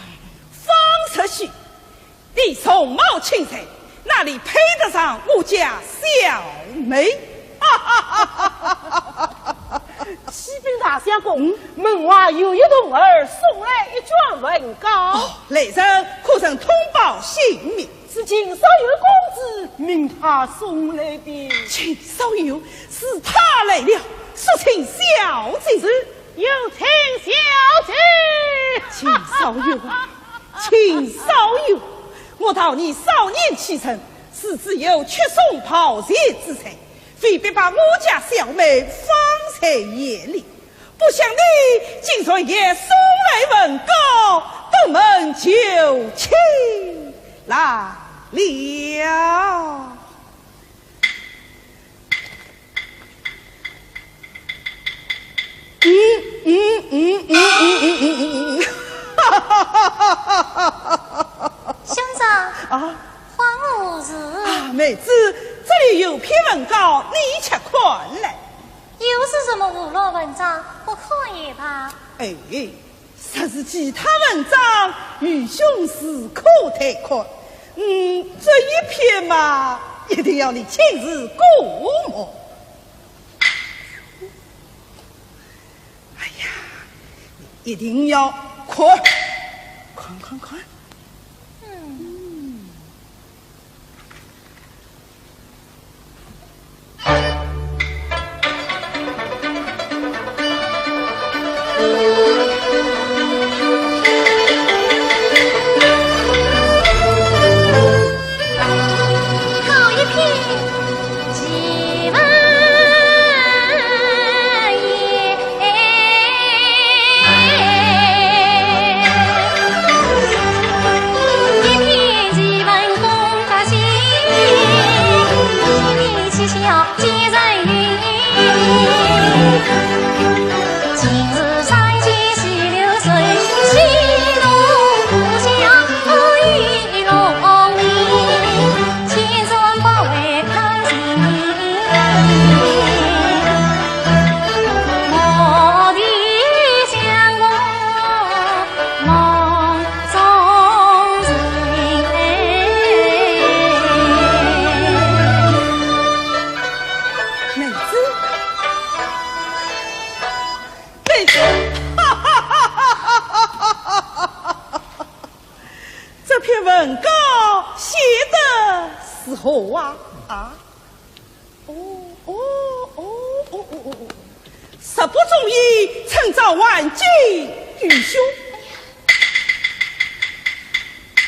方世许，你容貌清秀，哪里配得上我家小妹？启禀大相公，嗯？门外有一童儿送来一卷文稿。哦，来人，可曾通报姓名？ 是秦少游公子命他送来的。秦少游，是他来了，速请小姐。是，有请小姐。秦少游啊，秦少游，我道你少年气盛，是只有吃送咆哮之才，非必把我家小妹放在眼里。 不想你竟然也送来文稿，登门求亲来了。嗯，嗯，嗯，嗯，嗯，嗯，嗯，嗯。兄长，啊？ 花无事。啊，妹子，这里有篇文稿，你且看来。又是什么胡乱文章？不看也罢。哎，若是其他文章，愚兄自可待看。嗯，这一篇嘛，一定要你亲自过目。 哎呀，一定要看，看，看，看。嗯。妹子，妹子，哈哈哈哈哈哈！ 这篇文稿写得如何啊？啊？哦，哦，哦，哦，哦，哦，哦。若不中意，趁早还给愚兄。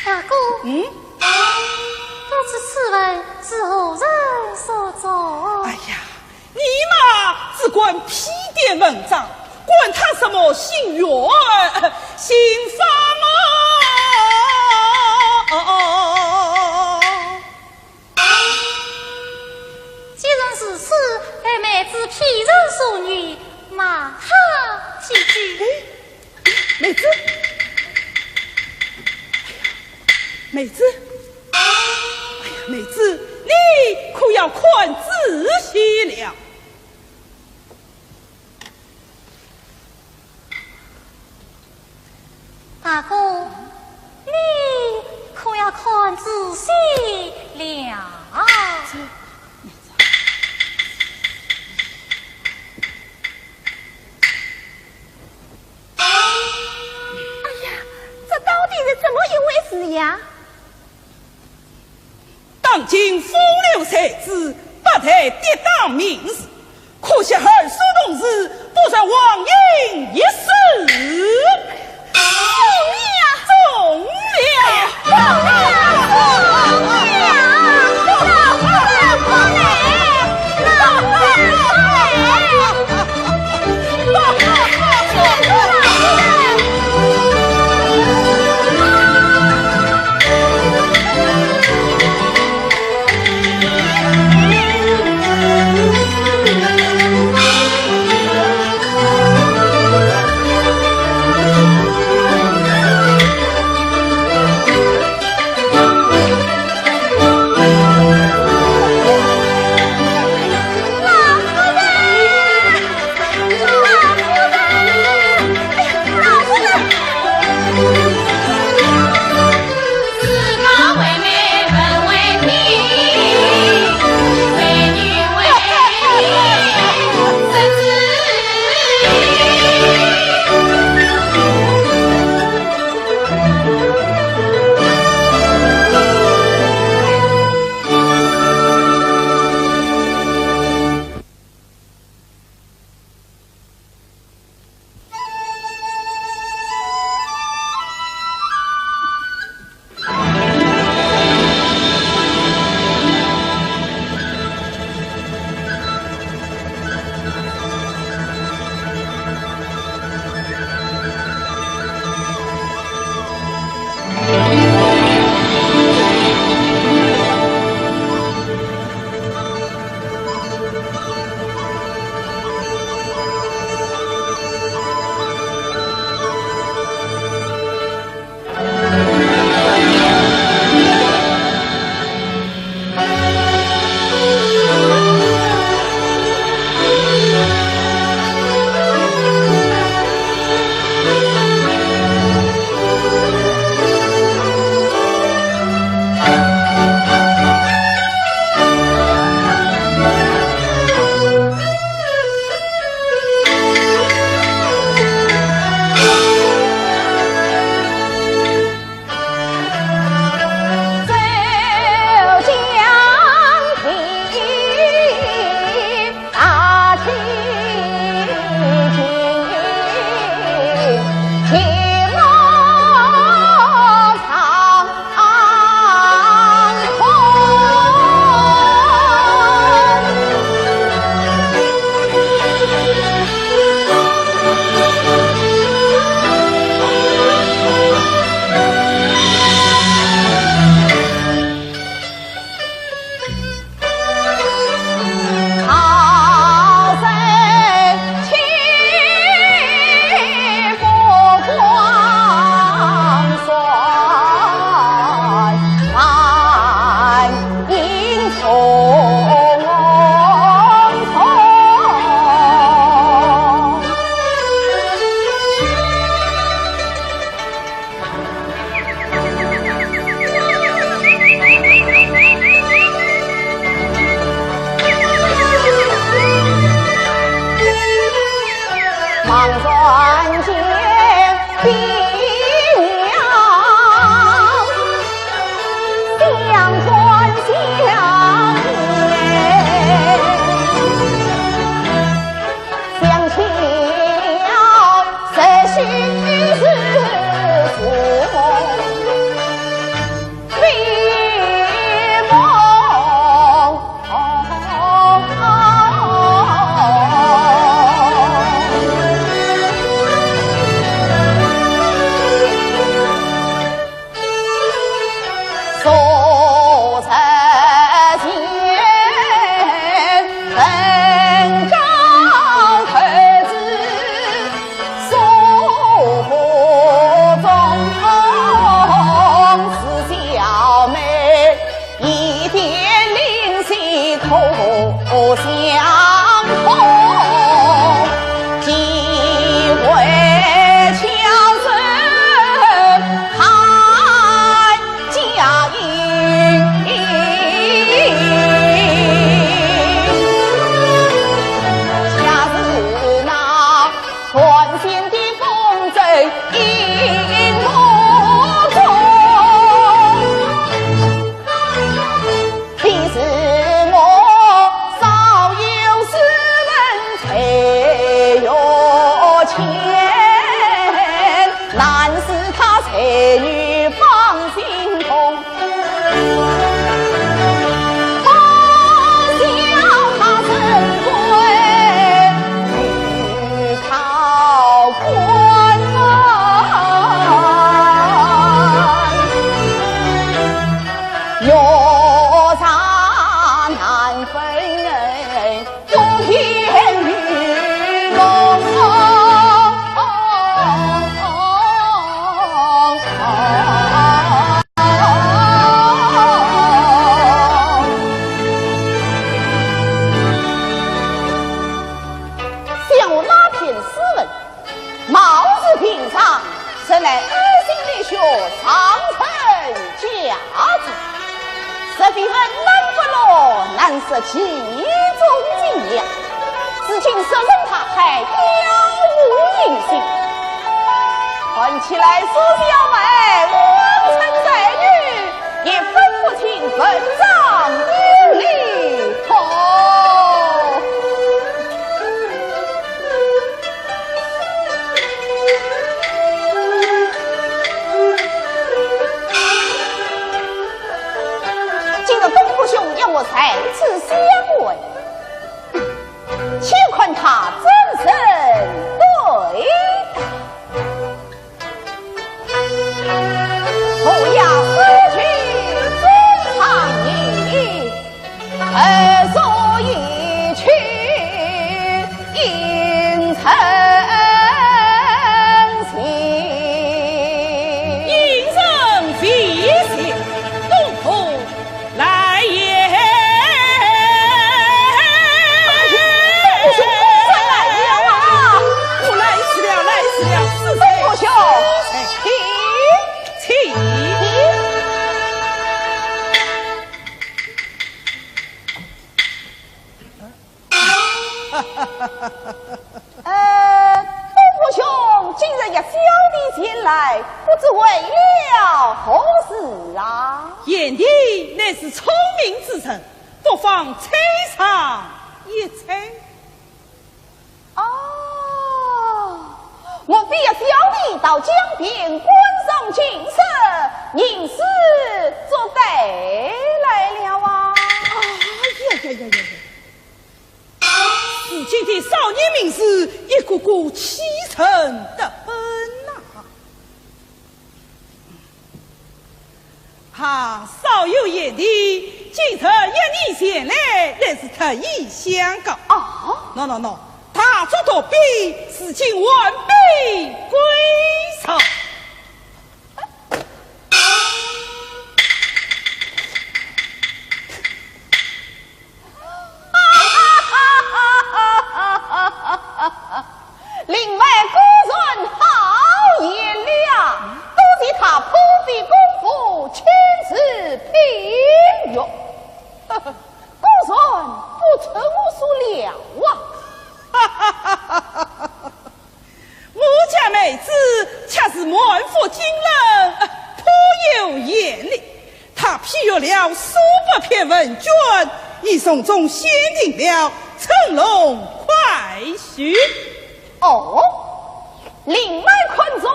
大哥，嗯？不知此文是何人所作？哎呀， 你嘛，只管批点文章，管他什么心愿、心法嘛。既然如此，待妹子批人淑女，骂他几句。哎，妹子，哎呀，妹子，哎呀，妹子，你可要看仔细了。 大哥，你可要看仔细了。呀？当今风流才子，百代跌打名士，可惜儿孙同志，不如王英一死。中了！中了！他才女放心痛，不想他身归与他官。月上难分人， 想我那篇诗文，貌似平常， 实乃呕心沥血，上乘佳作。这篇文能不落，难说其中精要。如今石沉大海，了无音讯。看起来，苏小妹望尘在女，也分不清文章与理。哦。 今日东府兄要我在此相会，且看他怎生对答。 不要失去这场意，而所以去应承行。应承未行，东府来也。哎呀，东府兄，公子来了啊！我来迟了，来迟了，是谁？东府兄，是谁？请。 呃，东府兄，今日约小弟前来，不知为了何事啊？贤弟乃是聪明之人，不妨猜上一猜。 哦，莫非要小弟到江边观赏景色，吟诗作对来了啊？哎呀呀呀呀呀！如今的少年名士，一个个启人得很呐。 哈，少有贤弟，今日约你前来，乃是特意相告。啊？喏喏喏，大作独备，如今完备归上。 令妹果然好言了，多谢他破壁功夫，亲自品阅。果然不出我所料啊！ 我家妹子却是满腹经纶，颇有眼力。她批阅了数百篇文卷，已从中选定了乘龙快婿。哦，令妹看中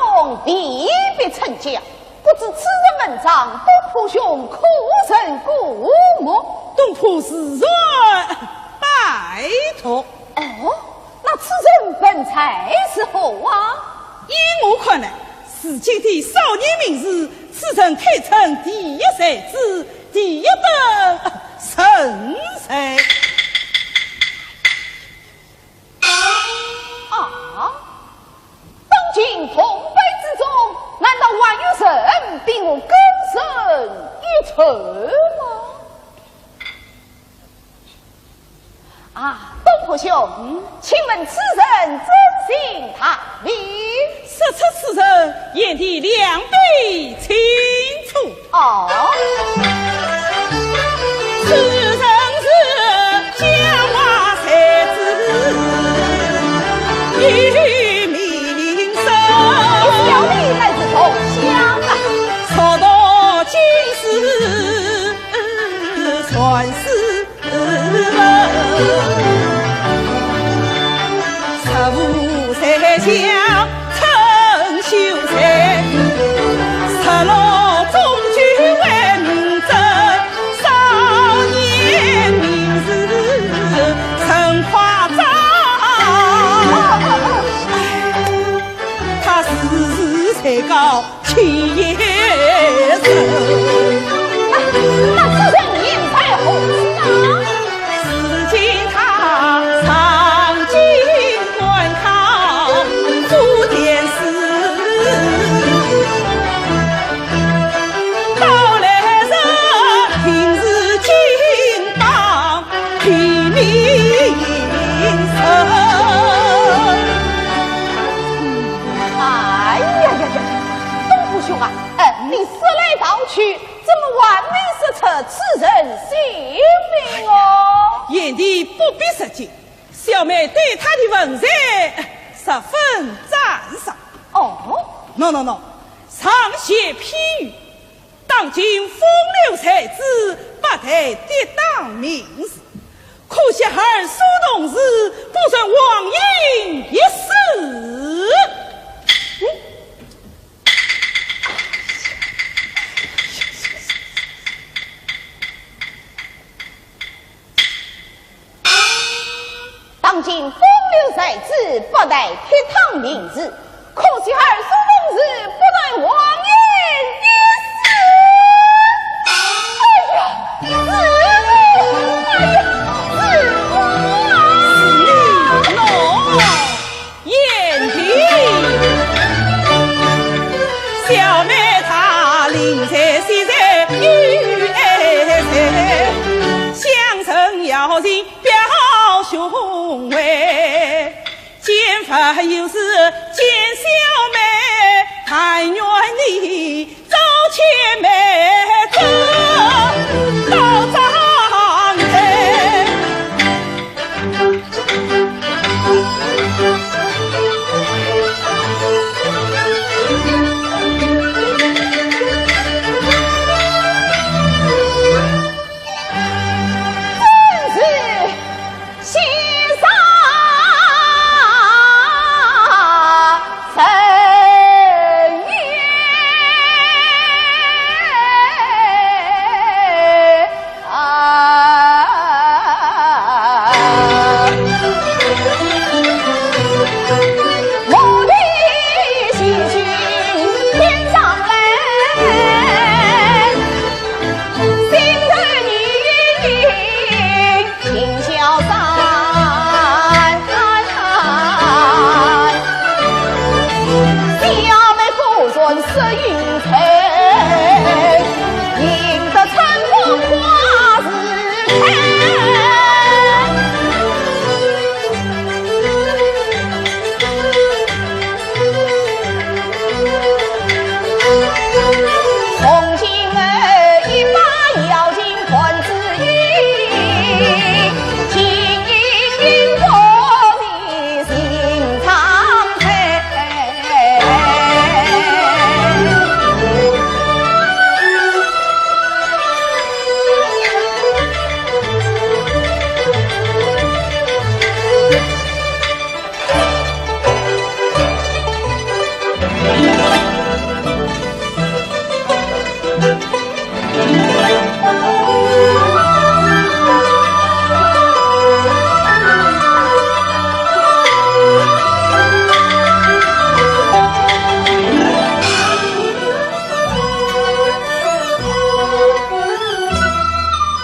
未必称佳，不知此人文章，东府兄可曾过目？东府自然拜读。哦， 那此人文才如何啊？依我看来，如今的少年名士，此人堪称第一才子，第一等人才。啊，当今同辈之中，难道还有人比我更胜一筹吗？ 啊，东府兄，嗯？请问此人尊姓大名？说出此人，贤弟两倍清楚。哦。此人是江华才子，有名声。你小弟乃是同乡啊。熟读经史，传诗 文，十五岁叫陈秀才，高清也深。那此人名在何处啊？如今他上京赶考，做殿试。到来日，定是金榜题名。哎呀呀呀，东吴兄啊，哎，你说来道去，怎么还没说出此人姓名哦？贤弟不必着急，小妹对他的文才十分赞赏。哦，喏喏喏，上写批语，当今风流才子，不待跌打名字，可惜儿孙同时，不曾望英一试。嗯。当今风流才子，不待跌打名字，可惜儿孙同时，不曾望英一试。哎呀，是我，哎呀，是我啊！贤弟，小妹她临在西山有爱才，相称姚琴表兄为，见法有事见小妹，但愿你早些媒得到妆台。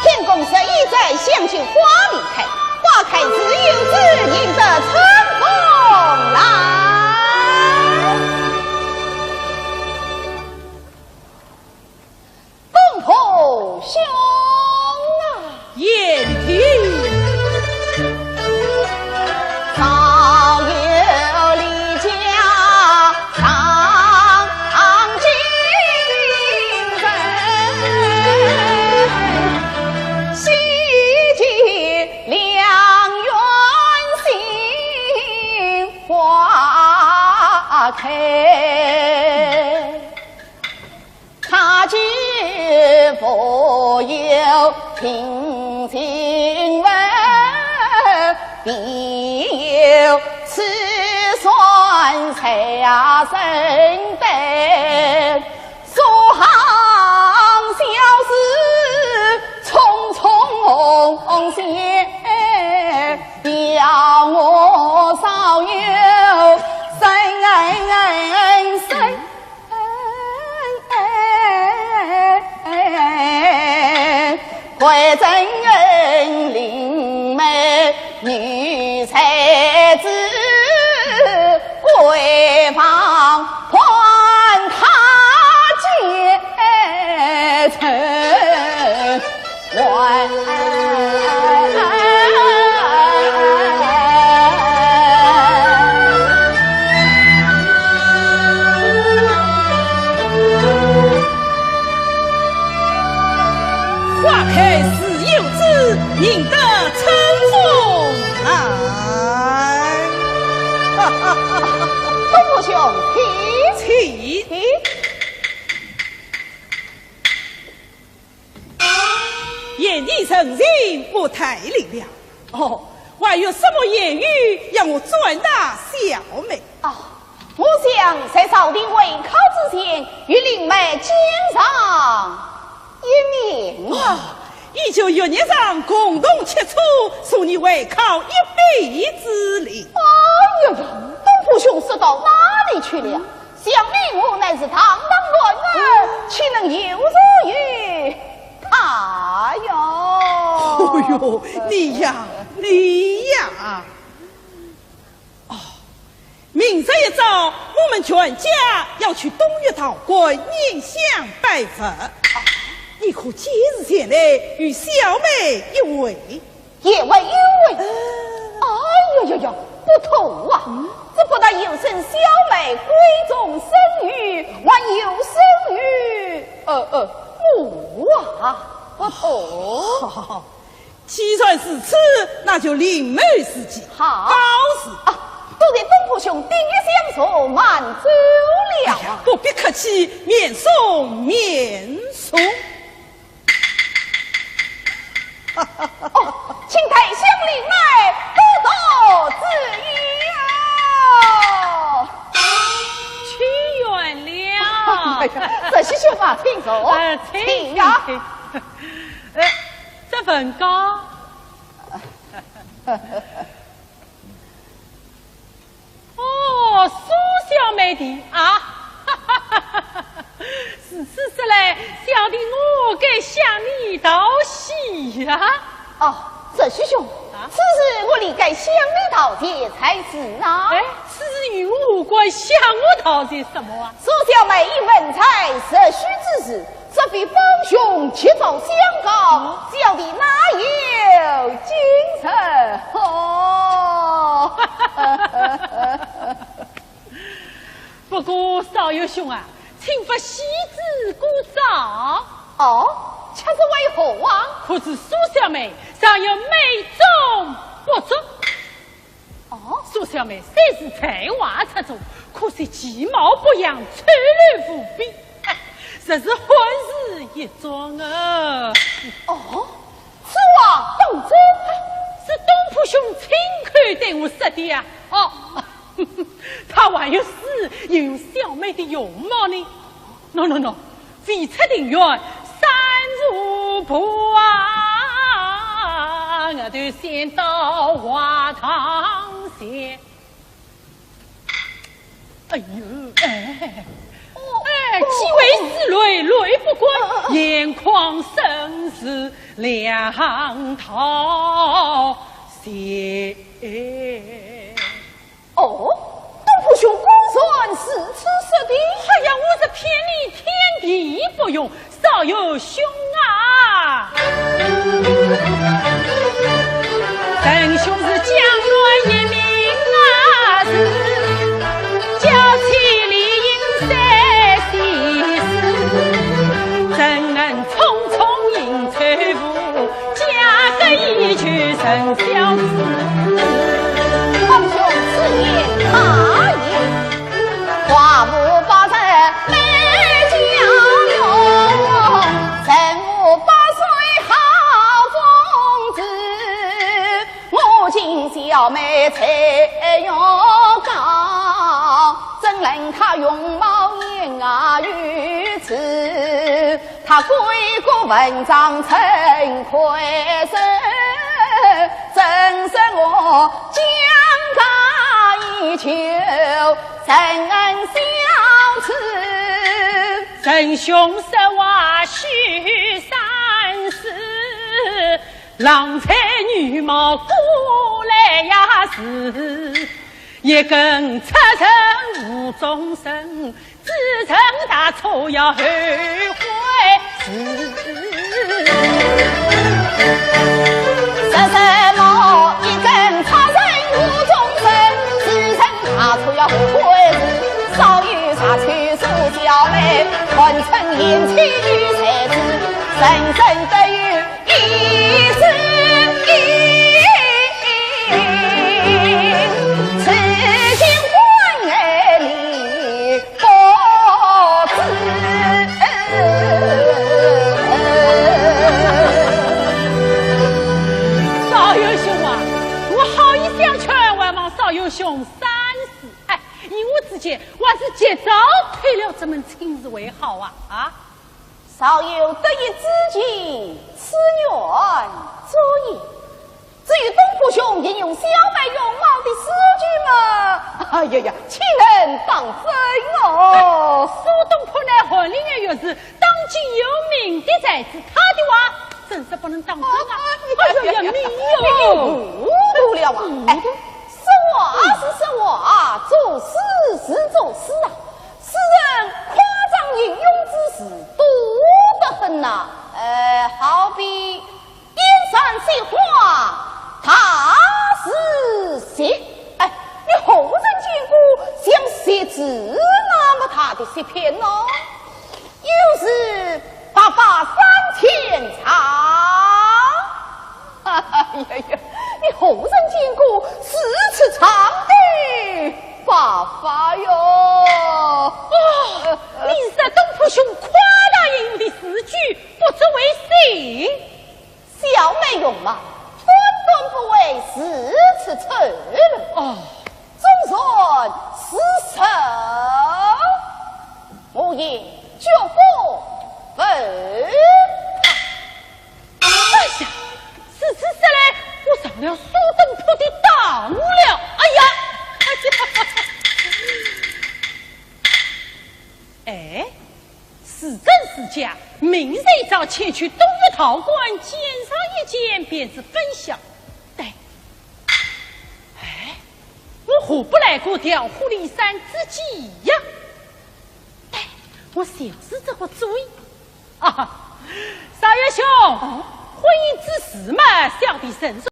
天公十一载，香尽花未开，花开自有知，赢得春风来。东吴兄啊！贤弟。认得称重来。东吴兄，请。请。请。贤弟成亲，我待定了。哦，还有什么言语要我转达小妹？啊，我想在朝廷会考之前，与令妹见上一面啊。哦，以后月日上共同吃醋，助你会考一臂之力。哎呀呀，东吴兄说到哪里去了？ 想你我乃是堂堂男儿，岂能有辱于他呀？哦哟，你呀，你呀！哦，明日一早，我们全家要去东岳道观拈香拜佛。你可即日前来与小妹一会。 也未有。哎呀呀呀，不妥啊！这不但有损小妹闺中声誉，还有损于，呃，呃，我啊，不妥。好，好，好，既然如此，那就另谋时机。好。告辞。啊，多谢东吴兄鼎力相助，慢走了。哎呀，不必客气，免送，免送。 哦，请带香令妹多多指教。去远了。哎呀，这是兄啊，请坐。呃，请，请啊。请，请。呃，这文稿。 哦，苏小妹的啊，如此说来，小弟我该向你道喜呀。哦，哲许兄，啊？此事我理该向你道谢才是啊。哎，此事与我无关，向我道谢什么啊？苏小妹以文才哲许之士， 若非帮兄及早相告，小弟哪有今日？哦。不过少爷兄啊，请勿细致过早。哦，却是为何啊？可知苏小妹尚有美中不足。 哦？苏小妹虽是才华出众，可惜其貌不扬，丑陋无比。哎，实是憾事一桩啊。哦，此话当真？哎，是东吴兄亲口对我说的呀。哦，他还有诗，形容小妹的容貌呢。喏，喏，喏， 未出庭院三十步啊，我头先到花堂前。哎呦，哎，哎，几位是谁？谁不敢，眼眶深似两道斜。 哦，东吴兄果然如此说的？哎呀，我是骗你天地不容，少爷兄啊！东吴兄此言大矣。是为好啊啊！少有得意之情，此愿足矣。至于东坡兄应用小妹容貌的诗句嘛，哎呀呀，岂能当真哦？苏东坡乃翰林院学士，当今有名的才子，他的话真是不能当真啊！哎呀呀，你哟，糊涂了啊！哎，说话是说话，做事是做事啊。 世人夸张引用之词多得很呐，呃，好比燕山雪花大似雪。哎，你何曾见过像雪珠那么大的雪片呢？又是白发三千丈。哎呀呀，你何曾见过如此长的白发哟？哦，你说东坡兄夸大引用的诗句，不足为信。小妹容貌，断断不会如此丑陋。哦，纵然如此，我也绝不否。哎呀，如此说来，我上了苏东坡的当了。哎呀，哎呀，哎，是真是假？明日一早前去东岳陶馆，见上一见，便是分晓。对，哎，我何不来个调虎离山之计呀？对，我就是这个主意。 啊，少爷兄，婚姻之事嘛，小弟承受